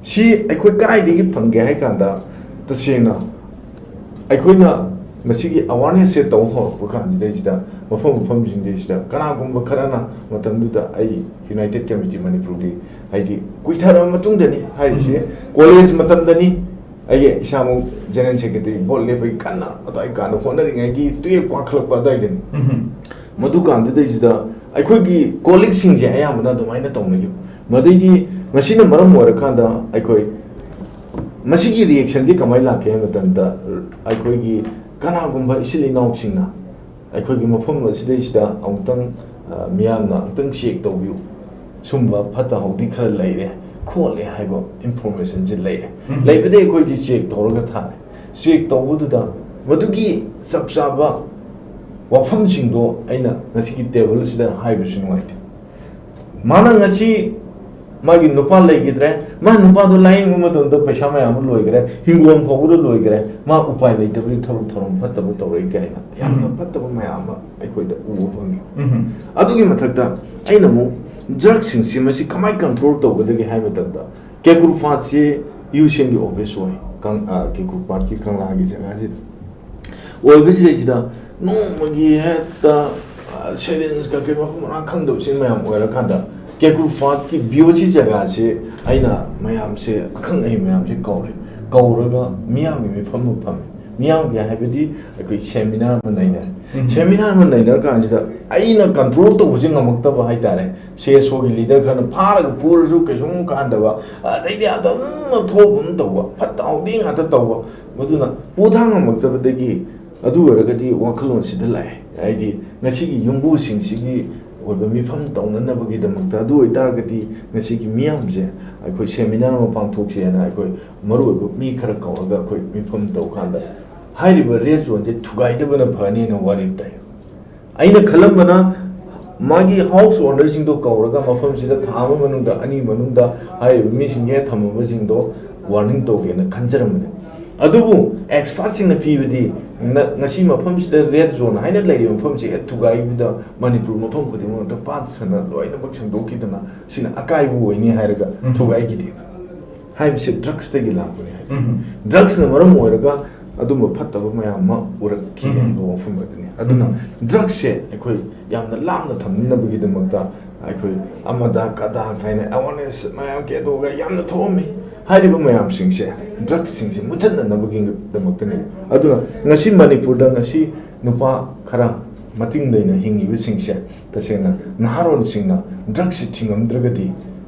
ꯁꯤ ꯑꯩꯈꯣꯏ ꯀꯗꯥꯏꯗꯒꯤ ꯐꯪꯒꯦ ꯍꯥꯏ ꯀꯥꯟꯗ, ꯇꯁꯦꯡꯅ ꯑꯩꯈꯣꯏꯅ ꯃꯁꯤꯒꯤ ꯑꯦꯋꯥꯔꯅꯦꯁꯁꯦ ꯇꯧ ꯍꯧꯔꯛꯄ ꯀꯥꯟꯁꯤꯗꯩꯁꯤꯗ ꯃꯐꯝ ꯃꯐꯝꯁꯤꯡꯗꯩꯁꯤꯗ ꯀꯅꯥꯒꯨꯝꯕ ꯈꯔꯅ, ꯃꯇꯝꯗꯨꯗ ꯑꯩ ꯌꯨꯅꯥꯏꯇꯦꯠ ꯀꯃꯤꯇꯤ ꯃꯅꯤꯄꯨꯔꯒꯤ, ꯍꯥꯏꯗꯤ ꯀꯨꯏꯊꯔꯕ ꯃꯇꯨꯡꯗꯅꯤ ꯍꯥꯏꯔꯤꯁꯦ, ꯎꯝ꯫ ꯀꯣꯂꯦꯖ ꯃꯇꯝꯗꯅꯤ꯫ ꯑꯩꯒꯤ ꯏꯁꯥꯃꯛ ꯖꯦꯅꯔꯦꯜ ꯁꯦꯀ꯭ꯔꯦꯇꯔꯤ ꯚꯣꯠ ꯂꯦꯞꯄꯒꯤ ꯀꯟꯅ ꯑꯗꯨꯋꯥꯏ ꯀꯥꯟꯗ ꯍꯣꯠꯅꯔꯤꯉꯩꯒꯤ ꯇꯨꯌꯦꯜꯞ ꯀꯥꯈꯠꯂꯛꯄ ꯑꯗꯨꯋꯥꯏꯗꯅꯤ꯫ ꯎꯝ꯫ ꯃꯗꯨꯀꯥꯟꯗꯨꯗꯩꯁꯤꯗ ꯑꯩꯈꯣꯏꯒꯤ ꯀꯣꯂꯤꯛꯁꯤꯡꯁꯦ ꯑꯌꯥꯝꯕꯅ ꯑꯗꯨꯃꯥꯏꯅ ꯇꯧꯅꯈꯤꯕ꯫ ꯃꯗꯩꯗꯤ ꯃꯁꯤꯅ ꯃꯔꯝ ꯑꯣꯏꯔꯀꯥꯟꯗ ꯑꯩꯈꯣꯏ ꯃꯁꯤꯒꯤ ꯔꯤꯌꯦꯛꯁꯟꯁꯤ ꯀꯃꯥꯏꯅ ꯂꯥꯛꯀꯦ ꯍꯥꯏꯕ ꯃꯇꯝꯗ, ꯑꯩꯈꯣꯏꯒꯤ ꯀꯅꯥꯒꯨꯝꯕ ꯏꯆꯤꯜ ꯏꯅꯥꯎꯁꯤꯡꯅ ꯑꯩꯈꯣꯏꯒꯤ ꯃꯐꯝ ꯑꯁꯤꯗꯩꯁꯤꯗ ꯑꯃꯨꯛꯇꯪ, ꯑ, ꯃꯤꯌꯥꯝꯅ ꯑꯃꯨꯛꯇꯪ ꯆꯦꯛ ꯇꯧꯕꯤꯌꯨ, ꯁꯨꯝꯕ ꯐꯠꯇ ꯍꯥꯎꯗꯤ ꯈꯔ ꯂꯩꯔꯦ ꯈꯣꯠꯂꯦ ꯍꯥꯏꯕ ꯏꯟꯐꯣꯔꯃꯦꯁꯟꯁꯤ ꯂꯩꯔꯦ꯫ ꯎꯝ꯫ ꯂꯩꯕꯗꯒꯤ ꯑꯩꯈꯣꯏꯁꯤ ꯆꯦꯛ ꯇꯧꯔꯒ ꯊꯥꯔꯦ꯫ ꯆꯦꯛ ꯇꯧꯕꯗꯨꯗ ꯃꯗꯨꯒꯤ ꯆꯞ ꯆꯥꯕ ꯋꯥꯐꯝꯁꯤꯡꯗꯣ ꯑꯩꯅ ꯉꯁꯤꯒꯤ ꯇꯦꯕꯜꯁꯤꯗ ꯍꯥꯏꯕꯁꯨ ꯅꯨꯡꯉꯥꯏꯇꯦ꯫ ꯃꯥꯅ ꯉꯁꯤ ꯃꯥꯒꯤ ꯅꯨꯄꯥ ꯂꯩꯈꯤꯗ꯭ꯔꯦ, ꯃꯥ ꯅꯨꯄꯥꯗꯣ ꯂꯥꯌꯦꯡꯕ ꯃꯇꯝꯗ ꯄꯩꯁꯥ ꯃꯌꯥꯝ ꯑꯃ ꯂꯣꯏꯈ꯭ꯔꯦ, ꯍꯤꯡꯒꯣꯜ ꯐꯥꯎꯕꯗ ꯂꯣꯏꯈ꯭ꯔꯦ, ꯃꯥ ꯎꯄꯥꯏ ꯂꯩꯇꯕꯒꯤ ꯊꯕꯛ ꯊꯧꯔꯝ ꯐꯠꯇꯕ ꯇꯧꯔꯛꯏ ꯀꯥꯏꯅ ꯌꯥꯝꯅ ꯎꯝ꯫ ꯐꯠꯇꯕ ꯃꯌꯥꯝ ꯑꯃ ꯑꯩꯈꯣꯏꯗ ꯎꯕ ꯐꯪꯉꯤ꯫ ꯎꯝ꯫ ꯑꯗꯨꯒꯤ ꯃꯊꯛꯇ ꯑꯩꯅ ꯑꯃꯨꯛ ꯗ꯭ꯔꯒꯁꯤꯡꯁꯤ ꯃꯁꯤ ꯀꯃꯥꯏꯅ ꯀꯟꯇ꯭ꯔꯣꯜ ꯇꯧꯒꯗꯒꯦ ꯍꯥꯏꯕ ꯃꯇꯝꯗ, ꯀꯦꯀ꯭ꯔꯨ ꯐꯥꯠꯁꯤ ꯌꯨ ꯁꯤ ꯑꯦꯝꯒꯤ ꯑꯣꯐꯤꯁ ꯑꯣꯏ, ꯀꯪ-, ꯑ, ꯀꯦꯀ꯭ꯔꯨ ꯐꯥꯠꯀꯤ ꯀꯪꯂꯥꯒꯤ ꯖꯒꯥꯁꯤꯗ꯫ ꯑꯣꯏꯕꯁꯤꯗꯩꯁꯤꯗ ꯅꯣꯡꯃꯒꯤ ꯍꯦꯛꯇ, ꯑ, ꯁꯦꯔꯤꯟꯁ ꯀꯩꯀꯩ ꯃꯐꯝ ꯃꯔꯥꯡ ꯈꯪꯗꯕꯁꯤ ꯃꯌꯥꯝ ꯑꯣꯏꯔꯀꯥꯟꯗ ꯀꯦꯀ꯭ꯔꯨ ꯐꯥꯠꯀꯤ ꯕꯤ ꯑꯣ ꯁꯤ ꯖꯒꯥꯁꯤ ꯑꯩꯅ ꯃꯌꯥꯝꯁꯦ, ꯑꯈꯪ ꯑꯍꯩ ꯃꯌꯥꯝꯁꯦ ꯀꯧꯔꯦ꯫ ꯀꯧꯔꯒ ꯃꯤꯌꯥꯝꯒꯤ ꯃꯤꯐꯝ ꯑꯃ ꯐꯝꯃꯦ꯫ ꯃꯤꯌꯥꯝꯒꯤ ꯍꯥꯏꯕꯗꯤ ꯑꯩꯈꯣꯏ ꯁꯦꯃꯤꯅꯥꯔ ꯑꯃ ꯅꯩꯅꯔꯦ꯫ ꯎꯝ꯫ ꯁꯦꯃꯤꯅꯥꯔ ꯑꯃ ꯅꯩꯅꯔ ꯀꯥꯟꯁꯤꯗ ꯑꯩꯅ ꯀꯟꯇ꯭ꯔꯣꯜ ꯇꯧꯕꯁꯦ ꯉꯝꯃꯛꯇꯕ ꯍꯥꯏꯇꯥꯔꯦ꯫ ꯁꯤ ꯑꯦꯁ ꯑꯣꯒꯤ ꯂꯤꯗꯔ ꯈꯔꯅ ꯐꯥꯔꯒ ꯄꯨꯔꯁꯨ ꯀꯩꯁꯨꯝ ꯀꯥꯟꯗꯕ, ꯑꯗꯩꯗꯤ ꯑꯗꯨꯝ ꯊꯣꯛꯄ ꯑꯃ ꯇꯧꯕ, ꯐꯠꯇ ꯍꯥꯎꯗꯤ ꯉꯥꯛꯇ ꯇꯧꯕ, ꯃꯗꯨꯅ ꯄꯣꯊꯥ ꯉꯝꯃꯛꯇꯕꯗꯒꯤ ꯑꯗꯨ ꯑꯣꯏꯔꯒꯗꯤ ꯋꯥꯈꯜꯂꯣꯟꯁꯤꯗ ꯂꯥꯛꯑꯦ꯫ ꯍꯥꯏꯗꯤ ꯉꯁꯤꯒꯤ ꯌꯨꯝꯕꯨꯁꯤꯡꯁꯤꯒꯤ ꯑꯣꯏꯕ ꯃꯤꯐꯝ ꯇꯧꯅꯅꯕꯒꯤꯗꯃꯛꯇ, ꯑꯗꯨ ꯑꯣꯏꯇꯥꯔꯒꯗꯤ ꯉꯁꯤꯒꯤ ꯃꯤꯌꯥꯝꯁꯦ ꯑꯩꯈꯣꯏ ꯁꯦꯃꯤꯅꯥꯔ ꯑꯃ ꯄꯥꯡꯊꯣꯛꯁꯦꯅ ꯑꯩꯈꯣꯏ ꯃꯔꯨꯑꯣꯏꯕ ꯃꯤ ꯈꯔ ꯀꯧꯔꯒ ꯑꯩꯈꯣꯏ ꯃꯤꯐꯝ ꯇꯧꯀꯥꯟꯗ ꯍꯥꯏꯔꯤꯕ ꯔꯦꯗ ꯖꯣꯟꯁꯦ ꯊꯨꯒꯥꯏꯗꯕꯅ ꯐꯅꯤꯅ ꯋꯥꯔꯦꯞ ꯇꯥꯏ꯫ ꯑꯩꯅ ꯈꯜꯂꯝꯕꯅ ꯃꯥꯒꯤ ꯍꯥꯎꯁ ꯑꯣꯅꯔꯁꯤꯡꯗꯣ ꯀꯧꯔꯒ ꯃꯐꯝꯁꯤꯗ ꯊꯥ ꯑꯃ ꯃꯅꯨꯡꯗ, ꯑꯅꯤ ꯃꯅꯨꯡꯗ ꯍꯥꯏꯔꯤꯕ ꯃꯤꯁꯤꯡꯁꯦ ꯊꯝꯃꯝꯕꯁꯤꯡꯗꯣ ꯋꯥꯔꯅꯤꯡ ꯇꯧꯒꯦꯅ ꯈꯟꯖꯔꯝꯕꯅꯦ꯫ ꯑꯗꯨꯕꯨ ꯑꯦꯛꯁꯄꯥꯔꯠꯁꯤꯡꯅ ꯄꯤꯕꯗꯤ ꯅ-, ꯉꯁꯤ ꯃꯐꯝꯁꯤꯗ ꯔꯦꯗ ꯖꯣꯟ ꯍꯥꯏꯅ ꯂꯩꯔꯤꯕ ꯃꯐꯝꯁꯤ ꯍꯦꯛ ꯊꯨꯒꯥꯏꯕꯗ ꯃꯅꯤꯄꯨꯔ ꯃꯐꯝ ꯈꯨꯗꯤꯡꯃꯛꯇ ꯄꯥꯛ ꯁꯟꯅ ꯂꯣꯏꯅꯃꯛ ꯁꯦꯡꯗꯣꯛꯈꯤꯗꯅ ꯁꯤꯅ ꯑꯀꯥꯏꯕ ꯑꯣꯏꯅꯤ ꯍꯥꯏꯔꯒ ꯎꯝ꯫ ꯊꯨꯒꯥꯏꯈꯤꯗꯦ꯫ ꯍꯥꯏꯕꯁꯦ ꯗ꯭ꯔꯛꯁꯇꯒꯤ ꯂꯥꯛꯄꯅꯦ ꯍꯥꯏ꯫ ꯎꯝ꯫ ꯗ꯭ꯔꯛꯁꯅ ꯃꯔꯝ ꯑꯣꯏꯔꯒ ꯑꯗꯨꯝꯕ ꯐꯠꯇꯕ ꯃꯌꯥꯝ ꯑꯃ ꯎꯔꯛꯈꯤ ꯎꯝ꯫ ꯍꯥꯏꯕ ꯋꯥꯐꯝ ꯑꯗꯨꯅꯤ꯫ ꯑꯗꯨꯅ ꯎꯝ꯫ ꯗ꯭ꯔꯛꯁꯁꯦ ꯑꯩꯈꯣꯏ ꯌꯥꯝꯅ ꯂꯥꯞꯅ ꯊꯝꯅꯅꯕꯒꯤꯗꯃꯛꯇ ꯑꯩꯈꯣꯏ ꯑꯃꯗ ꯀꯗꯥ ꯀꯥꯏꯅ ꯑꯦꯋꯥꯔꯅꯦꯁ ꯃꯌꯥꯝ ꯀꯦꯗꯣꯛꯑꯒ ꯌꯥꯝꯅ ꯊꯣꯛꯑꯝꯃꯤ꯫ ꯍꯥꯏꯔꯤꯕ ꯃꯌꯥꯝꯁꯤꯡꯁꯦ ꯗ꯭ꯔꯛꯁꯁꯤꯡꯁꯦ ꯃꯨꯊꯠꯅꯅꯕꯒꯤꯗꯃꯛꯇꯅꯦꯕ꯫ ꯑꯗꯨꯅ ꯉꯁꯤ ꯃꯅꯤꯄꯨꯔꯗ ꯉꯁꯤ ꯅꯨꯄꯥ ꯈꯔ ꯃꯇꯤꯡ ꯂꯩꯅ ꯍꯤꯡꯉꯤꯕꯁꯤꯡꯁꯦ ꯇꯁꯦꯡꯅ ꯅꯍꯥꯔꯣꯜꯁꯤꯡꯅ ꯗ꯭ꯔꯛꯁꯁꯤ ꯊꯤꯡꯉꯝꯗ꯭ꯔꯒꯗꯤ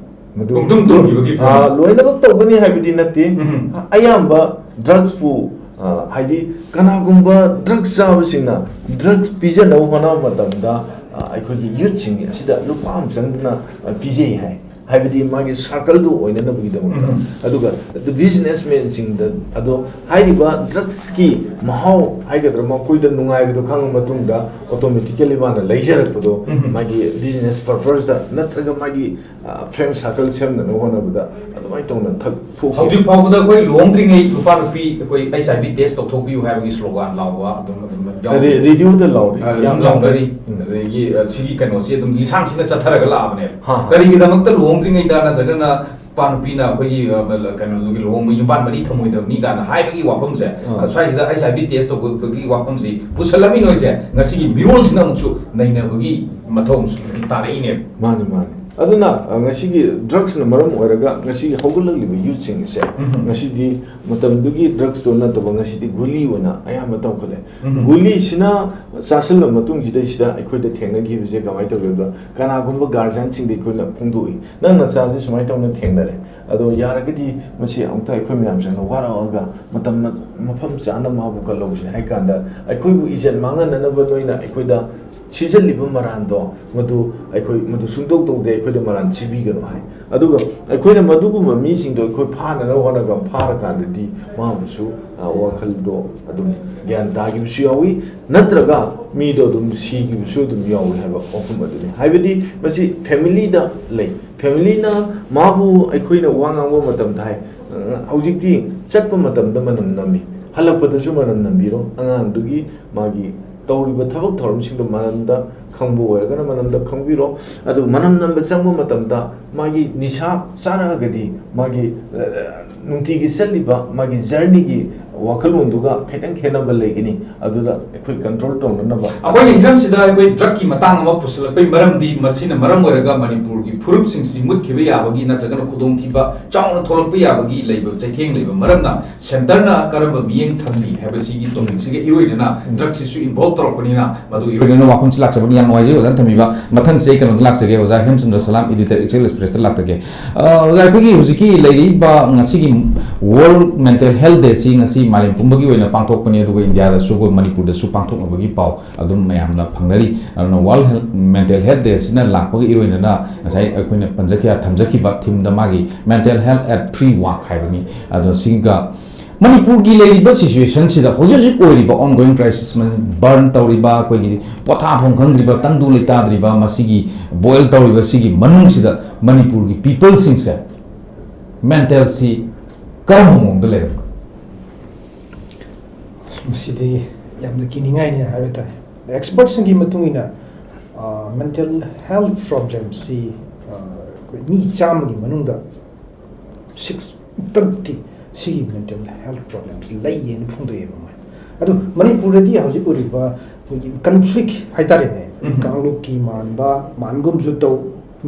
ꯃꯗꯨ ꯄꯨꯡꯇꯨꯝ ꯇꯨꯝꯈꯤꯕꯒꯤ ꯑꯥ, ꯐꯤꯕꯝ꯫ ꯂꯣꯏꯅꯃꯛ ꯇꯧꯒꯅꯤ ꯍꯥꯏꯕꯗꯤ ꯅꯠꯇꯦ꯫ ꯎꯝ꯫ ꯑꯌꯥꯝꯕ ꯗ꯭ꯔꯛꯁꯄꯨ, ꯑꯥ, ꯍꯥꯏꯗꯤ ꯀꯅꯥꯒꯨꯝꯕ ꯗ꯭ꯔꯛꯁ ꯆꯥꯕꯁꯤꯡꯅ ꯗ꯭ꯔꯛꯁ ꯄꯤꯖꯅꯕ ꯍꯣꯠꯅꯕ ꯃꯇꯝꯗ, ꯑꯥ, ꯑꯩꯈꯣꯏꯒꯤ ꯌꯨꯠꯁꯤꯡ ꯑꯁꯤꯗ ꯂꯨꯄꯥ ꯑꯃ ꯆꯪꯗꯅ, ꯑꯥ, ꯄꯤꯖꯩ ꯍꯥꯏ꯫ ꯍꯥꯏꯕꯗꯤ ꯃꯥꯒꯤ ꯁꯥꯔꯀꯜꯗꯨ ꯑꯣꯏꯅꯅꯕꯒꯤꯗꯃꯛꯇ꯫ ꯎꯝ꯫ ꯑꯗꯨꯒ ꯕꯤꯖꯤꯅꯦꯁꯃꯦꯟꯁꯤꯡꯗ ꯑꯗꯣ ꯍꯥꯏꯔꯤꯕ ꯗ꯭ꯔꯛꯁꯀꯤ ꯃꯍꯥꯎ ꯍꯥꯏꯒꯗ꯭ꯔꯥ, ꯃꯈꯣꯏꯗ ꯅꯨꯡꯉꯥꯏꯕꯗꯣ ꯈꯪꯉ ꯃꯇꯨꯡꯗ ꯑꯣꯇꯣꯃꯦꯇꯤꯀꯦꯂꯤ ꯃꯥꯅ ꯂꯩꯖꯔꯛꯄꯗꯣ ꯎꯝ꯫ ꯃꯥꯒꯤ ꯕꯤꯖꯤꯅꯦꯁ ꯄꯔꯄꯁꯇ ꯅꯠꯇ꯭ꯔꯒ ꯃꯥꯒꯤ, ꯑ, ꯐ꯭ꯔꯦꯟ ꯁꯥꯔꯀꯜ ꯁꯦꯝꯅꯅꯕ ꯍꯣꯠꯅꯕꯗ ꯑꯗꯨꯃꯥꯏꯅ ꯇꯧꯅ ꯊꯛ-, ꯊꯣꯛꯈꯤ꯫ ꯍꯧꯖꯤꯛ ꯐꯥꯎꯕꯗ ꯑꯩꯈꯣꯏ ꯂꯨꯍꯣꯡꯗ꯭ꯔꯤꯉꯩ ꯅꯨꯄꯥ ꯅꯨꯄꯤ ꯑꯩꯈꯣꯏ H I V test ꯇꯧꯊꯣꯛꯄꯤꯌꯨ ꯍꯥꯏꯕꯒꯤ ꯁ꯭ꯂꯣꯒꯥꯟ ꯂꯥꯎꯕ ꯑꯗꯨꯝ, ꯑꯗꯨꯝ ꯌꯥꯎꯔꯤ꯫ ꯔꯦ-, ꯔꯦꯗꯤꯑꯣꯗ ꯂꯥꯎꯔꯤ꯫ ꯑ, ꯑꯗꯨꯝ ꯌꯥꯝ ꯂꯥꯎꯅꯔꯤ꯫ ꯎꯝ꯫ ꯑꯗꯒꯤ, ꯑ, ꯁꯤꯒꯤ ꯀꯩꯅꯣꯁꯤ ꯑꯗꯨꯝ ꯂꯤꯁꯥꯡꯁꯤꯟꯅ ꯆꯠꯊꯔꯒ ꯂꯥꯛꯑꯕꯅꯦꯕ꯫ ꯍꯥ, ꯍꯥ꯫ ꯀꯔꯤꯒꯤꯗꯃꯛꯇ ꯂꯨꯍꯣꯡꯗ꯭ꯔꯤꯉꯩꯗ ꯅꯠꯇ꯭ꯔꯒꯅ ꯅꯨꯄꯥ ꯅꯨꯄꯤꯅ ꯑꯩꯈꯣꯏꯒꯤ, ꯑ, ꯀꯩꯅꯣꯗꯨꯒꯤ ꯂꯨꯍꯣꯡꯕ ꯌꯨꯝꯕꯥꯟ ꯃꯔꯤ ꯊꯝꯃꯣꯏꯗꯕꯅꯤ ꯀꯥꯏꯅ ꯍꯥꯏꯕꯒꯤ ꯋꯥꯐꯝꯁꯦ, ꯑꯥ꯫ ꯑ, ꯁ꯭ꯋꯥꯏꯁꯤꯗ H I V test ꯇꯧꯕꯒꯤ ꯋꯥꯐꯝꯁꯤ ꯄꯨꯁꯜꯂꯝꯃꯤ ꯅꯣꯏꯁꯦ ꯉꯁꯤꯒꯤ ꯃꯤꯔꯣꯜꯁꯤꯅ ꯑꯃꯨꯛꯁꯨ ꯅꯩꯅꯕꯒꯤ ꯃꯊꯧ ꯑꯃꯁꯨ ꯇꯥꯔꯛꯏꯅꯦꯕ꯫ ꯃꯥꯅꯤ, ꯃꯥꯅꯤ꯫ ꯑꯗꯨꯅ, ꯑ, ꯉꯁꯤꯒꯤ ꯗ꯭ꯔꯛꯁꯅ ꯃꯔꯝ ꯑꯣꯏꯔꯒ ꯉꯁꯤꯒꯤ ꯍꯧꯒꯠꯂꯛꯂꯤꯕ ꯌꯨꯠꯁꯤꯡꯁꯦ ꯎꯝ꯫ ꯉꯁꯤꯗꯤ ꯃꯇꯝꯗꯨꯒꯤ ꯗ꯭ꯔꯛꯁꯇꯣ ꯅꯠꯇꯕ ꯉꯁꯤꯗꯤ ꯒꯨꯂꯤ ꯑꯣꯏꯅ ꯑꯌꯥꯝꯕ ꯇꯧꯈꯠꯂꯦ꯫ ꯎꯝ꯫ ꯒꯨꯂꯤꯁꯤꯅ ꯆꯥꯁꯤꯜꯂ ꯃꯇꯨꯡꯁꯤꯗꯩꯁꯤꯗ ꯑꯩꯈꯣꯏꯗ ꯊꯦꯡꯅꯈꯤꯕꯁꯦ ꯀꯃꯥꯏꯅ ꯇꯧꯒꯦ ꯍꯥꯏꯕꯗ ꯀꯅꯥꯒꯨꯝꯕ ꯒꯥꯔꯖꯤꯌꯥꯟꯁꯤꯡꯗ ꯑꯩꯈꯣꯏꯅ ꯐꯣꯡꯗꯣꯛꯏ, "ꯅꯪ ꯅꯆꯥꯁꯦ ꯁꯨꯃꯥꯏꯅ ꯇꯧꯅ ꯊꯦꯡꯅꯔꯦ, ꯑꯗꯣ ꯌꯥꯔꯒꯗꯤ ꯃꯁꯤ ꯑꯃꯨꯛꯇ ꯑꯩꯈꯣꯏ ꯃꯌꯥꯝꯁꯤꯡꯅ ꯋꯥꯔꯛꯑꯒ ꯃꯇꯝ ꯃ-, ꯃꯐꯝ ꯆꯥꯅ ꯃꯥꯕꯨ ꯀꯜꯍꯧꯁꯦ" ꯍꯥꯏ ꯀꯥꯟꯗ ꯑꯩꯈꯣꯏꯕꯨ ꯏꯖꯠ ꯃꯥꯡꯍꯟꯅꯅꯕ ꯅꯣꯏꯅ ꯑꯩꯈꯣꯏꯗ ꯁꯤꯖꯜꯂꯤꯕ ꯃꯔꯥꯟꯗꯣ ꯃꯗꯨ ꯑꯩꯈꯣꯏ ꯃꯗꯨ ꯁꯨꯡꯇꯧ ꯇꯧꯗꯦ, ꯑꯩꯈꯣꯏꯗ ꯃꯔꯥꯟ ꯁꯤꯕꯤꯒꯅꯨ ꯍꯥꯏ꯫ ꯑꯗꯨꯒ ꯑꯩꯈꯣꯏꯅ ꯃꯗꯨꯒꯨꯝꯕ ꯃꯤꯁꯤꯡꯗꯣ ꯑꯩꯈꯣꯏ ꯐꯥꯅꯅꯕ ꯍꯣꯠꯅꯒ ꯐꯥꯔꯀꯥꯟꯗꯗꯤ ꯃꯥꯕꯨꯁꯨ, ꯑ, ꯋꯥꯈꯜꯗꯣ ꯑꯗꯨꯝ ꯒ꯭ꯌꯥꯟ ꯇꯥꯈꯤꯕꯁꯨ ꯌꯥꯎꯏ, ꯅꯠꯇ꯭ꯔꯒ ꯃꯤꯗꯣ ꯑꯗꯨꯝ ꯁꯤꯈꯤꯕꯁꯨ ꯑꯗꯨꯝ ꯌꯥꯎꯏ ꯍꯥꯏꯕ ꯋꯥꯐꯝ ꯑꯗꯨꯅꯤ꯫ ꯍꯥꯏꯕꯗꯤ ꯃꯁꯤ ꯐꯦꯃꯤꯂꯤꯗ ꯂꯩ꯫ ꯐꯦꯃꯤꯂꯤꯅ ꯃꯥꯕꯨ ꯑꯩꯈꯣꯏꯅ ꯋꯥ ꯉꯥꯡꯕ ꯃꯇꯝꯗ ꯍꯥꯏ, "ꯑ, ꯍꯧꯖꯤꯛꯇꯤ ꯆꯠꯄ ꯃꯇꯝꯗ ꯃꯅꯝ ꯅꯝꯃꯤ, ꯍꯜꯂꯛꯄꯗꯁꯨ ꯃꯅꯝ ꯅꯝꯕꯤꯔꯣ, ꯑꯉꯥꯡꯗꯨꯒꯤ ꯃꯥꯒꯤ ꯇꯧꯔꯤꯕ ꯊꯕꯛ ꯊꯧꯔꯝꯁꯤꯡꯗꯨ ꯃꯅꯝꯗ ꯈꯪꯕ ꯑꯣꯏꯔꯒꯅ ꯃꯅꯝꯗ ꯈꯪꯕꯤꯔꯣ꯫ ꯑꯗꯨ ꯃꯅꯝ ꯅꯝꯕ ꯆꯪꯕ ꯃꯇꯝꯗ ꯃꯥꯒꯤ ꯅꯤꯁꯥ ꯆꯥꯔꯛꯑꯒꯗꯤ ꯃꯥꯒꯤ, ꯑ, ꯅꯨꯡꯇꯤꯒꯤ ꯆꯠꯂꯤꯕ ꯃꯥꯒꯤ ꯖꯔꯅꯤꯒꯤ ꯋꯥꯈꯜꯂꯣꯟꯗꯨꯒ ꯈꯤꯇꯪ ꯈꯦꯠꯅꯕ ꯂꯩꯒꯅꯤ꯫ ꯑꯗꯨꯗ ꯑꯩꯈꯣꯏ ꯀꯟꯇ꯭ꯔꯣꯜ ꯇꯧꯅꯅꯕ" ꯑꯩꯈꯣꯏꯅ ꯍꯤꯔꯝꯁꯤꯗ ꯑꯩꯈꯣꯏ ꯗ꯭ꯔꯒꯀꯤ ꯃꯇꯥꯡ ꯑꯃ ꯄꯨꯁꯤꯜꯂꯛꯄꯒꯤ ꯃꯔꯝꯗꯤ ꯃꯁꯤꯅ ꯃꯔꯝ ꯑꯣꯏꯔꯒ ꯃꯅꯤꯄꯨꯔꯒꯤ ꯐꯨꯔꯨꯞꯁꯤꯡꯁꯤ ꯃꯨꯠꯈꯤꯕ ꯌꯥꯕꯒꯤ ꯅꯠꯇ꯭ꯔꯒꯅ ꯈꯨꯗꯣꯡꯊꯤꯕ ꯆꯥꯎꯅ ꯊꯣꯛꯂꯛꯄ ꯌꯥꯕꯒꯤ ꯂꯩꯕ ꯆꯩꯊꯦꯡ ꯂꯩꯕ ꯃꯔꯝꯅ ꯁꯦꯟꯇꯔꯅ ꯀꯔꯝꯕ ꯃꯤꯠꯌꯦꯡ ꯊꯝꯂꯤ ꯍꯥꯏꯕꯁꯤꯒꯤ ꯇꯣꯄꯤꯛꯁꯤꯒ ꯏꯔꯣꯏꯅꯅ ꯗ꯭ꯔꯒꯁꯤꯁꯨ ꯏꯟꯚꯣꯜꯕ ꯇꯧꯔꯛꯄꯅꯤꯅ ꯃꯗꯨ ꯏꯔꯣꯏꯅꯅ ꯋꯥꯐꯝꯁꯤ ꯂꯥꯛꯆꯕꯅꯤ꯫ ꯌꯥꯝ ꯅꯨꯡꯉꯥꯏꯖꯩ ꯑꯣꯖꯥꯅ ꯊꯝꯕꯤꯕ꯫ ꯃꯊꯪꯁꯦ ꯑꯩ ꯀꯩꯅꯣꯗ ꯂꯥꯛꯆꯒꯦ, ꯑꯣꯖꯥ ꯍꯦꯝꯆꯟꯗ꯭ꯔ ꯁꯂꯥꯝ, ꯏꯗꯤꯇꯔ ꯑꯦꯛꯁꯦꯜ ꯑꯦꯛꯁꯄ꯭ꯔꯦꯁꯇ ꯂꯥꯛꯆꯒꯦ꯫ ꯑ, ꯑꯣꯖꯥ, ꯑꯩꯈꯣꯏꯒꯤ ꯍꯧꯖꯤꯛꯀꯤ ꯂꯩꯔꯤꯕ ꯉꯁꯤꯒꯤ ꯋꯥꯔꯜꯗ ꯃꯦꯟꯇꯦꯜ ꯍꯦꯜꯊ ꯗꯦꯁꯤ ꯉꯁꯤ ꯃꯥꯂꯦꯝ ꯄꯨꯝꯕꯒꯤ ꯑꯣꯏꯅ ꯄꯥꯡꯊꯣꯛꯄꯅꯤ, ꯑꯗꯨꯒ ꯏꯟꯗꯤꯌꯥꯗꯁꯨ ꯑꯩꯈꯣꯏ ꯃꯅꯤꯄꯨꯔꯗꯁꯨ ꯄꯥꯡꯊꯣꯛꯅꯕꯒꯤ ꯄꯥꯎ ꯑꯗꯨꯝ ꯃꯌꯥꯝꯅ ꯐꯪꯅꯔꯤ꯫ ꯑꯗꯨꯅ ꯋꯥꯔꯜꯗ ꯍꯦꯜꯊ, ꯃꯦꯟꯇꯦꯜ ꯍꯦꯜꯊ ꯗꯦꯁꯤꯅ ꯂꯥꯛꯄꯒ ꯏꯔꯣꯏꯅꯅ ꯉꯁꯥꯏ ꯑꯩꯈꯣꯏꯅ ꯄꯟꯖꯈꯤꯕ, ꯊꯝꯖꯈꯤꯕ ꯊꯤꯝꯗ ꯃꯥꯒꯤ mental health at free walk ꯍꯥꯏꯕꯅꯤ꯫ ꯑꯗꯣ ꯁꯤꯒ ꯃꯅꯤꯄꯨꯔꯒꯤ ꯂꯩꯔꯤꯕ ꯁꯤꯆꯨꯋꯦꯁꯟꯁꯤꯗ, ꯍꯧꯖꯤꯛ ꯍꯧꯖꯤꯛ ꯑꯣꯏꯔꯤꯕ ongoing crisis, ꯕꯔꯟ ꯇꯧꯔꯤꯕ, ꯑꯩꯈꯣꯏꯒꯤ ꯄꯣꯊꯥꯐꯝ ꯈꯪꯗ꯭ꯔꯤꯕ, ꯇꯪꯗꯨ ꯂꯩꯇꯥꯗ꯭ꯔꯤꯕ, ꯃꯁꯤꯒꯤ ꯕꯣꯏꯜ ꯇꯧꯔꯤꯕ ꯁꯤꯒꯤ ꯃꯅꯨꯡꯁꯤꯗ ꯃꯅꯤꯄꯨꯔꯒꯤ ꯄꯤꯄꯜꯁꯤꯡꯁꯦ ꯃꯦꯟꯇꯦꯜꯁꯤ ꯀꯔꯝꯕ ꯃꯑꯣꯡꯗ ꯂꯩꯔꯝꯒꯅꯤ? ꯃꯁꯤꯗꯤ ꯌꯥꯝꯅ ꯀꯤꯅꯤꯡꯉꯥꯏꯅꯤ ꯍꯥꯏꯕ ꯇꯥꯏ꯫ ꯑꯦꯛꯁꯄꯔꯠꯁꯤꯡꯒꯤ ꯃꯇꯨꯡ ꯏꯟꯅ, ꯑ, ꯃꯦꯟꯇꯦꯜ ꯍꯦꯜꯊ ꯄ꯭ꯔꯣꯕ꯭ꯂꯦꯝꯁꯤ, ꯑ, ꯑꯩꯈꯣꯏ ꯃꯤ ꯆꯥꯝꯃꯒꯤ ꯃꯅꯨꯡꯗ ꯁꯤꯛꯁ, ꯇꯔꯨꯛꯇꯤ ꯁꯤꯒꯤ ꯃꯦꯟꯇꯦꯜ ꯍꯦꯜꯊ ꯄ꯭ꯔꯣꯕ꯭ꯂꯦꯝꯁꯤ ꯂꯩꯌꯦꯅ ꯐꯣꯡꯗꯣꯛꯑꯦꯕ ꯃꯣꯏ꯫ ꯑꯗꯨ ꯃꯅꯤꯄꯨꯔꯗꯗꯤ ꯍꯧꯖꯤꯛ ꯑꯣꯏꯔꯤꯕ ꯑꯩꯈꯣꯏꯒꯤ ꯀꯟꯐ꯭ꯂꯤꯛ ꯍꯥꯏꯇꯥꯔꯦꯅꯦ, ꯎꯝ꯫ ꯀꯥꯡꯂꯨꯞꯀꯤ ꯃꯥꯟꯕ, ꯃꯥꯟꯒꯨꯝꯁꯨ ꯇꯧ,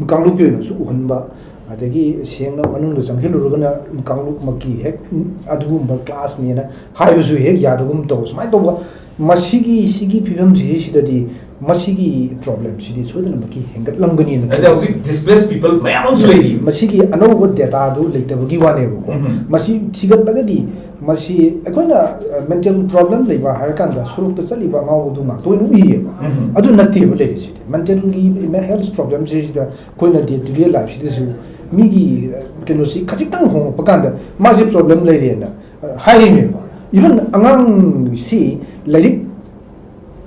ꯀꯥꯡꯂꯨꯞꯀꯤ ꯑꯣꯏꯅꯁꯨ ꯎꯍꯟꯕ, ꯑꯗꯒꯤ ꯁꯦꯡꯅ ꯃꯅꯨꯡꯗ ꯆꯪꯁꯤꯜꯂꯨꯔꯒꯅ ꯀꯥꯡꯂꯨꯞꯃꯛꯀꯤ ꯍꯦꯛ ꯑꯗꯨꯒꯨꯝꯕ ꯀ꯭ꯂꯥꯁꯅꯦꯅ ꯍꯥꯏꯕꯁꯨ ꯍꯦꯛ ꯌꯥꯗꯒꯨꯝ ꯇꯧ꯫ ꯁꯨꯃꯥꯏꯅ ꯇꯧꯕ, ꯃꯁꯤꯒꯤ, ꯁꯤꯒꯤ ꯐꯤꯕꯝꯁꯤꯗꯗꯤ ꯃꯁꯤꯒꯤ ꯄ꯭ꯔꯣꯕ꯭ꯂꯦꯝꯁꯤꯗꯤ ꯁꯣꯏꯗꯅꯃꯛꯀꯤ ꯍꯦꯟꯒꯠꯂꯝꯒꯅꯤꯅ ꯑꯗ ꯍꯧꯖꯤꯛ ꯗꯤꯁꯄ꯭ꯂꯦꯁ ꯄꯤꯄꯜ ꯃꯌꯥꯝ ꯑꯃꯁꯨ ꯂꯩꯔꯤ꯫ ꯃꯁꯤꯒꯤ ꯑꯅꯧꯕ ꯗꯦꯇꯥꯗꯨ ꯂꯩꯇꯕꯒꯤ ꯋꯥꯅꯦꯕꯀꯣ꯫ ꯎꯝ꯫ ꯃꯁꯤ ꯊꯤꯒꯠꯂꯒꯗꯤ ꯃꯁꯤ ꯑꯩꯈꯣꯏꯅ ꯃꯦꯟꯇꯦꯜ ꯄ꯭ꯔꯣꯕ꯭ꯂꯦꯝ ꯂꯩꯕ ꯍꯥꯏꯔꯀꯥꯟꯗ ꯁꯣꯔꯣꯛꯇ ꯆꯠꯂꯤꯕ ꯑꯉꯥꯎꯕꯗꯨ ꯉꯥꯛꯇ ꯑꯣꯏꯅ ꯎꯏꯌꯦꯕ꯫ ꯎꯝ꯫ ꯑꯗꯨ ꯅꯠꯇꯦꯕ ꯂꯩꯔꯤꯁꯤꯗꯤ꯫ ꯃꯦꯟꯇꯦꯜꯒꯤ ꯍꯦꯜꯊ ꯄ꯭ꯔꯣꯕ꯭ꯂꯦꯝꯁꯤꯗ ꯑꯩꯈꯣꯏꯅ ꯗꯦ ꯇꯨ ꯗꯦ ꯂꯥꯏꯐꯁꯤꯗꯁꯨ ꯃꯤꯒꯤ ꯀꯩꯅꯣꯁꯤ ꯈꯖꯤꯛꯇꯪ ꯍꯣꯡꯉꯛꯄ ꯀꯥꯟꯗ ꯃꯥꯁꯦ ꯄ꯭ꯔꯣꯕ꯭ꯂꯦꯝ ꯂꯩꯔꯦꯅ ꯍꯥꯏꯔꯤꯅꯦꯕ꯫ ꯏꯚꯟ ꯑꯉꯥꯡꯁꯤ ꯂꯥꯏꯔꯤꯛ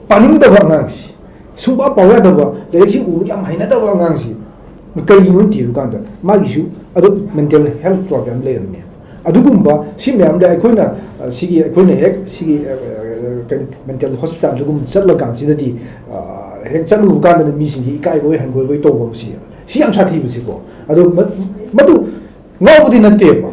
ꯄꯥꯅꯤꯡꯗꯕ ꯑꯉꯥꯡꯁꯤ, ꯁꯨꯡꯄꯥ ꯄꯥꯎ ꯌꯥꯗꯕ, ꯂꯥꯏꯔꯤꯛꯁꯤ ꯎꯕ ꯌꯥꯝ ꯍꯩꯅꯗꯕ ꯑꯉꯥꯡꯁꯤ ꯀꯩꯒꯤꯅꯣ ꯊꯤꯔꯨ ꯀꯥꯟꯗ ꯃꯥꯒꯤꯁꯨ ꯑꯗꯨꯝ ꯃꯦꯟꯇꯦꯜ ꯍꯦꯜꯊ ꯄ꯭ꯔꯣꯕ꯭ꯂꯦꯝ ꯂꯩꯔꯝꯃꯦ꯫ ꯑꯗꯨꯒꯨꯝꯕ ꯁꯤ ꯃꯌꯥꯝꯗ ꯑꯩꯈꯣꯏꯅ, ꯑ, ꯁꯤꯒꯤ ꯑꯩꯈꯣꯏꯅ ꯍꯦꯛ ꯁꯤꯒꯤ, ꯑ, ꯑ, ꯀꯩꯅꯣ, ꯃꯦꯟꯇꯦꯜ ꯍꯣꯁꯄꯤꯇꯥꯜꯗꯒꯨꯝꯕ ꯆꯠꯂꯀꯥꯟꯁꯤꯗꯗꯤ, ꯑ, ꯍꯦꯛ ꯆꯠꯂꯨꯕ ꯀꯥꯟꯗꯅ ꯃꯤꯁꯤꯡꯁꯤ ꯏꯀꯥꯏꯕꯣꯏ ꯍꯪꯒꯣꯏꯕꯣꯏ ꯇꯧꯕ ꯁꯤ, ꯁꯤ ꯌꯥꯝ ꯁꯥꯊꯤꯕꯁꯤꯀꯣ꯫ ꯑꯗꯣ ꯃ-, ꯃꯗꯨ ꯉꯥꯎꯕꯗꯤ ꯅꯠꯇꯦꯕ꯫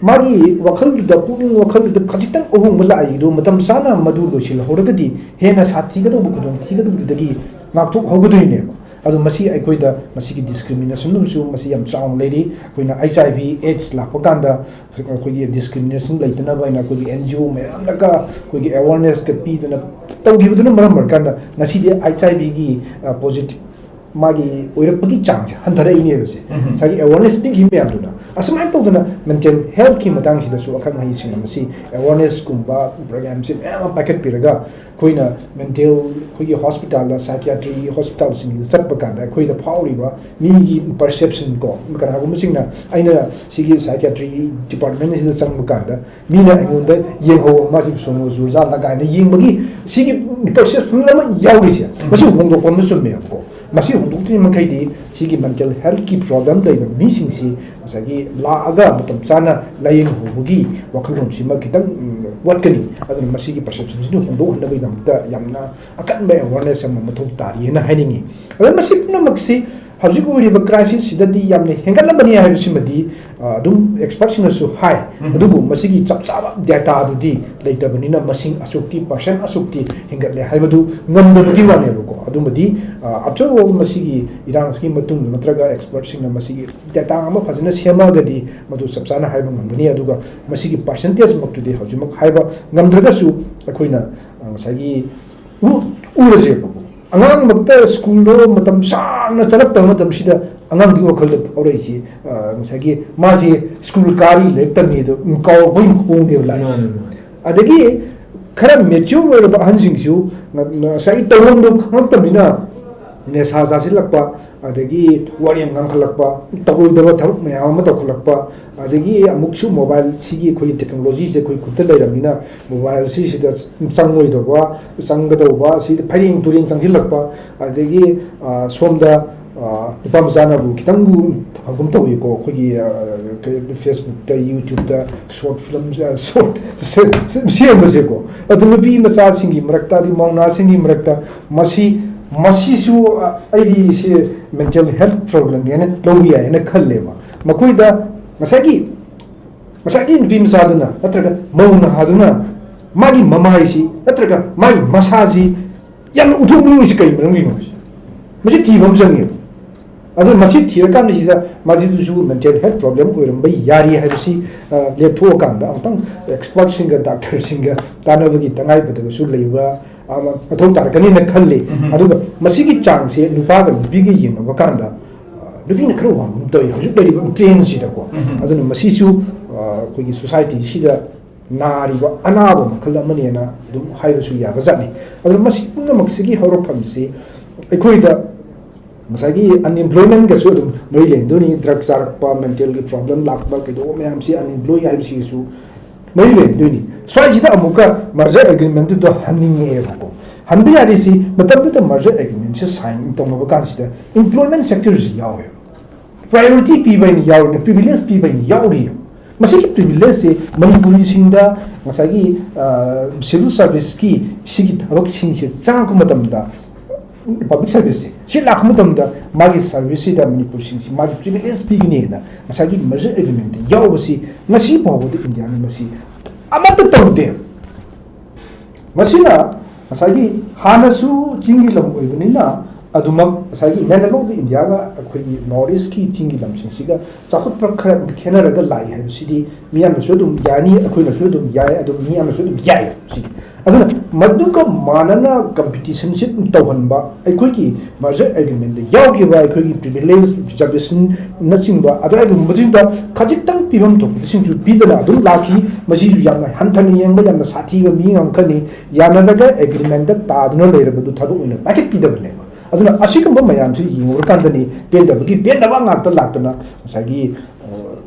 ꯃꯥꯒꯤ ꯋꯥꯈꯜꯗꯨꯗ, ꯄꯨꯛꯅꯤꯡ ꯋꯥꯈꯜꯗꯨꯗ ꯈꯖꯤꯛꯇꯪ ꯑꯍꯣꯡꯕ ꯂꯥꯛꯏꯗꯨ ꯃꯇꯝ ꯆꯥꯅ ꯃꯗꯨ ꯂꯣꯏꯁꯤꯜꯍꯧꯔꯒꯗꯤ ꯍꯦꯟꯅ ꯁꯥꯊꯤꯒꯗꯧꯕ ꯈꯨꯗꯣꯡꯊꯤꯒꯗꯧꯕꯗꯨꯗꯒꯤ ꯉꯥꯛꯊꯣꯛꯍꯧꯒꯗꯣꯏꯅꯦꯕ꯫ ꯑꯗꯣ ꯃꯁꯤ ꯑꯩꯈꯣꯏꯗ ꯃꯁꯤꯒꯤ ꯗꯤꯁꯀ꯭ꯔꯤꯃꯤꯅꯦꯁꯟ ꯑꯃꯁꯨ ꯃꯁꯤ ꯌꯥꯝ ꯆꯥꯎꯅ ꯂꯩꯔꯤ꯫ ꯑꯩꯈꯣꯏꯅ ꯑꯩꯆ ꯑꯥꯏ ꯚꯤ ꯑꯦꯗꯁ ꯂꯥꯛꯄ ꯀꯥꯟꯗ ꯑꯩꯈꯣꯏꯒꯤ ꯗꯤꯁꯀ꯭ꯔꯤꯃꯤꯅꯦꯁꯟ ꯂꯩꯇꯅꯕ ꯍꯥꯏꯅ ꯑꯩꯈꯣꯏꯒꯤ ꯑꯦꯟ ꯖꯤ ꯑꯣ ꯃꯌꯥꯝꯅꯒ ꯑꯩꯈꯣꯏꯒꯤ ꯑꯦꯋꯥꯔꯅꯦꯁꯀ ꯄꯤꯗꯅ ꯇꯧꯈꯤꯕꯗꯨꯅ ꯃꯔꯝ ꯑꯣꯏꯔꯀꯥꯟꯗ ꯉꯁꯤꯗꯤ ꯑꯩꯆ ꯑꯥꯏ ꯚꯤꯒꯤ ꯄꯣꯖꯤꯇꯤꯚ ꯃꯥꯒꯤ ꯑꯣꯏꯔꯛꯄꯒꯤ ꯆꯥꯡꯁꯦ ꯍꯟꯊꯔꯛꯏꯅꯦꯕ ꯁꯦ꯫ ꯎꯝ꯫ ꯉꯁꯥꯏꯒꯤ ꯑꯦꯋꯥꯔꯅꯦꯁ ꯄꯤꯈꯤꯕ ꯃꯌꯥꯝꯗꯨꯅ ꯑꯁꯨꯃꯥꯏꯅ ꯇꯧꯗꯅ ꯃꯦꯟꯇꯦꯜ ꯍꯦꯜꯊꯀꯤ ꯃꯇꯥꯡꯁꯤꯗꯁꯨ ꯑꯈꯪ ꯑꯍꯩꯁꯤꯡꯅ ꯃꯁꯤ ꯑꯦꯋꯥꯔꯅꯦꯁꯀꯨꯝꯕ ꯄ꯭ꯔꯣꯒ꯭ꯔꯥꯝꯁꯦ ꯃꯌꯥꯝ ꯑꯃ ꯄꯥꯏꯈꯠꯄꯤꯔꯒ ꯑꯩꯈꯣꯏꯅ ꯃꯦꯟꯇꯦꯜ ꯑꯩꯈꯣꯏꯒꯤ ꯍꯣꯁꯄꯤꯇꯥꯜꯗ, ꯁꯥꯏꯀꯤꯌꯥꯇ꯭ꯔꯤ ꯍꯣꯁꯄꯤꯇꯥꯜꯁꯤꯡꯗ ꯆꯠꯄ ꯀꯥꯟꯗ ꯑꯩꯈꯣꯏꯗ ꯐꯥꯎꯔꯤꯕ ꯃꯤꯒꯤ ꯄꯔꯁꯦꯞꯁꯟ ꯀꯣ, ꯀꯅꯥꯒꯨꯝꯕꯁꯤꯡꯅ ꯑꯩꯅ ꯁꯤꯒꯤ ꯁꯥꯏꯀꯤꯌꯥꯇ꯭ꯔꯤ ꯗꯤꯄꯥꯔꯠꯃꯦꯟꯁꯤꯗ ꯆꯪꯕ ꯀꯥꯟꯗ ꯃꯤꯅ ꯑꯩꯉꯣꯟꯗ ꯌꯦꯡꯍꯧꯕ, ꯃꯥꯁꯤ ꯁꯣꯅꯣ ꯖꯨꯔꯖꯥꯠꯂ ꯀꯥꯏꯅ ꯌꯦꯡꯕꯒꯤ ꯁꯤꯒꯤ ꯄꯔꯁꯦꯞꯁꯟ ꯑꯃ ꯌꯥꯎꯔꯤꯁꯦ, ꯃꯁꯤ ꯍꯣꯡꯗꯣꯛꯄ ꯑꯃ ꯆꯨꯝꯃꯦꯕꯀꯣ꯫ ꯃꯁꯤ ꯍꯣꯡꯗꯣꯛꯇ꯭ꯔꯤ ꯃꯈꯩꯗꯤ ꯁꯤꯒꯤ ꯃꯦꯟꯇꯦꯜ ꯍꯦꯜꯊꯀꯤ ꯄ꯭ꯔꯣꯕ꯭ꯂꯦꯝ ꯂꯩꯕ ꯃꯤꯁꯤꯡꯁꯤ ꯉꯁꯥꯏꯒꯤ ꯂꯥꯛꯑꯒ ꯃꯇꯝ ꯆꯥꯅ ꯂꯥꯏꯌꯦꯡꯍꯧꯕꯒꯤ ꯋꯥꯈꯜꯂꯣꯟꯁꯤꯃ ꯈꯤꯇꯪ, ꯎꯝ, ꯋꯥꯠꯀꯅꯤ꯫ ꯑꯗꯨꯅ ꯃꯁꯤꯒꯤ ꯄꯔꯁꯦꯞꯁꯟꯁꯤꯗ ꯍꯣꯡꯗꯣꯛꯍꯟꯅꯕꯒꯤꯗꯃꯛꯇ ꯌꯥꯝꯅ ꯑꯀꯟꯕ ꯑꯦꯋꯥꯔꯅꯦꯁ ꯑꯃ ꯃꯊꯧ ꯇꯥꯔꯤꯑꯅ ꯍꯥꯏꯅꯤꯡꯉꯤ꯫ ꯑꯗꯨꯅ ꯃꯁꯤ ꯄꯨꯝꯅꯃꯛꯁꯤ ꯍꯧꯖꯤꯛ ꯑꯣꯏꯔꯤꯕ ꯀ꯭ꯔꯥꯏꯁꯤꯁꯁꯤꯗꯗꯤ ꯌꯥꯝꯅ ꯍꯦꯟꯒꯠꯂꯝꯕꯅꯤ ꯍꯥꯏꯕꯁꯤꯃꯗꯤ, ꯑ, ꯑꯗꯨꯝ ꯑꯦꯛꯁꯄꯔꯠꯁꯤꯡꯅꯁꯨ ꯍꯥꯏ꯫ ꯎꯝ꯫ ꯑꯗꯨꯕꯨ ꯃꯁꯤꯒꯤ ꯆꯞ ꯆꯥꯕ ꯗꯦꯇꯥꯗꯨꯗꯤ ꯂꯩꯇꯕꯅꯤꯅ ꯃꯁꯤꯡ ꯑꯁꯨꯛꯇꯤ, ꯄꯥꯔꯁꯦꯟ ꯑꯁꯨꯛꯇꯤ ꯍꯦꯟꯒꯠꯂꯦ ꯍꯥꯏꯕꯗꯨ ꯉꯝꯗꯕꯒꯤ ꯋꯥꯅꯦꯕꯀꯣ꯫ ꯑꯗꯨꯃꯗꯤ, ꯑ, after all ꯃꯁꯤꯒꯤ ꯏꯔꯥꯡꯁꯤꯒꯤ ꯃꯇꯨꯡꯗ ꯅꯠꯇ꯭ꯔꯒ ꯑꯦꯛꯁꯄꯔꯠꯁꯤꯡꯅ ꯃꯁꯤꯒꯤ ꯗꯦꯇꯥ ꯑꯃ ꯐꯖꯅ ꯁꯦꯝꯃꯛꯑꯒꯗꯤ ꯃꯗꯨ ꯆꯞ ꯆꯥꯅ ꯍꯥꯏꯕ ꯉꯝꯒꯅꯤ꯫ ꯑꯗꯨꯒ ꯃꯁꯤꯒꯤ ꯄꯥꯔꯁꯦꯟꯇꯦꯖꯃꯛꯇꯨꯗꯤ ꯍꯧꯖꯤꯛꯃꯛ ꯍꯥꯏꯕ ꯉꯝꯗ꯭ꯔꯒꯁꯨ ꯑꯩꯈꯣꯏꯅ, ꯑ, ꯉꯁꯥꯏꯒꯤ ꯎ-, ꯎꯔꯁꯦꯕꯀꯣ꯫ ꯑꯉꯥꯡꯃꯛꯇ ꯁ꯭ꯀꯨꯜꯗꯣ ꯃꯇꯝ ꯁꯥꯡꯅ ꯆꯠꯂꯛꯇꯕ ꯃꯇꯝꯁꯤꯗ ꯑꯉꯥꯡꯗꯨꯒꯤ ꯋꯥꯈꯜꯗ ꯐꯥꯎꯔꯛꯏꯁꯤ, ꯑ, ꯉꯁꯥꯏꯒꯤ ꯃꯥꯁꯦ ꯁ꯭ꯀꯨꯜ ꯀꯥꯔꯤ, ꯂꯥꯏꯔꯤꯛ ꯇꯝꯃꯤ ꯑꯗꯣ ꯀꯥꯎꯕꯒꯤ ꯃꯑꯣꯡꯅꯦꯕ ꯂꯥꯛꯏꯁꯦ꯫ ꯃꯥꯅꯦ, ꯃꯥꯅꯦ꯫ ꯑꯗꯒꯤ ꯈꯔ ꯃꯦꯆ꯭ꯌꯣꯔ ꯑꯣꯏꯔꯕ ꯑꯍꯟꯁꯤꯡꯁꯨ ꯉ-, ꯉꯁꯥꯏꯒꯤ ꯇꯧꯐꯝꯗꯣ ꯈꯪꯉꯛꯇꯕꯅꯤꯅ ꯅꯦꯁꯥ ꯆꯥꯁꯤꯜꯂꯛꯄ, ꯑꯗꯒꯤ ꯋꯥꯔꯦꯡ ꯉꯥꯡꯈꯠꯂꯛꯄ, ꯇꯧꯔꯣꯏꯗꯕ ꯊꯕꯛ ꯃꯌꯥꯝ ꯑꯃ ꯇꯧꯈꯠꯂꯛꯄ, ꯑꯗꯒꯤ ꯑꯃꯨꯛꯁꯨ ꯃꯣꯕꯥꯏꯜ, ꯁꯤꯒꯤ ꯑꯩꯈꯣꯏꯒꯤ ꯇꯦꯛꯅꯣꯂꯣꯖꯤꯁꯦ ꯑꯩꯈꯣꯏ ꯈꯨꯠꯇ ꯂꯩꯔꯕꯅꯤꯅ ꯃꯣꯕꯥꯏꯜ ꯁꯤꯁꯤꯗ ꯆꯪꯉꯣꯏꯗꯧꯕ, ꯆꯪꯒꯗꯧꯕ, ꯁꯤꯗ ꯐꯩꯔꯦꯡ ꯇꯨꯔꯦꯡ ꯆꯪꯁꯤꯜꯂꯛꯄ, ꯑꯗꯒꯤ, ꯑ, ꯁꯣꯝꯗ, ꯑ, ꯅꯨꯄꯥ ꯃꯆꯥꯅꯕꯨ ꯈꯤꯇꯪꯕꯨ ꯐꯒꯨꯝ ꯇꯧꯏꯀꯣ, ꯑꯩꯈꯣꯏꯒꯤ, ꯑ, ꯀꯩ, ꯐꯦꯁꯕꯨꯛꯇ, ꯌꯨꯇ꯭ꯌꯨꯕꯇ ꯁꯣꯔꯠ ꯐꯤꯂꯝ, ꯑ, ꯁꯣꯔꯠ ꯁꯦꯝꯕꯁꯦꯀꯣ꯫ ꯑꯗꯨ ꯅꯨꯄꯤ ꯃꯆꯥꯁꯤꯡꯒꯤ ꯃꯔꯛꯇ, ꯑꯗꯩ ꯃꯧ ꯅꯍꯥꯁꯤꯡꯒꯤ ꯃꯔꯛꯇ ꯃꯁꯤ, ꯃꯁꯤꯁꯨ, ꯑ, ꯑꯩꯗꯤ ꯁꯤ ꯃꯦꯟꯇꯦꯜ ꯍꯦꯜꯊ ꯄ꯭ꯔꯣꯕ꯭ꯂꯦꯝꯅꯦꯅ ꯂꯧꯕ ꯌꯥꯏꯅ ꯈꯜꯂꯦꯕ꯫ ꯃꯈꯣꯏꯗ ꯉꯁꯥꯏꯒꯤ, ꯉꯁꯥꯏꯒꯤ ꯅꯨꯄꯤ ꯃꯆꯥꯗꯨꯅ ꯅꯠꯇ꯭ꯔꯒ ꯃꯧ ꯅꯍꯥꯗꯨꯅ ꯃꯥꯒꯤ ꯃꯃꯥꯏꯁꯤ ꯅꯠꯇ꯭ꯔꯒ ꯃꯥꯒꯤ ꯃꯁꯥꯁꯤ ꯌꯥꯝꯅ ꯎꯠꯊꯣꯛꯅꯤꯡꯉꯤꯁꯤ ꯀꯔꯤ ꯃꯔꯝꯒꯤꯅꯣ? ꯃꯁꯤ ꯊꯤꯕ ꯑꯃ ꯆꯪꯉꯦꯕ꯫ ꯑꯗꯨ ꯃꯁꯤ ꯊꯤꯔꯀꯥꯟꯗꯁꯤꯗ ꯃꯁꯤꯗꯨꯁꯨ ꯃꯦꯟꯇꯦꯜ ꯍꯦꯜꯊ ꯄ꯭ꯔꯣꯕ꯭ꯂꯦꯝ ꯑꯣꯏꯔꯝꯕ ꯌꯥꯔꯤ ꯍꯥꯏꯕꯁꯤ, ꯑ, ꯂꯦꯞꯊꯣꯛꯑꯀꯥꯟꯗ ꯑꯃꯨꯛꯇꯪ ꯑꯦꯛꯁꯄꯔꯠꯁꯤꯡꯒ, ꯗꯥꯛꯇꯔꯁꯤꯡꯒ ꯇꯥꯟꯅꯕꯒꯤ ꯇꯉꯥꯏꯐꯗꯕꯁꯨ ꯂꯩꯕ, ꯑ, ꯃꯊꯧ ꯇꯥꯔꯛꯀꯅꯤꯅ ꯈꯜꯂꯤ꯫ ꯎꯝ꯫ ꯑꯗꯨꯒ ꯃꯁꯤꯒꯤ ꯆꯥꯡꯁꯦ ꯅꯨꯄꯥꯒ ꯅꯨꯄꯤꯒ ꯌꯦꯡꯅꯕ ꯀꯥꯟꯗ, ꯑ, ꯅꯨꯄꯤꯅ ꯈꯔ ꯋꯥꯡꯒꯨꯝ ꯇꯧꯏ ꯍꯧꯖꯤꯛ ꯂꯩꯔꯤꯕ ꯇ꯭ꯔꯦꯟꯁꯤꯗꯀꯣ꯫ ꯎꯝ꯫ ꯑꯗꯨꯅ ꯃꯁꯤꯁꯨ, ꯑ, ꯑꯩꯈꯣꯏꯒꯤ ꯁꯣꯁꯥꯏꯇꯤꯁꯤꯗ ꯅꯥꯔꯤꯕ ꯑꯅꯥꯕ ꯃꯈꯜ ꯑꯃꯅꯦꯅ ꯑꯗꯨꯝ ꯍꯥꯏꯕꯁꯨ ꯌꯥꯕꯖꯥꯠꯅꯤ꯫ ꯑꯗꯨꯅ ꯃꯁꯤ ꯄꯨꯝꯅꯃꯛꯁꯤꯒꯤ ꯍꯧꯔꯛꯐꯝꯁꯤ ꯑꯩꯈꯣꯏꯗ ꯉꯁꯥꯏꯒꯤ ꯑꯟꯑꯦꯝꯄ꯭ꯂꯣꯏꯃꯦꯟꯒꯁꯨ ꯑꯗꯨꯝ ꯃꯔꯤ ꯂꯩꯅꯗꯣꯏꯅꯤ꯫ ꯗ꯭ꯔꯒ ꯆꯥꯔꯛꯄ, ꯃꯦꯟꯇꯦꯜꯒꯤ ꯄ꯭ꯔꯣꯕ꯭ꯂꯦꯝ ꯂꯥꯛꯄ, ꯀꯩꯗꯧꯕ ꯃꯌꯥꯝꯁꯤ ꯑꯟꯑꯦꯝꯄ꯭ꯂꯣꯏ ꯍꯥꯏꯕꯁꯤꯒꯁꯨ ꯃꯔꯤ ꯂꯩꯅꯗꯣꯏꯅꯤ꯫ ꯁ꯭ꯋꯥꯏꯁꯤꯗ ꯑꯃꯨꯛꯀ ꯃꯔꯖꯔ ꯑꯦꯒ꯭ꯔꯤꯃꯦꯟꯗꯨꯗ ꯍꯟꯅꯤꯡꯉꯛꯑꯦꯕꯀꯣ꯫ ꯍꯟꯕ ꯌꯥꯔꯤꯁꯤ ꯃꯇꯝꯗꯨꯗ ꯃꯔꯖꯔ ꯑꯦꯒ꯭ꯔꯤꯃꯦꯟꯁꯤ ꯁꯥꯏꯟ ꯇꯧꯅꯕ ꯀꯥꯟꯁꯤꯗ ꯑꯦꯝꯄ꯭ꯂꯣꯏꯃꯦꯟ ꯁꯦꯛꯇꯔꯁꯤ ꯌꯥꯎꯋꯦꯕ꯫ ꯄ꯭ꯔꯥꯏꯌꯣꯔꯤꯇꯤ ꯄꯤꯕ ꯍꯥꯏꯅ ꯌꯥꯎꯔꯤꯅꯦ, ꯄ꯭ꯔꯤꯚꯤꯂꯦꯖ ꯄꯤꯕ ꯍꯥꯏꯅ ꯌꯥꯎꯔꯤ꯫ ꯃꯁꯤꯒꯤ ꯄ꯭ꯔꯤꯚꯤꯂꯦꯖꯁꯦ ꯃꯅꯤꯄꯨꯔꯤꯁꯤꯡꯗ ꯉꯁꯥꯏꯒꯤ, ꯑ, ꯁꯤꯚꯤꯜ ꯁꯥꯔꯚꯤꯁꯀꯤ ꯁꯤꯒꯤ ꯊꯕꯛꯁꯤꯡꯁꯦ ꯆꯪꯉꯛꯄ ꯃꯇꯝꯗ, ꯄꯕ꯭ꯂꯤꯛ ꯁꯥꯔꯚꯤꯁꯁꯦ ꯁꯤ ꯂꯥꯛꯄ ꯃꯇꯝꯗ ꯃꯥꯒꯤ ꯁꯥꯔꯚꯤꯁꯁꯤꯗ ꯃꯅꯤꯄꯨꯔꯁꯤꯡꯁꯤ ꯃꯥꯒꯤ ꯄ꯭ꯔꯤꯚꯤꯂꯦꯖ ꯄꯤꯒꯅꯤꯅ ꯉꯁꯥꯏꯒꯤ ꯃꯔꯖꯔ ꯑꯦꯒ꯭ꯔꯤꯃꯦꯟꯇ ꯌꯥꯎꯕꯁꯤ ꯉꯁꯤ ꯐꯥꯎꯕꯗ ꯏꯟꯗꯤꯌꯥꯅ ꯃꯁꯤ ꯑꯃꯠꯇ ꯇꯧꯗꯦ꯫ ꯃꯁꯤꯅ ꯉꯁꯥꯏꯒꯤ ꯍꯥꯟꯅꯁꯨ ꯆꯤꯡꯒꯤ ꯂꯝ ꯑꯣꯏꯕꯅꯤꯅ ꯑꯗꯨꯃꯛ ꯉꯁꯥꯏꯒꯤ ꯃꯦꯟ ꯑꯣꯐ ꯏꯟꯗꯤꯌꯥꯒ ꯑꯩꯈꯣꯏꯒꯤ ꯅꯣꯔꯠ ꯏꯁꯀꯤ ꯆꯤꯡꯒꯤ ꯂꯝꯁꯤꯡꯁꯤꯒ ꯆꯥꯎꯈꯠꯄ ꯈꯔ ꯈꯦꯠꯅꯔꯒ ꯂꯥꯛꯏ ꯍꯥꯏꯕꯁꯤꯗꯤ ꯃꯤꯌꯥꯝꯅꯁꯨ ꯑꯗꯨꯝ ꯌꯥꯅꯤ, ꯑꯩꯈꯣꯏꯅꯁꯨ ꯑꯗꯨꯝ ꯌꯥꯏ, ꯑꯗꯨꯝ ꯃꯤꯌꯥꯝꯅꯁꯨ ꯑꯗꯨꯝ ꯌꯥꯏ ꯁꯤꯗꯤ꯫ ꯑꯗꯨꯅ ꯃꯗꯨꯒ ꯃꯥꯟꯅꯅ ꯀꯝꯄꯤꯇꯤꯁꯟꯁꯤ ꯑꯗꯨꯝ ꯇꯧꯍꯟꯕ, ꯑꯩꯈꯣꯏꯒꯤ ꯃꯔꯖꯔ ꯑꯦꯒ꯭ꯔꯤꯃꯦꯟꯗ ꯌꯥꯎꯈꯤꯕ ꯑꯩꯈꯣꯏꯒꯤ ꯄ꯭ꯔꯤꯚꯤꯂꯦꯖ ꯔꯤꯖꯥꯔꯕꯦꯁꯟꯅꯆꯤꯡꯕ ꯑꯗꯨꯋꯥꯏꯒꯨꯝꯕꯁꯤꯡꯗ ꯈꯖꯤꯛꯇꯪ ꯄꯤꯐꯝ ꯊꯣꯛꯄꯁꯤꯡꯁꯨ ꯄꯤꯗꯅ ꯑꯗꯨꯝ ꯂꯥꯛꯈꯤ꯫ ꯃꯁꯤꯁꯨ ꯌꯥꯝꯅ ꯍꯟꯊꯅ ꯌꯦꯡꯕ, ꯌꯥꯝꯅ ꯁꯥꯊꯤꯕ ꯃꯤꯑꯣꯏ ꯑꯃꯈꯛꯅꯤ꯫ ꯌꯥꯅꯔꯒ ꯑꯦꯒ꯭ꯔꯤꯃꯦꯟꯗ ꯇꯥꯗꯨꯅ ꯂꯩꯔꯕꯗꯨ ꯊꯕꯛ ꯑꯣꯏꯅ ꯄꯥꯏꯈꯠꯄꯤꯗꯕꯅꯦꯕ꯫ ꯑꯗꯨꯅ ꯑꯁꯤꯒꯨꯝꯕ ꯃꯌꯥꯝꯁꯤ ꯌꯦꯡꯉꯨꯔꯀꯥꯟꯗꯅꯤ ꯄꯦꯟꯗꯕꯒꯤ ꯄꯦꯟꯗꯕ ꯉꯥꯛꯇ ꯂꯥꯛꯇꯅ ꯉꯁꯥꯏꯒꯤ, ꯑ,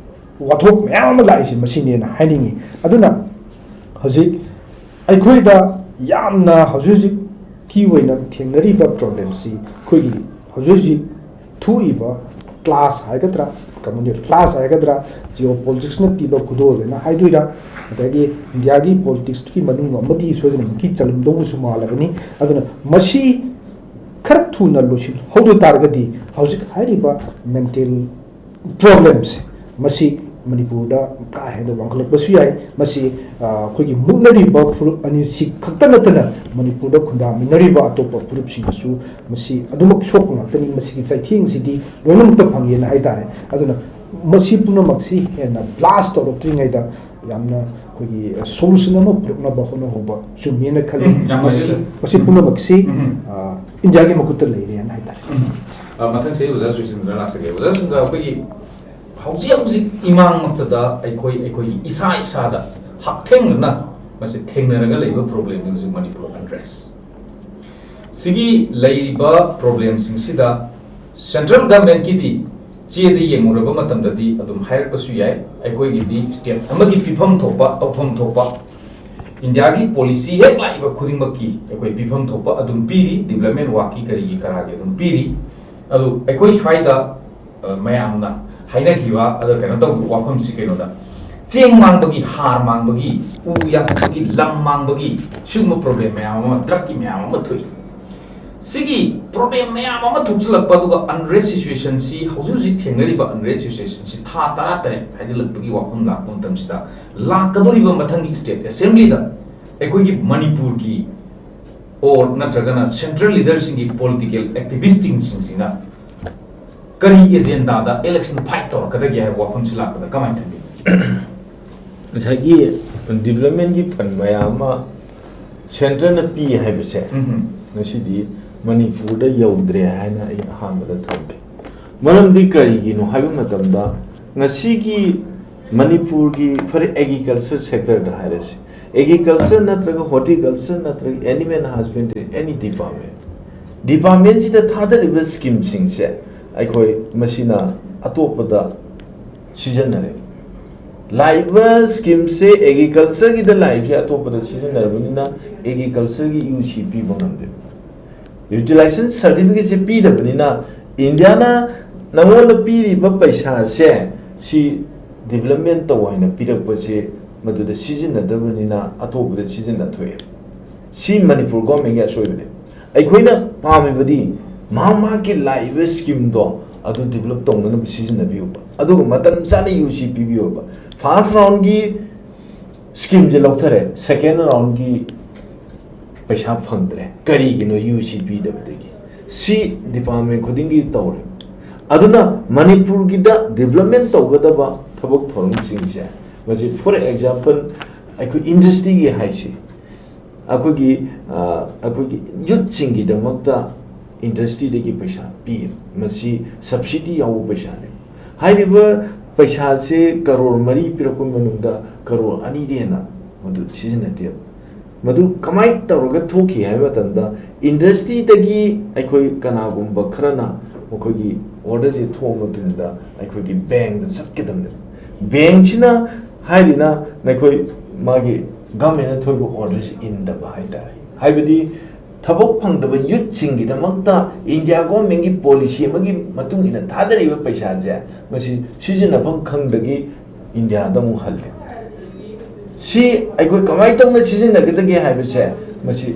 ꯋꯥꯊꯣꯛ ꯃꯌꯥꯝ ꯑꯃ ꯂꯥꯛꯏꯁꯦ ꯃꯁꯤꯅꯦꯅ ꯍꯥꯏꯅꯤꯡꯉꯤ꯫ ꯑꯗꯨꯅ ꯍꯧꯖꯤꯛ ꯑꯩꯈꯣꯏꯗ ꯌꯥꯝꯅ ꯍꯧꯖꯤꯛ ꯍꯧꯖꯤꯛꯀꯤ ꯑꯣꯏꯅ ꯊꯦꯡꯅꯔꯤꯕ ꯄ꯭ꯔꯣꯕ꯭ꯂꯦꯝꯁꯤ ꯑꯩꯈꯣꯏꯒꯤ ꯍꯧꯖꯤꯛ ꯍꯧꯖꯤꯛ ꯊꯣꯛꯏꯕ ꯀ꯭ꯂꯥꯁ ꯍꯥꯏꯒꯗ꯭ꯔꯥ, ꯀꯝꯃ꯭ꯌꯨꯅꯦꯜ ꯀ꯭ꯂꯥꯁ ꯍꯥꯏꯒꯗ꯭ꯔꯥ, ꯖꯤꯑꯣ ꯄꯣꯂꯤꯇꯤꯛꯁꯅ ꯄꯤꯕ ꯈꯨꯗꯣꯜ ꯍꯥꯏꯅ ꯍꯥꯏꯗꯣꯏꯔꯥ, ꯑꯗꯒꯤ ꯏꯟꯗꯤꯌꯥꯒꯤ ꯄꯣꯂꯤꯇꯤꯛꯁꯀꯤ ꯃꯅꯨꯡ ꯑꯃꯗꯤ ꯁꯣꯏꯗꯅꯃꯛꯀꯤ ꯆꯜꯂꯝꯗꯧꯕꯁꯨ ꯃꯥꯜꯂꯕꯅꯤ꯫ ꯑꯗꯨꯅ ꯃꯁꯤ ꯈꯔ ꯊꯨꯅ ꯂꯣꯏꯁꯤꯜꯍꯧꯗ ꯇꯥꯔꯒꯗꯤ ꯍꯧꯖꯤꯛ ꯍꯥꯏꯔꯤꯕ ꯃꯦꯟꯇꯦꯜ ꯄ꯭ꯔꯣꯕ꯭ꯂꯦꯝꯁꯦ ꯃꯁꯤ ꯃꯅꯤꯄꯨꯔꯗ ꯀꯥ ꯍꯦꯟꯅ ꯋꯥꯡꯈꯠꯂꯛꯄꯁꯨ ꯌꯥꯏ꯫ ꯃꯁꯤ, ꯑ, ꯑꯩꯈꯣꯏꯒꯤ ꯃꯨꯛꯅꯔꯤꯕ ꯐꯨꯔꯨꯞ ꯑꯅꯤꯁꯤ ꯈꯛꯇ ꯅꯠꯇꯅ ꯃꯅꯤꯄꯨꯔꯗ ꯈꯨꯟꯗꯥꯃꯤꯟꯅꯔꯤꯕ ꯑꯇꯣꯞꯄ ꯐꯨꯔꯨꯞꯁꯤꯡꯗꯁꯨ ꯃꯁꯤ ꯑꯗꯨꯃꯛ ꯁꯣꯛꯄ ꯉꯥꯛꯇꯅꯤ꯫ ꯃꯁꯤꯒꯤ ꯆꯩꯊꯦꯡꯁꯤꯗꯤ ꯂꯣꯏꯅꯃꯛꯇ ꯐꯪꯉꯦꯅ ꯍꯥꯏ ꯇꯥꯔꯦ꯫ ꯑꯗꯨꯅ ꯃꯁꯤ ꯄꯨꯝꯅꯃꯛꯁꯤ ꯍꯦꯟꯅ ꯕ꯭ꯂꯥꯁ ꯇꯧꯔꯛꯇ꯭ꯔꯤꯉꯩꯗ ꯌꯥꯝꯅ ꯑꯩꯈꯣꯏꯒꯤ ꯁꯣꯂꯨꯁꯟ ꯑꯃ ꯄꯨꯔꯛꯅꯕ ꯍꯣꯠꯅꯍꯧꯕ ꯆꯨꯝꯃꯦꯅ ꯈꯜꯂꯤ꯫ ꯎꯝ, ꯌꯥꯝ ꯃꯁꯤ, ꯐꯖꯩ꯫ ꯃꯁꯤ ꯄꯨꯝꯅꯃꯛꯁꯤ, ꯎꯝ꯫ ꯑ, ꯏꯟꯗꯤꯌꯥꯒꯤ ꯃꯈꯨꯠꯇ ꯂꯩꯔꯦꯅ ꯍꯥꯏ ꯇꯥꯔꯦ꯫ ꯎꯝ꯫ ꯑ, ꯃꯊꯪꯁꯦ ꯑꯣꯖꯥ ꯁꯨꯔꯆꯟꯗ꯭ꯔ ꯂꯥꯛꯆꯒꯦ꯫ ꯑꯣꯖꯥ ꯁꯨꯔꯆꯟꯗ꯭ꯔ, ꯑꯩꯈꯣꯏꯒꯤ ꯍꯧꯖꯤꯛ ꯍꯧꯖꯤꯛ ꯏꯃꯥꯡꯃꯛꯇꯗ ꯑꯩꯈꯣꯏ, ꯑꯩꯈꯣꯏꯒꯤ ꯏꯁꯥ ꯏꯁꯥꯗ ꯍꯛꯊꯦꯡꯅꯅ ꯃꯁꯤ ꯊꯦꯡꯅꯔꯒ ꯂꯩꯕ ꯄ꯭ꯔꯣꯕ꯭ꯂꯦꯝꯅꯤ ꯍꯧꯖꯤꯛ ꯃꯅꯤꯄꯨꯔ ꯑꯟꯔꯦꯁ꯫ ꯁꯤꯒꯤ ꯂꯩꯔꯤꯕ ꯄ꯭ꯔꯣꯕ꯭ꯂꯦꯝꯁꯤꯡꯁꯤꯗ ꯁꯦꯟꯇ꯭ꯔꯦꯜ ꯒꯚꯔꯟꯃꯦꯟꯠꯀꯤꯗꯤ ꯆꯦꯗ ꯌꯦꯡꯉꯨꯔꯕ ꯃꯇꯝꯗꯗꯤ ꯑꯗꯨꯝ ꯍꯥꯏꯔꯛꯄꯁꯨ ꯌꯥꯏ, ꯑꯩꯈꯣꯏꯒꯤꯗꯤ ꯁ꯭ꯇꯦꯠ ꯑꯃꯒꯤ ꯄꯤꯐꯝ ꯊꯣꯛꯄ, ꯇꯧꯐꯝ ꯊꯣꯛꯄ, ꯏꯟꯗꯤꯌꯥꯒꯤ ꯄꯣꯂꯤꯁꯤ ꯍꯦꯛ ꯂꯥꯛꯏꯕ ꯈꯨꯗꯤꯡꯃꯛꯀꯤ ꯑꯩꯈꯣꯏ ꯄꯤꯐꯝ ꯊꯣꯛꯄ ꯑꯗꯨꯝ ꯄꯤꯔꯤ, ꯗꯤꯕ꯭ꯂꯞꯃꯦꯟꯠ ꯋꯥꯔꯛꯀꯤ ꯀꯔꯤꯒꯤ ꯀꯔꯥꯒꯤ ꯑꯗꯨꯝ ꯄꯤꯔꯤ꯫ ꯑꯗꯨ ꯑꯩꯈꯣꯏ ꯁ꯭ꯋꯥꯏꯗ, ꯑ, ꯃꯌꯥꯝꯅ ꯍꯥꯏꯅꯈꯤꯕ, ꯑꯗ ꯀꯩꯅꯣ ꯇꯧꯕ ꯋꯥꯐꯝꯁꯤ ꯀꯩꯅꯣꯗ, ꯆꯦꯡ ꯃꯥꯡꯕꯒꯤ, ꯍꯥꯔ ꯃꯥꯡꯕꯒꯤ, ꯎ ꯌꯥꯟꯊꯠꯄꯒꯤ, ꯂꯝ ꯃꯥꯡꯕꯒꯤ ꯁꯤꯒꯨꯝꯕ ꯄ꯭ꯔꯣꯕ꯭ꯂꯦꯝ ꯃꯌꯥꯝ ꯑꯃ, ꯗ꯭ꯔꯒꯀꯤ ꯃꯌꯥꯝ ꯑꯃ ꯊꯣꯛꯏ꯫ ꯁꯤꯒꯤ ꯄ꯭ꯔꯣꯕ꯭ꯂꯦꯝ ꯃꯌꯥꯝ ꯑꯃ ꯊꯣꯛꯆꯤꯜꯂꯛꯄ, ꯑꯗꯨꯒ ꯑꯟꯔꯦꯁ ꯁꯤꯆꯨꯋꯦꯁꯟꯁꯤ, ꯍꯧꯖꯤꯛ ꯍꯧꯖꯤꯛ ꯊꯦꯡꯅꯔꯤꯕ ꯑꯟꯔꯦꯁ ꯁꯤꯆꯨꯋꯦꯁꯟꯁꯤ ꯊꯥ ꯇꯔꯥ ꯇꯔꯦꯠ ꯍꯥꯏꯖꯤꯜꯂꯛꯄꯒꯤ ꯋꯥꯐꯝ ꯂꯥꯛꯄ ꯃꯇꯝꯁꯤꯗ, ꯂꯥꯛꯀꯗꯧꯔꯤꯕ ꯃꯊꯪꯒꯤ ꯁ꯭ꯇꯦꯠ ꯑꯦꯁꯦꯝꯕ꯭ꯂꯤꯗ ꯑꯩꯈꯣꯏꯒꯤ ꯃꯅꯤꯄꯨꯔꯒꯤ ꯑꯣꯔ ꯅꯠꯇ꯭ꯔꯒꯅ ꯁꯦꯟꯇ꯭ꯔꯦꯜ ꯂꯤꯗꯔꯁꯤꯡꯒꯤ ꯄꯣꯂꯤꯇꯤꯀꯦꯜ ꯑꯦꯛꯇꯤꯚꯤꯁꯁꯤꯡꯁꯤꯅ ꯀꯔꯤ ꯑꯦꯖꯦꯟꯗꯥꯗ ꯏꯂꯦꯛꯁꯟ ꯐꯥꯏꯠ ꯇꯧꯔꯛꯀꯗꯒꯦ ꯍꯥꯏꯕ ꯋꯥꯐꯝꯁꯤ ꯂꯥꯛꯄꯗ ꯀꯃꯥꯏꯅ ꯊꯝꯕꯤ? ꯉꯁꯥꯏꯒꯤ ꯗꯤꯕꯂꯞꯃꯦꯟꯒꯤ ꯐꯟ ꯃꯌꯥꯝ ꯑꯃ ꯁꯦꯟꯇꯔꯅ ꯄꯤ ꯍꯥꯏꯕꯁꯦ ꯎꯝ꯫ ꯉꯁꯤꯗꯤ ꯃꯅꯤꯄꯨꯔꯗ ꯌꯧꯗ꯭ꯔꯦ ꯍꯥꯏꯅ ꯑꯩ ꯑꯍꯥꯟꯕꯗ ꯊꯝꯒꯦ꯫ ꯃꯔꯝꯗꯤ ꯀꯔꯤꯒꯤꯅꯣ ꯍꯥꯏꯕ ꯃꯇꯝꯗ ꯉꯁꯤꯒꯤ ꯃꯅꯤꯄꯨꯔꯒꯤ ꯐꯔꯦ ꯑꯦꯒ꯭ꯔꯤꯀꯜꯆꯔ ꯁꯦꯛꯇꯔꯗ ꯍꯥꯏꯔꯁꯤ, ꯑꯦꯒ꯭ꯔꯤꯀꯜꯆꯔ ꯅꯠꯇ꯭ꯔꯒ ꯍꯣꯔꯇꯤꯀꯜꯆꯔ ꯅꯠꯇ꯭ꯔꯒ ꯑꯦꯅꯤꯃꯦꯜ ꯍꯁꯕꯦꯟꯗ꯭ꯔꯤ ꯑꯦꯅꯤ ꯗꯤꯄꯥꯔꯠꯃꯦꯟ ꯗꯤꯄꯥꯔꯠꯃꯦꯟꯁꯤꯗ ꯊꯥꯗꯔꯤꯕ ꯁ꯭ꯀꯤꯝꯁꯤꯡꯁꯦ ꯑꯩꯈꯣꯏ ꯃꯁꯤꯅ ꯑꯇꯣꯞꯄꯗ ꯁꯤꯖꯤꯟꯅꯔꯦ꯫ ꯂꯥꯛꯏꯕ ꯁ꯭ꯀꯤꯝꯁꯦ ꯑꯦꯒ꯭ꯔꯤꯀꯜꯆꯔꯒꯤꯗ ꯂꯥꯛꯏꯁꯦ ꯑꯇꯣꯞꯄꯗ ꯁꯤꯖꯤꯟꯅꯔꯕꯅꯤꯅ ꯑꯦꯒ꯭ꯔꯤꯀꯜꯆꯔꯒꯤ ꯌꯨ ꯁꯤ ꯄꯤꯕ ꯉꯝꯗꯦ꯫ ꯌꯨꯇꯤꯂꯥꯏꯖꯦꯁꯟ ꯁꯥꯔꯇꯤꯐꯤꯀꯦꯠꯁꯦ ꯄꯤꯗꯕꯅꯤꯅ ꯏꯟꯗꯤꯌꯥꯅ ꯅꯪꯉꯣꯟꯗ ꯄꯤꯔꯤꯕ ꯄꯩꯁꯥꯁꯦ ꯁꯤ ꯗꯤꯕꯂꯞꯃꯦꯟ ꯇꯧ ꯍꯥꯏꯅ ꯄꯤꯔꯛꯄꯁꯦ ꯃꯗꯨꯗ ꯁꯤꯖꯤꯟꯅꯗꯕꯅꯤꯅ ꯑꯇꯣꯞꯄꯗ ꯁꯤꯖꯤꯟꯅꯊꯣꯛꯑꯦ꯫ ꯁꯤ ꯃꯅꯤꯄꯨꯔ ꯒꯣꯔꯃꯦꯟꯒꯤ ꯑꯁꯣꯏꯕꯅꯦ꯫ ꯑꯩꯈꯣꯏꯅ ꯄꯥꯝꯃꯤꯕꯗꯤ ꯃꯍꯥꯛ ꯃꯍꯥꯛꯀꯤ ꯂꯥꯛꯏꯕ ꯁ꯭ꯀꯤꯝꯗꯣ ꯑꯗꯨ ꯗꯤꯕꯂꯞ ꯇꯧꯅꯅꯕ ꯁꯤꯖꯤꯟꯅꯕꯤꯌꯨꯕ, ꯑꯗꯨꯒ ꯃꯇꯝ ꯆꯥꯅ ꯌꯨ ꯁꯤ ꯄꯤꯕꯤꯌꯨꯕ꯫ ꯐꯥꯔꯁ ꯔꯥꯎꯟꯒꯤ ꯁ꯭ꯀꯤꯝꯁꯦ ꯂꯧꯊꯔꯦ, ꯁꯦꯀꯦꯟ ꯔꯥꯎꯟꯒꯤ ꯄꯩꯁꯥ ꯐꯪꯗ꯭ꯔꯦ꯫ ꯀꯔꯤꯒꯤꯅꯣ? ꯌꯨ ꯁꯤ ꯄꯤꯗꯕꯗꯒꯤ꯫ ꯁꯤ ꯗꯤꯄꯥꯔꯠꯃꯦꯟ ꯈꯨꯗꯤꯡꯒꯤ ꯇꯧꯔꯦ꯫ ꯑꯗꯨꯅ ꯃꯅꯤꯄꯨꯔꯒꯤꯗ ꯗꯤꯕꯂꯞꯃꯦꯟ ꯇꯧꯒꯗꯕ ꯊꯕꯛ ꯊꯧꯔꯝꯁꯤꯡꯁꯦ, ꯃꯁꯤ, ꯐꯣꯔ ꯑꯦꯛꯖꯥꯝꯄꯜ, ꯑꯩꯈꯣꯏ ꯏꯟꯗꯁꯇ꯭ꯔꯤꯒꯤ ꯍꯥꯏꯁꯤ, ꯑꯩꯈꯣꯏꯒꯤ, ꯑ, ꯑꯩꯈꯣꯏꯒꯤ ꯌꯨꯠꯁꯤꯡꯒꯤꯗꯃꯛꯇ ꯏꯟꯗꯁꯇ꯭ꯔꯤꯗꯒꯤ ꯄꯩꯁꯥ ꯄꯤ꯫ ꯃꯁꯤ ꯁꯕꯁꯤꯗꯤ ꯌꯥꯎꯕ ꯄꯩꯁꯥꯅꯤ꯫ ꯍꯥꯏꯔꯤꯕ ꯄꯩꯁꯥꯁꯦ ꯀꯔꯣꯔ ꯃꯔꯤ ꯄꯤꯔꯛꯄ ꯃꯅꯨꯡꯗ ꯀꯔꯣꯔ ꯑꯅꯤꯗꯤ ꯍꯦꯟꯅ ꯃꯗꯨ ꯁꯤꯖꯤꯟꯅꯗꯦꯕ꯫ ꯃꯗꯨ ꯀꯃꯥꯏꯅ ꯇꯧꯔꯒ ꯊꯣꯛꯈꯤ ꯍꯥꯏꯕ ꯃꯇꯝꯗ, ꯏꯟꯗꯁꯇ꯭ꯔꯤꯗꯒꯤ ꯑꯩꯈꯣꯏ ꯀꯅꯥꯒꯨꯝꯕ ꯈꯔꯅ ꯃꯈꯣꯏꯒꯤ ꯑꯣꯔꯗꯔꯁꯦ ꯊꯣꯛꯑ ꯃꯇꯨꯡꯗ ꯑꯩꯈꯣꯏꯒꯤ ꯕꯦꯡꯗ ꯆꯠꯀꯗꯕꯅꯦꯕ꯫ ꯕꯦꯡꯁꯤꯅ ꯍꯥꯏꯔꯤꯅ ꯅꯈꯣꯏ ꯃꯥꯒꯤ ꯒꯚꯔꯟꯃꯦꯟꯅ ꯊꯣꯛꯏꯕ ꯑꯣꯔꯗꯔꯁꯤ ꯏꯟꯗꯕ ꯍꯥꯏꯇꯥꯔꯦ꯫ ꯍꯥꯏꯕꯗꯤ ꯊꯕꯛ ꯐꯪꯗꯕ ꯌꯨꯠꯁꯤꯡꯒꯤꯗꯃꯛꯇ ꯏꯟꯗꯤꯌꯥ ꯒꯣꯔꯃꯦꯟꯒꯤ ꯄꯣꯂꯤꯁꯤ ꯑꯃꯒꯤ ꯃꯇꯨꯡ ꯏꯟꯅ ꯊꯥꯗꯔꯤꯕ ꯄꯩꯁꯥꯁꯦ ꯃꯁꯤ ꯁꯤꯖꯤꯟꯅꯐꯝ ꯈꯪꯗꯒꯤ ꯏꯟꯗꯤꯌꯥꯗ ꯑꯃꯨꯛ ꯍꯜꯂꯦ꯫ ꯁꯤ ꯑꯩꯈꯣꯏ ꯀꯃꯥꯏꯅ ꯇꯧꯅ ꯁꯤꯖꯤꯟꯅꯒꯗꯒꯦ ꯍꯥꯏꯕꯁꯦ ꯃꯁꯤ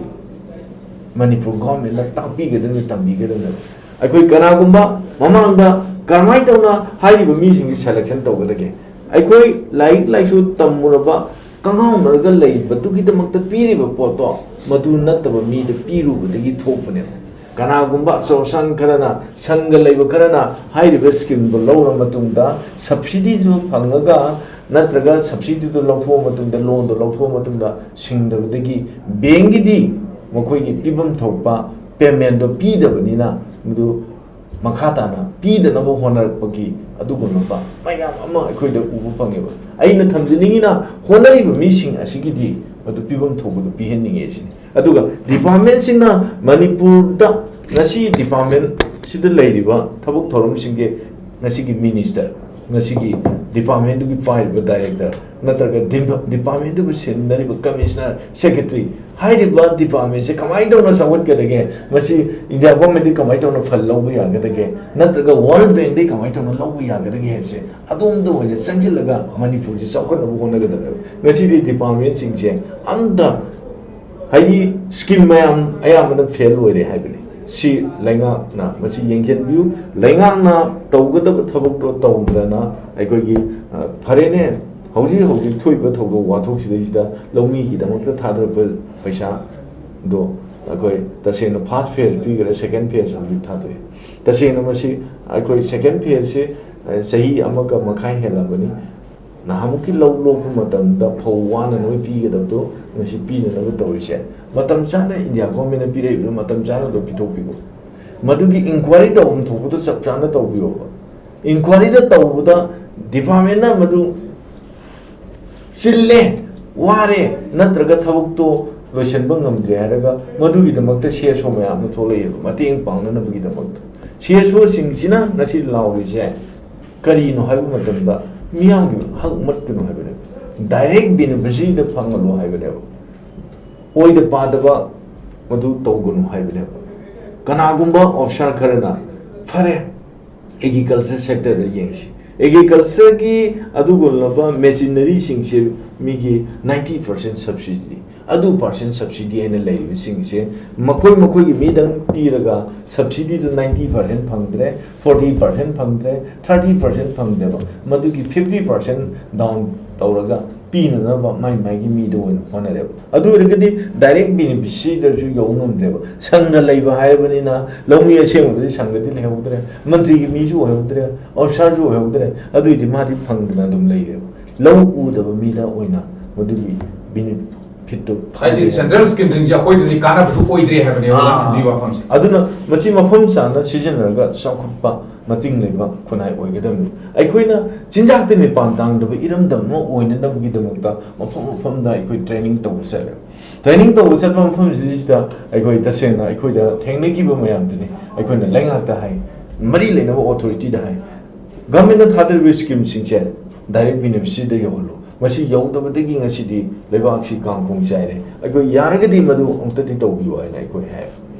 ꯃꯅꯤꯄꯨꯔ ꯒꯣꯔꯃꯦꯟꯅ ꯇꯥꯛꯄꯤꯒꯗꯕꯅꯤ, ꯇꯝꯕꯤꯒꯗꯕꯅꯤ꯫ ꯑꯩꯈꯣꯏ ꯀꯅꯥꯒꯨꯝꯕ ꯃꯃꯥꯡꯗ ꯀꯔꯝꯍꯥꯏꯅ ꯇꯧꯅ ꯍꯥꯏꯔꯤꯕ ꯃꯤꯁꯤꯡꯁꯤ ꯁꯦꯂꯦꯛꯁꯟ ꯇꯧꯒꯗꯒꯦ? ꯑꯩꯈꯣꯏ ꯂꯥꯏꯔꯤꯛ ꯂꯥꯏꯁꯨ ꯇꯝꯃꯨꯔꯕ ꯀꯪꯉꯥꯎꯅꯔꯒ ꯂꯩꯕꯗꯨꯒꯤꯗꯃꯛꯇ ꯄꯤꯔꯤꯕ ꯄꯣꯠꯇꯣ ꯃꯗꯨ ꯅꯠꯇꯕ ꯃꯤꯗ ꯄꯤꯔꯨꯕꯗꯒꯤ ꯊꯣꯛꯄꯅꯦꯕ꯫ ꯀꯅꯥꯒꯨꯝꯕ ꯑꯆꯧ ꯑꯁꯥꯡ ꯈꯔꯅ, ꯁꯪꯒ ꯂꯩꯕ ꯈꯔꯅ ꯍꯥꯏꯔꯤꯕ ꯁ꯭ꯀꯤꯝꯗꯣ ꯂꯧꯔ ꯃꯇꯨꯡꯗ, ꯁꯕꯁꯤꯗꯤꯁꯨ ꯐꯪꯉꯒ, ꯅꯠꯇ꯭ꯔꯒ ꯁꯕꯁꯤꯗꯤꯗꯨ ꯂꯧꯊꯣꯛꯑ ꯃꯇꯨꯡꯗ, ꯂꯣꯟꯗꯣ ꯂꯧꯊꯣꯛꯑ ꯃꯇꯨꯡꯗ, ꯁꯤꯡꯗꯕꯗꯒꯤ ꯕꯦꯡꯒꯤꯗꯤ ꯃꯈꯣꯏꯒꯤ ꯄꯤꯐꯝ ꯊꯣꯛꯄ ꯄꯦꯃꯦꯟꯗꯣ ꯄꯤꯗꯕꯅꯤꯅ, ꯃꯗꯨ ꯃꯈꯥ ꯇꯥꯅ ꯄꯤꯗꯅꯕ ꯍꯣꯠꯅꯔꯛꯄꯒꯤ ꯑꯗꯨꯒꯨꯝꯂꯕ ꯃꯌꯥꯝ ꯑꯃ ꯑꯩꯈꯣꯏꯗ ꯎꯕ ꯐꯪꯉꯦꯕ꯫ ꯑꯩꯅ ꯊꯝꯖꯅꯤꯡꯉꯤꯅ, ꯍꯣꯠꯅꯔꯤꯕ ꯃꯤꯁꯤꯡ ꯑꯁꯤꯒꯤꯗꯤ ꯃꯗꯨ ꯄꯤꯐꯝ ꯊꯣꯛꯄꯗꯨ ꯄꯤꯍꯟꯅꯤꯡꯉꯦ ꯁꯤꯅꯤ꯫ ꯑꯗꯨꯒ ꯗꯤꯄꯥꯔꯠꯃꯦꯟꯁꯤꯡꯅ ꯃꯅꯤꯄꯨꯔꯗ ꯉꯁꯤ ꯗꯤꯄꯥꯔꯠꯃꯦꯟꯁꯤꯗ ꯂꯩꯔꯤꯕ ꯊꯕꯛ ꯊꯧꯔꯝꯁꯤꯡꯒꯤ ꯉꯁꯤꯒꯤ ꯃꯤꯅꯤꯁꯇꯔ, ꯉꯁꯤꯒꯤ ꯗꯤꯄꯥꯔꯠꯃꯦꯟꯗꯨꯒꯤ ꯄꯥꯏꯔꯤꯕ ꯗꯥꯏꯔꯦꯛꯇꯔ, ꯅꯠꯇ꯭ꯔꯒ ꯗꯤꯄꯥ-, ꯗꯤꯄꯥꯔꯠꯃꯦꯟꯗꯨꯕꯨ ꯁꯦꯟꯅꯔꯤꯕ ꯀꯃꯤꯁꯅꯔ, ꯁꯦꯀ꯭ꯔꯦꯇꯔꯤ, ꯍꯥꯏꯔꯤꯕ ꯗꯤꯄꯥꯔꯠꯃꯦꯟꯁꯦ ꯀꯃꯥꯏꯅ ꯇꯧꯅ ꯆꯥꯎꯈꯠꯀꯗꯒꯦ, ꯃꯁꯤ ꯏꯟꯗꯤꯌꯥ ꯒꯣꯔꯃꯦꯟꯗꯒꯤ ꯀꯃꯥꯏꯅ ꯇꯧꯅ ꯐꯟ ꯂꯧꯕ ꯌꯥꯒꯗꯒꯦ, ꯅꯠꯇ꯭ꯔꯒ ꯋꯥꯔꯜ ꯕꯦꯡꯗꯒꯤ ꯀꯃꯥꯏꯅ ꯇꯧꯅ ꯂꯧꯕ ꯌꯥꯒꯗꯒꯦ ꯍꯥꯏꯕꯁꯦ ꯑꯗꯣꯝꯗ ꯑꯣꯏꯅ ꯆꯪꯁꯤꯜꯂꯒ ꯃꯅꯤꯄꯨꯔꯁꯦ ꯆꯥꯎꯈꯠꯅꯕ ꯍꯣꯠꯅꯒꯗꯕꯅꯦꯕ꯫ ꯉꯁꯤꯗꯤ ꯗꯤꯄꯥꯔꯠꯃꯦꯟꯁꯤꯡꯁꯦ ꯑꯝꯇ, ꯍꯥꯏꯗꯤ, ꯁ꯭ꯀꯤꯝ ꯃꯌꯥꯝ ꯑꯌꯥꯝꯕꯅ ꯐꯦꯜ ꯑꯣꯏꯔꯦ ꯍꯥꯏꯕꯅꯤ꯫ ꯁꯤ ꯂꯩꯉꯥꯛꯅ ꯃꯁꯤ ꯌꯦꯡꯁꯤꯟꯕꯤꯌꯨ꯫ ꯂꯩꯉꯥꯛꯅ ꯇꯧꯒꯗꯕ ꯊꯕꯛꯇꯣ ꯇꯧꯗ꯭ꯔꯅ ꯑꯩꯈꯣꯏꯒꯤ, ꯑ, ꯐꯔꯦꯅꯦ, ꯍꯧꯖꯤꯛ ꯍꯧꯖꯤꯛ ꯊꯣꯛꯏꯕ ꯊꯧꯗꯣꯛ ꯋꯥꯊꯣꯛꯁꯤꯗꯩꯁꯤꯗ ꯂꯧꯃꯤꯒꯤꯗꯃꯛꯇ ꯊꯥꯗꯔꯛꯄ ꯄꯩꯁꯥꯗꯣ ꯑꯩꯈꯣꯏ ꯇꯁꯦꯡꯅ ꯐꯥꯔꯁ ꯐꯦꯖ ꯄꯤꯈ꯭ꯔꯦ, ꯁꯦꯀꯦꯟ ꯐꯦꯖ ꯍꯧꯖꯤꯛ ꯊꯥꯗꯣꯛꯑꯦ꯫ ꯇꯁꯦꯡꯅ ꯃꯁꯤ ꯑꯩꯈꯣꯏ ꯁꯦꯀꯦꯟ ꯐꯦꯖꯁꯤ, ꯑ, ꯆꯍꯤ ꯑꯃꯒ ꯃꯈꯥꯏ ꯍꯦꯜꯂꯕꯅꯤ꯫ ꯅꯍꯥꯟꯃꯨꯛꯀꯤ ꯂꯧ ꯂꯣꯛꯄ ꯃꯇꯝꯗ ꯐꯧ ꯋꯥꯅ ꯅꯣꯏ ꯄꯤꯒꯗꯕꯗꯣ ꯉꯁꯤ ꯄꯤꯅꯅꯕ ꯇꯧꯔꯤꯁꯦ, ꯃꯇꯝ ꯆꯥꯅ ꯏꯟꯗꯤꯌꯥ ꯒꯣꯔꯃꯦꯟꯅ ꯄꯤꯔꯛꯏꯕꯗꯣ ꯃꯇꯝ ꯆꯥꯅ ꯑꯗꯨꯝ ꯄꯤꯊꯣꯛꯄꯤꯌꯨ꯫ ꯃꯗꯨꯒꯤ ꯏꯟꯀ꯭ꯋꯥꯏꯔꯤ ꯇꯧꯐꯝ ꯊꯣꯛꯄꯗꯣ ꯆꯞ ꯆꯥꯅ ꯇꯧꯕꯤꯌꯣꯕ꯫ ꯏꯟꯀ꯭ꯋꯥꯏꯔꯤꯗ ꯇꯧꯕꯗ ꯗꯤꯄꯥꯔꯠꯃꯦꯟꯅ ꯃꯗꯨ ꯆꯤꯜꯂꯦ, ꯋꯥꯔꯦ, ꯅꯠꯇ꯭ꯔꯒ ꯊꯕꯛꯇꯣ ꯂꯣꯏꯁꯤꯟꯕ ꯉꯝꯗ꯭ꯔꯦ ꯍꯥꯏꯔꯒ ꯃꯗꯨꯒꯤꯗꯃꯛꯇ ꯁꯤ ꯑꯦꯁ ꯑꯣ ꯃꯌꯥꯝ ꯑꯃ ꯊꯣꯛꯂꯛꯑꯦꯕ, ꯃꯇꯦꯡ ꯄꯥꯡꯅꯅꯕꯒꯤꯗꯃꯛꯇ꯫ ꯁꯤ ꯑꯦꯁ ꯑꯣꯁꯤꯡꯁꯤꯅ ꯉꯁꯤ ꯂꯥꯎꯔꯤꯁꯦ ꯀꯔꯤꯅꯣ ꯍꯥꯏꯕ ꯃꯇꯝꯗ, ꯃꯤꯌꯥꯝꯒꯤ ꯍꯛ ꯃꯠꯀꯅꯨ ꯍꯥꯏꯕꯅꯦꯕ, ꯗꯥꯏꯔꯦꯛ ꯕꯦꯅꯤꯐꯤꯁꯔꯤꯗ ꯐꯪꯍꯜꯂꯣ ꯍꯥꯏꯕꯅꯦꯕ, ꯑꯣꯏꯗ ꯄꯥꯗꯕ ꯃꯗꯨ ꯇꯧꯒꯅꯨ ꯍꯥꯏꯕꯅꯦꯕ꯫ ꯀꯅꯥꯒꯨꯝꯕ ꯑꯣꯐꯤꯁꯥꯔ ꯈꯔꯅ, "ꯐꯔꯦ, ꯑꯦꯒ꯭ꯔꯤꯀꯜꯆꯔ ꯁꯦꯛꯇꯔꯗ ꯌꯦꯡꯁꯤ, ꯑꯦꯒ꯭ꯔꯤꯀꯜꯆꯔꯒꯤ ꯑꯗꯨꯒꯨꯝꯂꯕ ꯃꯦꯆꯤꯅꯔꯤꯁꯤꯡꯁꯦ ꯃꯤꯒꯤ ꯅꯥꯏꯟꯇꯤ ꯄꯥꯔꯁꯦꯟ ꯁꯕꯁꯤꯗꯤ, ꯑꯗꯨ ꯄꯥꯔꯁꯦꯟ ꯁꯕꯁꯤꯗꯤ ꯍꯥꯏꯅ ꯂꯩꯔꯤꯕꯁꯤꯡꯁꯦ, ꯃꯈꯣꯏ ꯃꯈꯣꯏꯒꯤ ꯃꯤꯗꯪ ꯄꯤꯔꯒ ꯁꯕꯁꯤꯗꯤꯗꯨ ꯅꯥꯏꯟꯇꯤ ꯄꯥꯔꯁꯦꯟ ꯐꯪꯗ꯭ꯔꯦ, ꯐꯣꯔꯇꯤ ꯄꯥꯔꯁꯦꯟ ꯐꯪꯗ꯭ꯔꯦ, ꯊꯥꯔꯇꯤ ꯄꯥꯔꯁꯦꯟ ꯐꯪꯗꯦꯕ, ꯃꯗꯨꯒꯤ ꯐꯤꯐꯇꯤ ꯄꯥꯔꯁꯦꯟ ꯗꯥꯎꯟ ꯇꯧꯔꯒ ꯄꯤꯅꯅꯕ ꯃꯥꯏ ꯃꯥꯏꯒꯤ ꯃꯤꯗ ꯑꯣꯏꯅ ꯍꯣꯠꯅꯔꯦꯕ꯫ ꯑꯗꯨ ꯑꯣꯏꯔꯒꯗꯤ ꯗꯥꯏꯔꯦꯛ ꯕꯦꯅꯤꯐꯤꯁꯤꯗꯁꯨ ꯌꯧꯕ ꯉꯝꯗ꯭ꯔꯦꯕ꯫ ꯁꯪꯒ ꯂꯩꯕ ꯍꯥꯏꯔꯕꯅꯤꯅ ꯂꯧꯃꯤ ꯑꯁꯦꯡꯕꯗꯨꯗꯤ ꯁꯪꯒꯗꯤ ꯂꯩꯍꯧꯗ꯭ꯔꯦ, ꯃꯟꯇ꯭ꯔꯤꯒꯤ ꯃꯤꯁꯨ ꯑꯣꯏꯍꯧꯗ꯭ꯔꯦ, ꯑꯣꯐꯤꯁꯥꯔꯁꯨ ꯑꯣꯏꯍꯧꯗ꯭ꯔꯦ꯫ ꯑꯗꯨꯏꯗꯤ ꯃꯥꯗꯤ ꯐꯪꯗꯅ ꯑꯗꯨꯝ ꯂꯩꯔꯦꯕ꯫ ꯂꯧ ꯎꯗꯕ ꯃꯤꯗ ꯑꯣꯏꯅ ꯃꯗꯨꯒꯤ ꯕꯦꯅꯤꯐꯤꯠꯇꯣ ꯍꯥꯏꯗꯤ ꯐꯪꯗꯦ꯫ ꯁꯦꯟꯇ꯭ꯔꯦꯜ ꯁ꯭ꯀꯤꯝꯁꯤꯡꯁꯦ ꯑꯩꯈꯣꯏꯗꯗꯤ ꯀꯥꯟꯅꯕꯗꯨ ꯑꯣꯏꯗ꯭ꯔꯦ ꯍꯥꯏꯕꯅꯦꯕ ꯅꯪ ꯑꯥ꯫ ꯊꯝꯕꯤꯕ ꯋꯥꯐꯝꯁꯦ꯫ ꯑꯗꯨꯅ ꯃꯁꯤ ꯃꯐꯝ ꯆꯥꯅ ꯁꯤꯖꯤꯟꯅꯔꯒ ꯆꯥꯎꯈꯠꯄ ꯃꯇꯤꯡ ꯂꯩꯕ ꯈꯨꯟꯅꯥꯏ ꯑꯣꯏꯒꯗꯕꯅꯤ꯫ ꯑꯩꯈꯣꯏꯅ ꯆꯤꯟꯖꯥꯛꯇ ꯃꯤꯄꯥꯟ ꯇꯥꯡꯗꯕ ꯏꯔꯝꯗꯝ ꯑꯃ ꯑꯣꯏꯅꯅꯕꯒꯤꯗꯃꯛꯇ ꯃꯐꯝ ꯃꯐꯝꯗ ꯑꯩꯈꯣꯏ ꯇ꯭ꯔꯦꯅꯤꯡ ꯇꯧꯕ ꯆꯠꯂꯦ꯫ ꯇ꯭ꯔꯦꯅꯤꯡ ꯇꯧꯕ ꯆꯠꯄ ꯃꯐꯝꯁꯤꯗꯩꯁꯤꯗ ꯑꯩꯈꯣꯏ ꯇꯁꯦꯡꯅ ꯑꯩꯈꯣꯏꯗ ꯊꯦꯡꯅꯈꯤꯕ ꯃꯌꯥꯝꯗꯨꯅꯤ꯫ ꯑꯩꯈꯣꯏꯅ ꯂꯩꯉꯥꯛꯇ ꯍꯥꯏ, ꯃꯔꯤ ꯂꯩꯅꯕ ꯑꯣꯊꯣꯔꯤꯇꯤꯗ ꯍꯥꯏ, ꯒꯚꯔꯟꯃꯦꯟꯠꯅ ꯊꯥꯗꯔꯤꯕ ꯁ꯭ꯀꯤꯝꯁꯤꯡꯁꯦ ꯗꯥꯏꯔꯦꯛ ꯕꯦꯅꯤꯐꯤꯁꯤꯌꯔꯤꯗ ꯌꯧꯍꯜꯂꯨ꯫ ꯃꯁꯤ ꯌꯧꯗꯕꯗꯒꯤ ꯉꯁꯤꯗꯤ ꯂꯩꯕꯥꯛꯁꯤ ꯀꯥꯡꯈꯣꯡ ꯆꯥꯏꯔꯦ꯫ ꯑꯩꯈꯣꯏ ꯌꯥꯔꯒꯗꯤ ꯃꯗꯨ ꯑꯃꯨꯛꯇꯗꯤ ꯇꯧꯕꯤꯌꯨ ꯍꯥꯏꯅ ꯑꯩꯈꯣꯏ ꯍꯥꯏ꯫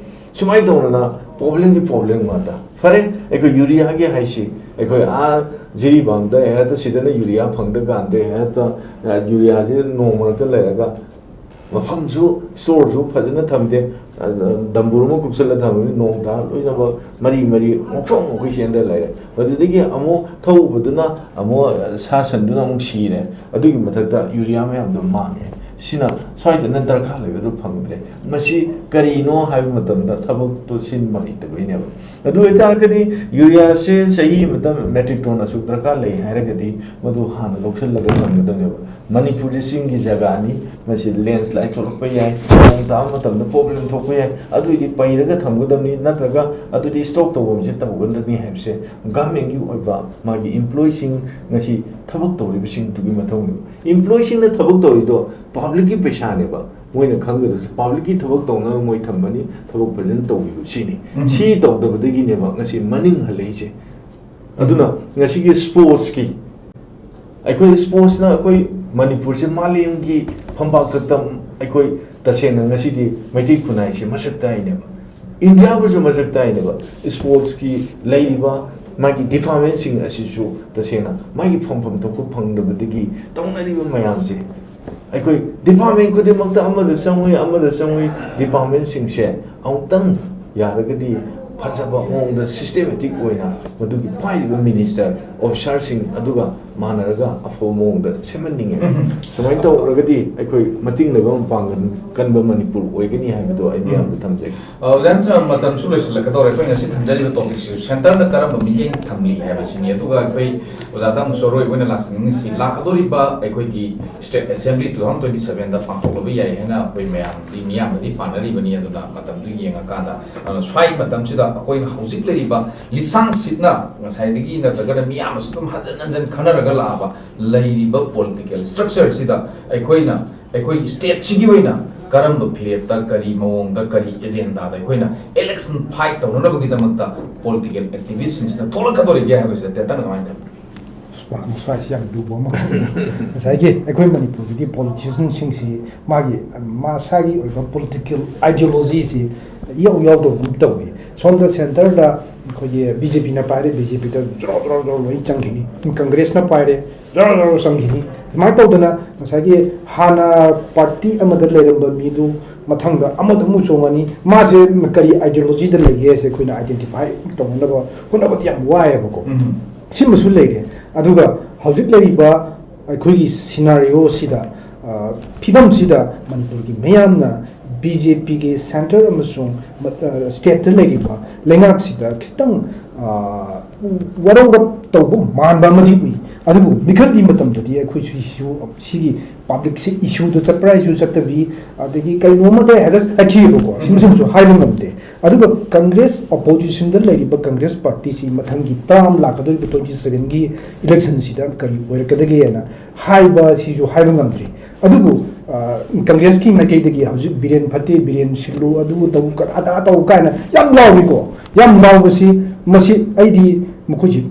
ꯁꯨꯃꯥꯏꯅ ꯇꯧꯗꯅ ꯄ꯭ꯔꯣꯕ꯭ꯂꯦꯝꯒꯤ ꯄ꯭ꯔꯣꯕ꯭ꯂꯦꯝ ꯉꯥꯛꯇ꯫ ꯐꯔꯦ, ꯑꯩꯈꯣꯏ ꯌꯨꯔꯤꯌꯥꯒꯤ ꯍꯥꯏꯁꯤ ꯑꯩꯈꯣꯏ ꯑꯥ ꯖꯤꯔꯤꯕꯥꯝꯗ ꯍꯦꯛꯇ ꯁꯤꯗꯅ ꯌꯨꯔꯤꯌꯥ ꯐꯪꯗ꯭ꯔꯀꯥꯟꯗ ꯍꯦꯛꯇ, ꯑ, ꯌꯨꯔꯤꯌꯥꯁꯤ ꯅꯣꯡ ꯃꯔꯛꯇ ꯂꯩꯔꯒ ꯃꯐꯝꯁꯨ, ꯁ꯭ꯇꯣꯔꯁꯨ ꯐꯖꯅ ꯊꯝꯗꯦ, ꯑ, ꯗꯝꯕꯨꯔ ꯑꯃ ꯀꯨꯞꯁꯜꯂ ꯊꯝꯃꯅꯤ, ꯅꯣꯡ ꯇꯥꯔ ꯂꯣꯏꯅꯃꯛ ꯃꯔꯤ ꯃꯔꯤ ꯃꯣꯛꯊꯣꯛ ꯃꯣꯛꯈꯩ ꯆꯦꯟꯗ ꯂꯩꯔꯦ꯫ ꯃꯗꯨꯗꯒꯤ ꯑꯃꯨꯛ ꯊꯧꯕꯗꯨꯅ ꯑꯃꯨꯛ ꯁꯥ ꯁꯟꯗꯨꯅ ꯑꯃꯨꯛ ꯁꯤꯔꯦ꯫ ꯑꯗꯨꯒꯤ ꯃꯊꯛꯇ ꯌꯨꯔꯤꯌꯥ ꯃꯌꯥꯝꯗꯣ ꯃꯥꯡꯉꯦ꯫ ꯁꯤꯅ ꯁ꯭ꯋꯥꯏꯗꯅ ꯗꯔꯀꯥꯔ ꯂꯩꯕꯗꯨ ꯐꯪꯗ꯭ꯔꯦ꯫ ꯃꯁꯤ ꯀꯔꯤꯅꯣ ꯍꯥꯏꯕ ꯃꯇꯝꯗ ꯊꯕꯛꯇꯣ ꯁꯤꯟꯕ ꯍꯩꯇꯕꯩꯅꯦꯕ꯫ ꯑꯗꯨ ꯑꯣꯏꯇꯥꯔꯒꯗꯤ ꯌꯨꯔꯤꯌꯥꯁꯦ ꯆꯍꯤ ꯑꯃꯗ ꯃꯦꯇ꯭ꯔꯤꯛ ꯇꯣꯟ ꯑꯁꯨꯛ ꯗꯔꯀꯥꯔ ꯂꯩ ꯍꯥꯏꯔꯒꯗꯤ ꯃꯗꯨ ꯍꯥꯟꯅ ꯂꯧꯁꯤꯜꯂꯒ ꯊꯝꯒꯗꯕꯅꯦꯕ꯫ ꯃꯅꯤꯄꯨꯔꯁꯦ ꯆꯤꯡꯒꯤ ꯖꯒꯥꯅꯤ, ꯃꯁꯤ ꯂꯦꯟꯁ꯭ꯂꯥꯏꯗ ꯊꯣꯛꯂꯛꯄ ꯌꯥꯏ, ꯅꯣꯡ ꯇꯥꯕ ꯃꯇꯝꯗ ꯄ꯭ꯔꯣꯕ꯭ꯂꯦꯝ ꯊꯣꯛꯄ ꯌꯥꯏ, ꯑꯗꯨꯏꯗꯤ ꯄꯩꯔꯒ ꯊꯝꯒꯗꯕꯅꯤ, ꯅꯠꯇ꯭ꯔꯒ ꯑꯗꯨꯗꯤ ꯁ꯭ꯇꯣꯛ ꯇꯧꯐꯝꯁꯦ ꯇꯧꯒꯗꯕꯅꯤ ꯍꯥꯏꯕꯁꯦ ꯒꯚꯔꯟꯃꯦꯟꯠꯀꯤ ꯑꯣꯏꯕ ꯃꯥꯒꯤ ꯏꯝꯄ꯭ꯂꯣꯌꯤꯁꯤꯡ, ꯉꯁꯤ ꯊꯕꯛ ꯇꯧꯔꯤꯕꯁꯤꯡꯗꯨꯒꯤ ꯃꯊꯧꯅꯤ꯫ ꯏꯝꯄ꯭ꯂꯣꯌꯤꯁꯤꯡꯅ ꯊꯕꯛ ꯇꯧꯔꯤꯗꯣ ꯄꯕ꯭ꯂꯤꯛꯀꯤ ꯄꯩꯁꯥꯅꯦꯕ, ꯃꯣꯏꯅ ꯈꯪꯒꯗꯕꯁꯦ ꯄꯕ꯭ꯂꯤꯛꯀꯤ ꯊꯕꯛ ꯇꯧꯅꯕ ꯃꯣꯏ ꯊꯝꯕꯅꯤ, ꯊꯕꯛ ꯐꯖꯅ ꯇꯧꯕꯤꯌꯨ ꯁꯤꯅꯤ꯫ ꯎꯝ꯫ ꯁꯤ ꯇꯧꯗꯕꯗꯒꯤꯅꯦꯕ ꯉꯁꯤ ꯃꯅꯤꯡ ꯍꯜꯂꯛꯏꯁꯦ꯫ ꯑꯗꯨꯅ ꯉꯁꯤꯒꯤ ꯁ꯭ꯄꯣꯔꯠꯁꯀꯤ, ꯑꯩꯈꯣꯏ ꯁ꯭ꯄꯣꯔꯠꯁꯅ ꯑꯩꯈꯣꯏ ꯃꯅꯤꯄꯨꯔꯁꯦ ꯃꯥꯂꯦꯝꯒꯤ ꯐꯝꯄꯥꯛꯇ ꯇꯝ-, ꯑꯩꯈꯣꯏ ꯇꯁꯦꯡꯅ ꯉꯁꯤꯗꯤ ꯃꯩꯇꯩ ꯈꯨꯟꯅꯥꯏꯁꯦ ꯃꯁꯛ ꯇꯥꯛꯏꯅꯦꯕ, ꯏꯟꯗꯤꯌꯥꯕꯨꯁꯨ ꯃꯁꯛ ꯇꯥꯛꯏꯅꯦꯕ꯫ ꯁ꯭ꯄꯣꯔꯠꯁꯀꯤ ꯂꯩꯔꯤꯕ ꯃꯥꯒꯤ ꯗꯤꯄꯥꯔꯠꯃꯦꯟꯠꯁꯤꯡ ꯑꯁꯤꯁꯨ ꯇꯁꯦꯡꯅ ꯃꯥꯒꯤ ꯐꯪꯐꯝ ꯊꯣꯛꯄ ꯐꯪꯗꯕꯗꯒꯤ ꯇꯧꯅꯔꯤꯕ ꯃꯌꯥꯝꯁꯦ ꯑꯩꯈꯣꯏ ꯗꯤꯄꯥꯔꯠꯃꯦꯟ ꯈꯨꯗꯤꯡꯃꯛꯇ ꯑꯃꯗ ꯆꯪꯉꯨꯏ, ꯑꯃꯗ ꯆꯪꯉꯨꯏ, ꯗꯤꯄꯥꯔꯠꯃꯦꯟꯁꯤꯡꯁꯦ ꯑꯃꯨꯛꯇꯪ ꯌꯥꯔꯒꯗꯤ ꯐꯖꯕ ꯃꯑꯣꯡꯗ ꯁꯤꯁꯇꯦꯃꯦꯇꯤꯛ ꯑꯣꯏꯅ ꯃꯗꯨꯒꯤ ꯄꯥꯏꯔꯤꯕ ꯃꯤꯅꯤꯁꯇꯔ, ꯑꯣꯐꯤꯁꯥꯔꯁꯤꯡ ꯑꯗꯨꯒ ꯃꯥꯟꯅꯔꯒ ꯑꯐꯕ ꯃꯑꯣꯡꯗ ꯁꯦꯝꯍꯟꯅꯤꯡꯉꯦ꯫ ꯎꯝ꯫ ꯁꯨꯃꯥꯏꯅ ꯇꯧꯔꯒꯗꯤ ꯑꯩꯈꯣꯏ ꯃꯇꯤꯡ ꯂꯩꯕ ꯃꯄꯥꯡꯒꯜ ꯀꯟꯕ ꯃꯅꯤꯄꯨꯔ ꯑꯣꯏꯒꯅꯤ ꯍꯥꯏꯕꯗꯣ ꯑꯩ ꯃꯌꯥꯝꯗ ꯊꯝꯖꯒꯦ꯫ ꯑ, ꯑꯣꯖꯥ ꯌꯥꯝꯆꯥ, ꯃꯇꯝꯁꯨ ꯂꯣꯏꯁꯤꯜꯂꯛꯀꯗꯧꯔꯦ꯫ ꯑꯩꯈꯣꯏ ꯉꯁꯤ ꯊꯝꯖꯔꯤꯕ ꯇꯣꯄꯤꯛꯁꯤꯁꯨ ꯁꯦꯟꯇꯔꯅ ꯀꯔꯝꯕ ꯃꯤꯠꯌꯦꯡ ꯊꯝꯂꯤ ꯍꯥꯏꯕꯁꯤꯅꯤ꯫ ꯑꯗꯨꯒ ꯑꯩꯈꯣꯏ ꯑꯣꯖꯥꯗ ꯑꯃꯨꯛꯁꯨ ꯑꯔꯣꯏꯕ ꯑꯣꯏꯅ ꯂꯥꯛꯆꯅꯤꯡꯉꯤꯁꯤ, ꯂꯥꯛꯀꯗꯧꯔꯤꯕ ꯑꯩꯈꯣꯏꯒꯤ state assembly two thousand twenty ꯁꯕꯦꯟꯗ ꯄꯥꯡꯊꯣꯛꯂꯕ ꯌꯥꯏ ꯍꯥꯏꯅ ꯑꯩꯈꯣꯏ ꯃꯌꯥꯝꯗꯤ, ꯃꯤꯌꯥꯝꯅꯗꯤ ꯄꯥꯅꯔꯤꯕꯅꯤ꯫ ꯑꯗꯨꯅ ꯃꯇꯝꯗꯨ ꯌꯦꯡꯉꯀꯥꯟꯗ, ꯑꯗꯨꯅ ꯁ꯭ꯋꯥꯏ ꯃꯇꯝꯁꯤꯗ ꯑꯩꯈꯣꯏꯅ ꯍꯧꯖꯤꯛ ꯂꯩꯔꯤꯕ ꯂꯤꯁꯥꯡꯁꯤꯠꯅ ꯉꯁꯥꯏꯗꯒꯤ ꯅꯠꯇ꯭ꯔꯒꯅ ꯃꯤꯌꯥꯝꯅꯁꯨ ꯑꯗꯨꯝ ꯍꯟꯖꯟ ꯍꯟꯖꯟ ꯈꯟꯅꯔꯒ ꯂꯥꯛꯑꯕ ꯂꯩꯔꯤꯕ ꯄꯣꯂꯤꯇꯤꯀꯦꯜ ꯁ꯭ꯇ꯭ꯔꯛꯆꯔꯁꯤꯗ ꯑꯩꯈꯣꯏꯅ, ꯑꯩꯈꯣꯏ ꯁ꯭ꯇꯦꯠꯁꯤꯒꯤ ꯑꯣꯏꯅ ꯀꯔꯝꯕ ꯐꯤꯔꯦꯞꯇ, ꯀꯔꯤ ꯃꯑꯣꯡꯗ, ꯀꯔꯤ ꯑꯦꯖꯦꯟꯗꯥꯗ ꯑꯩꯈꯣꯏꯅ ꯏꯂꯦꯛꯁꯟ ꯐꯥꯏꯠ ꯇꯧꯅꯅꯕꯒꯤꯗꯃꯛꯇ ꯄꯣꯂꯤꯇꯤꯀꯦꯜ ꯑꯦꯛꯇꯤꯚꯤꯁ꯭ꯠꯁꯤꯡꯁꯤꯅ ꯊꯣꯛꯂꯛꯀꯗꯧꯔꯤꯒꯦ ꯍꯥꯏꯕꯁꯤꯗ ꯇꯦꯟꯇꯛꯅ ꯀꯃꯥꯏꯅ ꯇꯧꯏ? ꯁ꯭ꯋꯥꯏꯁꯤ ꯌꯥꯝ ꯂꯨꯕ ꯑꯃ꯫ ꯉꯁꯥꯏꯒꯤ ꯑꯩꯈꯣꯏ ꯃꯅꯤꯄꯨꯔꯒꯤꯗꯤ ꯄꯣꯂꯤꯇꯤꯁꯤꯌꯟꯁꯤꯡꯁꯤ ꯃꯥꯒꯤ ꯃꯁꯥꯒꯤ ꯑꯣꯏꯕ ꯄꯣꯂꯤꯇꯤꯀꯦꯜ ꯑꯥꯏꯗꯤꯌꯣꯂꯣꯖꯤꯁꯤ ꯏꯌꯥꯎ ꯌꯥꯎꯗꯕꯒꯨꯝ ꯇꯧꯏ꯫ ꯁꯣꯝꯗ ꯁꯦꯟꯇꯔꯗ ꯑꯩꯈꯣꯏꯒꯤ ꯕꯤ ꯖꯦ ꯄꯤꯅ ꯄꯥꯏꯔꯦ, ꯕꯤ ꯖꯦ ꯄꯤꯗ ꯖꯣꯔꯣ ꯖꯣꯔꯣ ꯖꯣꯔꯣ ꯂꯣꯏ ꯆꯪꯈꯤꯅꯤ꯫ ꯀꯪꯒ꯭ꯔꯦꯁꯅ ꯄꯥꯏꯔꯦ, ꯖꯣꯔꯣ ꯖꯣꯔꯣ ꯆꯪꯈꯤꯅꯤ꯫ ꯑꯗꯨꯃꯥꯏꯅ ꯇꯧꯗꯅ ꯉꯁꯥꯏꯒꯤ ꯍꯥꯟꯅ ꯄꯥꯔꯇꯤ ꯑꯃꯗ ꯂꯩꯔꯝꯕ ꯃꯤꯗꯨ ꯃꯊꯪꯗ ꯑꯃꯗ ꯑꯃꯨꯛ ꯆꯣꯡꯉꯅꯤ꯫ ꯃꯥꯁꯦ ꯀꯔꯤ ꯑꯥꯏꯗꯤꯌꯣꯂꯣꯖꯤꯗ ꯂꯩꯒꯦ ꯍꯥꯏꯁꯦ ꯑꯩꯈꯣꯏꯅ ꯑꯥꯏꯗꯦꯟꯇꯤꯐꯥꯏ ꯇꯧꯅꯅꯕ ꯍꯣꯠꯅꯕꯗꯤ ꯌꯥꯝ ꯋꯥꯏꯑꯦꯕꯀꯣ꯫ ꯎꯝ꯫ ꯁꯤꯃꯁꯨ ꯂꯩꯔꯦ꯫ ꯑꯗꯨꯒ ꯍꯧꯖꯤꯛ ꯂꯩꯔꯤꯕ ꯑꯩꯈꯣꯏꯒꯤ ꯁꯤꯅꯥꯔꯤꯑꯣꯁꯤꯗ, ꯑ, ꯐꯤꯕꯝꯁꯤꯗ ꯃꯅꯤꯄꯨꯔꯒꯤ ꯃꯤꯌꯥꯝꯅ ꯕꯤ ꯖꯦ ꯄꯤꯒꯤ ꯁꯦꯟꯇꯔ ꯑꯃꯁꯨꯡ ꯃ-, ꯑ, ꯁ꯭ꯇꯦꯠꯇ ꯂꯩꯔꯤꯕ ꯂꯩꯉꯥꯛꯁꯤꯗ ꯈꯤꯇꯪ, ꯑ, ꯋꯥꯔꯧꯔꯞ ꯇꯧꯕ ꯃꯥꯟꯕ ꯑꯃꯗꯤ ꯎꯏ꯫ ꯑꯗꯨꯕꯨ ꯃꯤꯈꯜꯒꯤ ꯃꯇꯝꯗꯗꯤ ꯑꯩꯈꯣꯏꯁꯨ ꯏꯁꯨ, ꯁꯤꯒꯤ ꯄꯕ꯭ꯂꯤꯛꯁꯤ ꯏꯁꯨꯗ ꯆꯠꯄ꯭ꯔꯥ ꯍꯥꯏꯁꯨ ꯆꯠꯇꯕꯤ, ꯑꯗꯒꯤ ꯀꯩꯅꯣꯝꯃꯗ ꯍꯦꯔꯁ ꯆꯠꯈꯤꯑꯕꯀꯣ, ꯁꯤꯃꯁꯤꯃꯁꯨ ꯍꯥꯏꯕ ꯉꯝꯗꯦ꯫ ꯑꯗꯨꯒ ꯀꯪꯒ꯭ꯔꯦꯁ ꯑꯣꯄꯣꯖꯤꯁꯟꯗ ꯂꯩꯔꯤꯕ ꯀꯪꯒ꯭ꯔꯦꯁ ꯄꯥꯔꯇꯤꯁꯤ ꯃꯊꯪꯒꯤ ꯇꯥꯔꯝ ꯂꯥꯛꯀꯗꯧꯔꯤꯕ ꯇ꯭ꯋꯦꯟꯇꯤ ꯁꯕꯦꯟꯒꯤ ꯏꯂꯦꯛꯁꯟꯁꯤꯗ ꯀꯔꯤ ꯑꯣꯏꯔꯛꯀꯗꯒꯦꯅ ꯍꯥꯏꯕ ꯁꯤꯁꯨ ꯍꯥꯏꯕ ꯉꯝꯗ꯭ꯔꯤ꯫ ꯑꯗꯨꯕꯨ, ꯑ, ꯀꯪꯒ꯭ꯔꯦꯁꯀꯤ ꯃꯥꯏꯀꯩꯗꯒꯤ ꯍꯧꯖꯤꯛ ꯕꯤꯔꯦꯟ ꯐꯠꯇꯦ, ꯕꯤꯔꯦꯟ ꯁꯤꯜꯂꯨ, ꯑꯗꯨ ꯇꯧ, ꯑꯗꯥ ꯇꯧ ꯀꯥꯏꯅ ꯌꯥꯝ ꯂꯥꯎꯏꯀꯣ꯫ ꯌꯥꯝ ꯂꯥꯎꯕꯁꯤ ꯃꯁꯤ ꯑꯩꯗꯤ ꯃꯈꯣꯏꯁꯤ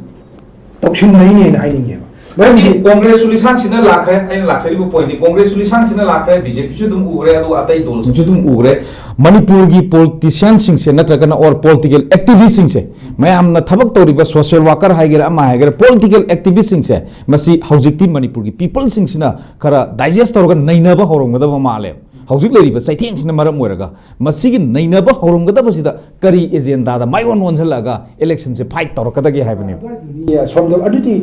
ꯇꯧꯁꯤꯟꯅꯩꯅꯦꯅ ꯍꯥꯏꯅꯤꯡꯉꯦꯕ꯫ ꯍꯥꯏꯗꯤ ꯃꯔꯝꯗꯤ ꯀꯣꯡꯒ꯭ꯔꯦꯁꯁꯨ ꯂꯤꯁꯥꯡꯁꯤꯟꯅ ꯂꯥꯛꯈ꯭ꯔꯦ, ꯑꯩꯅ ꯂꯥꯛꯆꯔꯤꯕ ꯄꯣꯏꯟꯗꯤ ꯀꯣꯡꯒ꯭ꯔꯦꯁꯁꯨ ꯂꯤꯁꯥꯡꯁꯤꯟꯅ ꯂꯥꯛꯈ꯭ꯔꯦ, ꯕꯤ ꯖꯦ ꯄꯤꯁꯨ ꯑꯗꯨꯝ ꯎꯈ꯭ꯔꯦ, ꯑꯗꯨꯒ ꯑꯇꯩ ꯗꯜꯁꯤꯡꯁꯨ ꯑꯗꯨꯝ ꯎꯈ꯭ꯔꯦ꯫ ꯃꯅꯤꯄꯨꯔꯒꯤ ꯄꯣꯂꯤꯇꯤꯁꯤꯌꯥꯟꯁꯤꯡꯁꯦ ꯅꯠꯇ꯭ꯔꯒꯅ ꯑꯣꯔ ꯄꯣꯂꯤꯇꯤꯀꯦꯜ ꯑꯦꯛꯇꯤꯚꯤꯁꯁꯤꯡꯁꯦ, ꯃꯌꯥꯝꯅ ꯊꯕꯛ ꯇꯧꯔꯤꯕ ꯁꯣꯁꯤꯌꯦꯜ ꯋꯥꯀꯔ ꯍꯥꯏꯒꯦꯔꯥ ꯑꯃ ꯍꯥꯏꯒꯦꯔꯥ, ꯄꯣꯂꯤꯇꯤꯀꯦꯜ ꯑꯦꯛꯇꯤꯚꯤꯁꯁꯤꯡꯁꯦ, ꯃꯁꯤ ꯍꯧꯖꯤꯛꯇꯤ ꯃꯅꯤꯄꯨꯔꯒꯤ ꯄꯤꯄꯜꯁꯤꯡꯁꯤꯅ ꯈꯔ ꯗꯥꯏꯖꯦꯁ ꯇꯧꯔꯒ ꯅꯩꯅꯕ ꯍꯧꯔꯝꯒꯗꯕ ꯃꯥꯜꯂꯦ꯫ ꯍꯧꯖꯤꯛ ꯂꯩꯔꯤꯕ ꯆꯩꯊꯦꯡꯁꯤꯅ ꯃꯔꯝ ꯑꯣꯏꯔꯒ ꯃꯁꯤꯒꯤ ꯅꯩꯅꯕ ꯍꯧꯔꯝꯒꯗꯕꯁꯤꯗ ꯀꯔꯤ ꯑꯦꯖꯦꯟꯗꯥꯗ ꯃꯥꯏꯑꯣꯟ ꯑꯣꯟꯁꯤꯜꯂꯛꯑꯒ ꯏꯂꯦꯛꯁꯟꯁꯦ ꯐꯥꯏꯠ ꯇꯧꯔꯛꯀꯗꯒꯦ ꯍꯥꯏꯕꯅꯦꯕ꯫ ꯑꯗꯨꯋꯥꯏꯗꯨꯅꯤ, ꯁꯣꯝꯗ ꯑꯗꯨꯗꯤ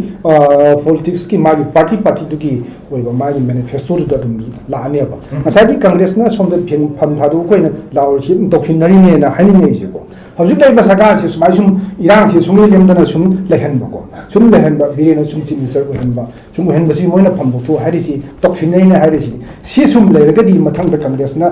ꯄꯣꯂꯤꯇꯤꯛꯁꯀꯤ ꯃꯥꯒꯤ ꯄꯥꯔꯇꯤ ꯄꯥꯔꯇꯤꯗꯨꯒꯤ ꯑꯣꯏꯕ ꯃꯥꯒꯤ ꯃꯦꯅꯤꯐꯦꯁꯇꯣꯗꯨꯗ ꯑꯗꯨꯝ ꯂꯥꯛꯑꯅꯦꯕ꯫ ꯉꯁꯥꯏꯒꯤ ꯀꯪꯒ꯭ꯔꯦꯁꯅ ꯁꯣꯝꯗ ꯐꯦꯟ ꯐꯝ ꯊꯥꯗꯣꯛ ꯑꯩꯈꯣꯏꯅ ꯂꯥꯎꯔꯤꯁꯤ ꯑꯗꯨꯝ ꯇꯧꯁꯤꯟꯅꯔꯤꯅꯦꯅ ꯍꯥꯏꯅꯤꯡꯉꯛꯏꯁꯦꯀꯣ꯫ ꯍꯧꯖꯤꯛ ꯂꯩꯔꯤꯕ ꯁꯔꯀꯥꯔꯁꯦ ꯁꯨꯃꯥꯏꯅ ꯁꯨꯝ ꯏꯔꯥꯡꯁꯦ ꯁꯨꯡꯂꯦꯝ ꯂꯦꯝꯗꯅ ꯁꯨꯝ ꯂꯩꯍꯟꯕꯀꯣ, ꯁꯨꯝ ꯂꯩꯍꯟꯕ, ꯕꯤꯔꯦꯟꯅ ꯁꯨꯝ ꯆꯤꯐ ꯃꯤꯅꯤꯁꯇꯔ ꯑꯣꯏꯍꯟꯕ, ꯁꯨꯝ ꯑꯣꯏꯍꯟꯕꯁꯤ ꯃꯣꯏꯅ ꯐꯝ ꯂꯧꯊꯣꯛ ꯍꯥꯏꯔꯤꯁꯤ, ꯇꯧꯁꯤꯟꯅꯩꯅ ꯍꯥꯏꯔꯤꯁꯤ꯫ ꯁꯤ ꯁꯨꯝ ꯂꯩꯔꯒꯗꯤ ꯃꯊꯪꯗ ꯀꯪꯒ꯭ꯔꯦꯁꯅ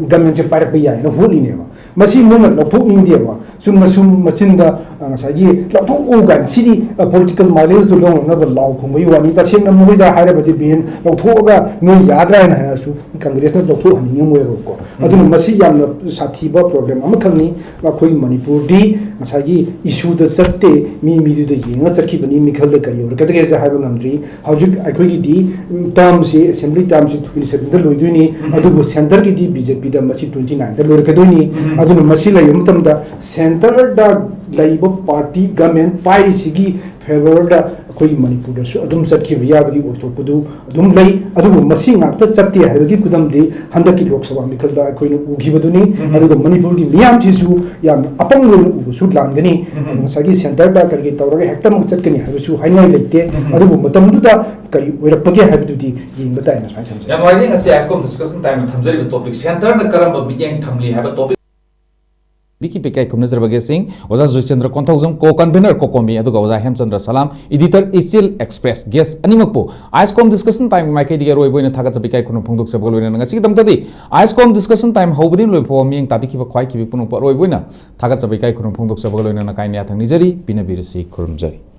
ꯒꯃꯦꯟꯁꯦ ꯄꯥꯏꯔꯛꯄ ꯌꯥꯏꯅ ꯍꯣꯠꯂꯤꯅꯦꯕ꯫ ꯃꯁꯤ ꯃꯣꯏꯅ ꯂꯧꯊꯣꯛꯅꯤꯡꯗꯦꯕ꯫ ꯆꯨꯝꯅ ꯁꯨꯝ ꯃꯆꯤꯟꯗ, ꯑ, ꯉꯁꯥꯏꯒꯤ "ꯂꯧꯊꯣꯛꯎ" ꯀꯥꯏꯅ, ꯁꯤꯗꯤ, ꯑ, ꯄꯣꯂꯤꯇꯤꯀꯦꯜ ꯃꯥꯏꯂꯦꯖꯇꯨ ꯂꯧꯅꯅꯕ ꯂꯥꯎ ꯈꯣꯡꯕꯒꯤ ꯋꯥꯅꯤ꯫ ꯇꯁꯦꯡꯅ ꯃꯈꯣꯏꯗ ꯍꯥꯏꯔꯕꯗꯤ ꯕꯤꯔꯦꯟ ꯂꯧꯊꯣꯛꯑꯒ ꯅꯣꯏ ꯌꯥꯗ꯭ꯔꯥ ꯍꯥꯏꯅ ꯍꯥꯏꯔꯁꯨ ꯀꯪꯒ꯭ꯔꯦꯁꯅ ꯂꯧꯊꯣꯛꯍꯟꯅꯤꯡꯉꯝꯃꯣꯏꯕꯀꯣ꯫ ꯑꯗꯨꯅ ꯃꯁꯤ ꯌꯥꯝꯅ ꯁꯥꯊꯤꯕ ꯄ꯭ꯔꯣꯕ꯭ꯂꯦꯝ ꯑꯃꯈꯛꯅꯤ꯫ ꯑꯩꯈꯣꯏꯒꯤ ꯃꯅꯤꯄꯨꯔꯗꯤ ꯉꯁꯥꯏꯒꯤ ꯏꯁꯨꯗ ꯆꯠꯇꯦ, ꯃꯤ ꯃꯤꯗꯨꯗ ꯌꯦꯡꯉ ꯆꯠꯈꯤꯕꯅꯤ꯫ ꯃꯤꯈꯜꯗ ꯀꯔꯤ ꯑꯣꯏꯔꯛꯀꯗꯒꯦꯁꯦ ꯍꯥꯏꯕ ꯉꯝꯗ꯭ꯔꯤ꯫ ꯍꯧꯖꯤꯛ ꯑꯩꯈꯣꯏꯒꯤꯗꯤ, ꯎꯝ, ꯇꯔꯝꯁꯤ, ꯑꯦꯁꯦꯝꯕ꯭ꯂꯤ ꯇꯔꯝꯁꯤ ꯇ꯭ꯋꯦꯟꯇꯤ ꯁꯚꯦꯟꯗ ꯂꯣꯏꯗꯣꯏꯅꯤ꯫ ꯑꯗꯨꯕꯨ ꯁꯦꯟꯇꯔꯒꯤꯗꯤ ꯕꯤ ꯖꯦ ꯄꯤꯗ ꯃꯁꯤ ꯇ꯭ꯋꯦꯟꯇꯤ ꯅꯥꯏꯟꯗ ꯂꯣꯏꯔꯛꯀꯗꯣꯏꯅꯤ꯫ ꯑꯗꯨꯅ ꯃꯁꯤ ꯂꯩꯕ ꯃꯇꯝꯗ ꯁꯦꯟꯇꯔꯗ ꯂꯩꯕ ꯄꯥꯔꯇꯤ ꯒꯃꯦꯟ ꯄꯥꯏꯔꯤꯁꯤꯒꯤ ꯐꯦꯚꯔꯗ ꯑꯩꯈꯣꯏꯒꯤ ꯃꯅꯤꯄꯨꯔꯗꯁꯨ ꯑꯗꯨꯝ ꯆꯠꯈꯤꯕ ꯌꯥꯕꯒꯤ ꯑꯣꯏꯊꯣꯛꯄꯗꯨ ꯑꯗꯨꯝ ꯂꯩ꯫ ꯑꯗꯨꯕꯨ ꯃꯁꯤ ꯉꯥꯛꯇ ꯆꯠꯇꯦ ꯍꯥꯏꯕꯒꯤ ꯈꯨꯗꯝꯗꯤ ꯍꯟꯗꯛꯀꯤ ꯂꯣꯛ ꯁꯚꯥ ꯃꯤꯈꯜꯗ ꯑꯩꯈꯣꯏꯅ ꯎꯈꯤꯕꯗꯨꯅꯤ꯫ ꯑꯗꯨꯒ ꯃꯅꯤꯄꯨꯔꯒꯤ ꯃꯤꯌꯥꯝꯁꯤꯁꯨ ꯌꯥꯝꯅ ꯑꯄꯪꯕ ꯑꯣꯏꯅ ꯎꯕꯁꯨ ꯂꯥꯟꯒꯅꯤ꯫ ꯑꯗꯨ ꯉꯁꯥꯏꯒꯤ ꯁꯦꯟꯇꯔꯗ ꯀꯔꯤ ꯇꯧꯔꯒ ꯍꯦꯛꯇꯃꯛ ꯆꯠꯀꯅꯤ ꯍꯥꯏꯕꯁꯨ ꯍꯥꯏꯅꯤꯡꯉꯥꯏ ꯂꯩꯇꯦ꯫ ꯑꯗꯨꯕꯨ ꯃꯇꯝꯗꯨꯗ ꯀꯔꯤ ꯑꯣꯏꯔꯛꯄꯒꯦ ꯍꯥꯏꯕꯗꯨꯗꯤ ꯌꯦꯡꯕ ꯇꯥꯏꯅ ꯁꯨꯃꯥꯏꯅ ꯊꯝꯖꯩ꯫ ꯌꯥꯝ ꯅꯨꯡꯉꯥꯏꯖꯩ, ꯉꯁꯤ ꯑꯥꯏꯁꯀꯣꯝ ꯗꯤꯁꯀꯁꯟ ꯇꯥꯏꯝꯅ ꯊꯝꯖꯔꯤꯕ ꯇꯣꯄꯤꯛ, ꯁꯦꯟꯇꯔꯅ ꯀꯔꯝꯕ ꯃꯤꯠꯌꯦꯡ ꯊꯝꯂꯤ ꯍꯥꯏꯕ ꯇꯣꯄꯤꯛ꯫ ꯕꯤꯀꯤ ꯄꯤꯀꯥꯏ ꯈꯨꯝꯅꯖꯔꯕꯒꯦ ꯁꯤꯡ, ꯑꯣꯖꯥ ꯖꯣꯏꯆꯟꯗ꯭ꯔ ꯀꯣꯟꯊꯧꯖꯝ, ꯀꯣ ꯀꯟꯚꯦꯅꯔ ꯀꯣꯀꯣꯃꯤ, ꯑꯗꯨꯒ ꯑꯣꯖꯥ ꯍꯦꯝꯆꯟꯗ꯭ꯔ ꯁꯂꯥꯝ, ꯏꯗꯤꯇꯔ ꯏꯆꯤꯜ ꯑꯦꯛꯁꯄ꯭ꯔꯦꯁ, ꯒꯦꯁ ꯑꯅꯤꯃꯛꯄꯨ ꯑꯥꯏꯁꯀꯣꯝ ꯗꯤꯁꯀꯁꯟ ꯇꯥꯏꯝꯒꯤ ꯃꯥꯏꯀꯩꯗꯒꯤ ꯑꯔꯣꯏꯕ ꯑꯣꯏꯅ ꯊꯥꯒꯠꯆꯕ ꯏꯀꯥꯏ ꯈꯨꯝꯅ ꯐꯣꯡꯗꯣꯛꯆꯕꯒ ꯂꯣꯏꯅꯅ ꯉꯁꯤꯒꯤꯗꯃꯛꯇꯗꯤ ꯑꯥꯏꯁꯀꯣꯝ ꯗꯤꯁꯀꯁꯟ ꯇꯥꯏꯝ ꯍꯧꯕꯗꯒꯤ ꯂꯣꯏꯕ ꯐꯥꯎꯕ ꯃꯤꯠꯌꯦꯡ ꯇꯥꯕꯤꯈꯤꯕ ꯈ꯭ꯋꯥꯏꯈꯤꯕꯤ ꯄꯨꯝꯅꯃꯛꯄꯨ ꯑꯔꯣꯏꯕ ꯑꯣꯏꯅ ꯊꯥꯒꯠꯆꯕ ꯏꯀꯥꯏ ꯈꯨꯝꯅ ꯐꯣꯡꯗꯣꯛꯆꯕꯒ ꯂꯣꯏꯅꯅ ꯀꯥꯏꯅ ꯌꯥꯊꯪ ꯅꯤꯖꯔꯤ, ꯄꯤꯅꯕꯤꯔꯁꯤ, ꯈꯨꯔꯨꯝꯖꯔꯤ꯫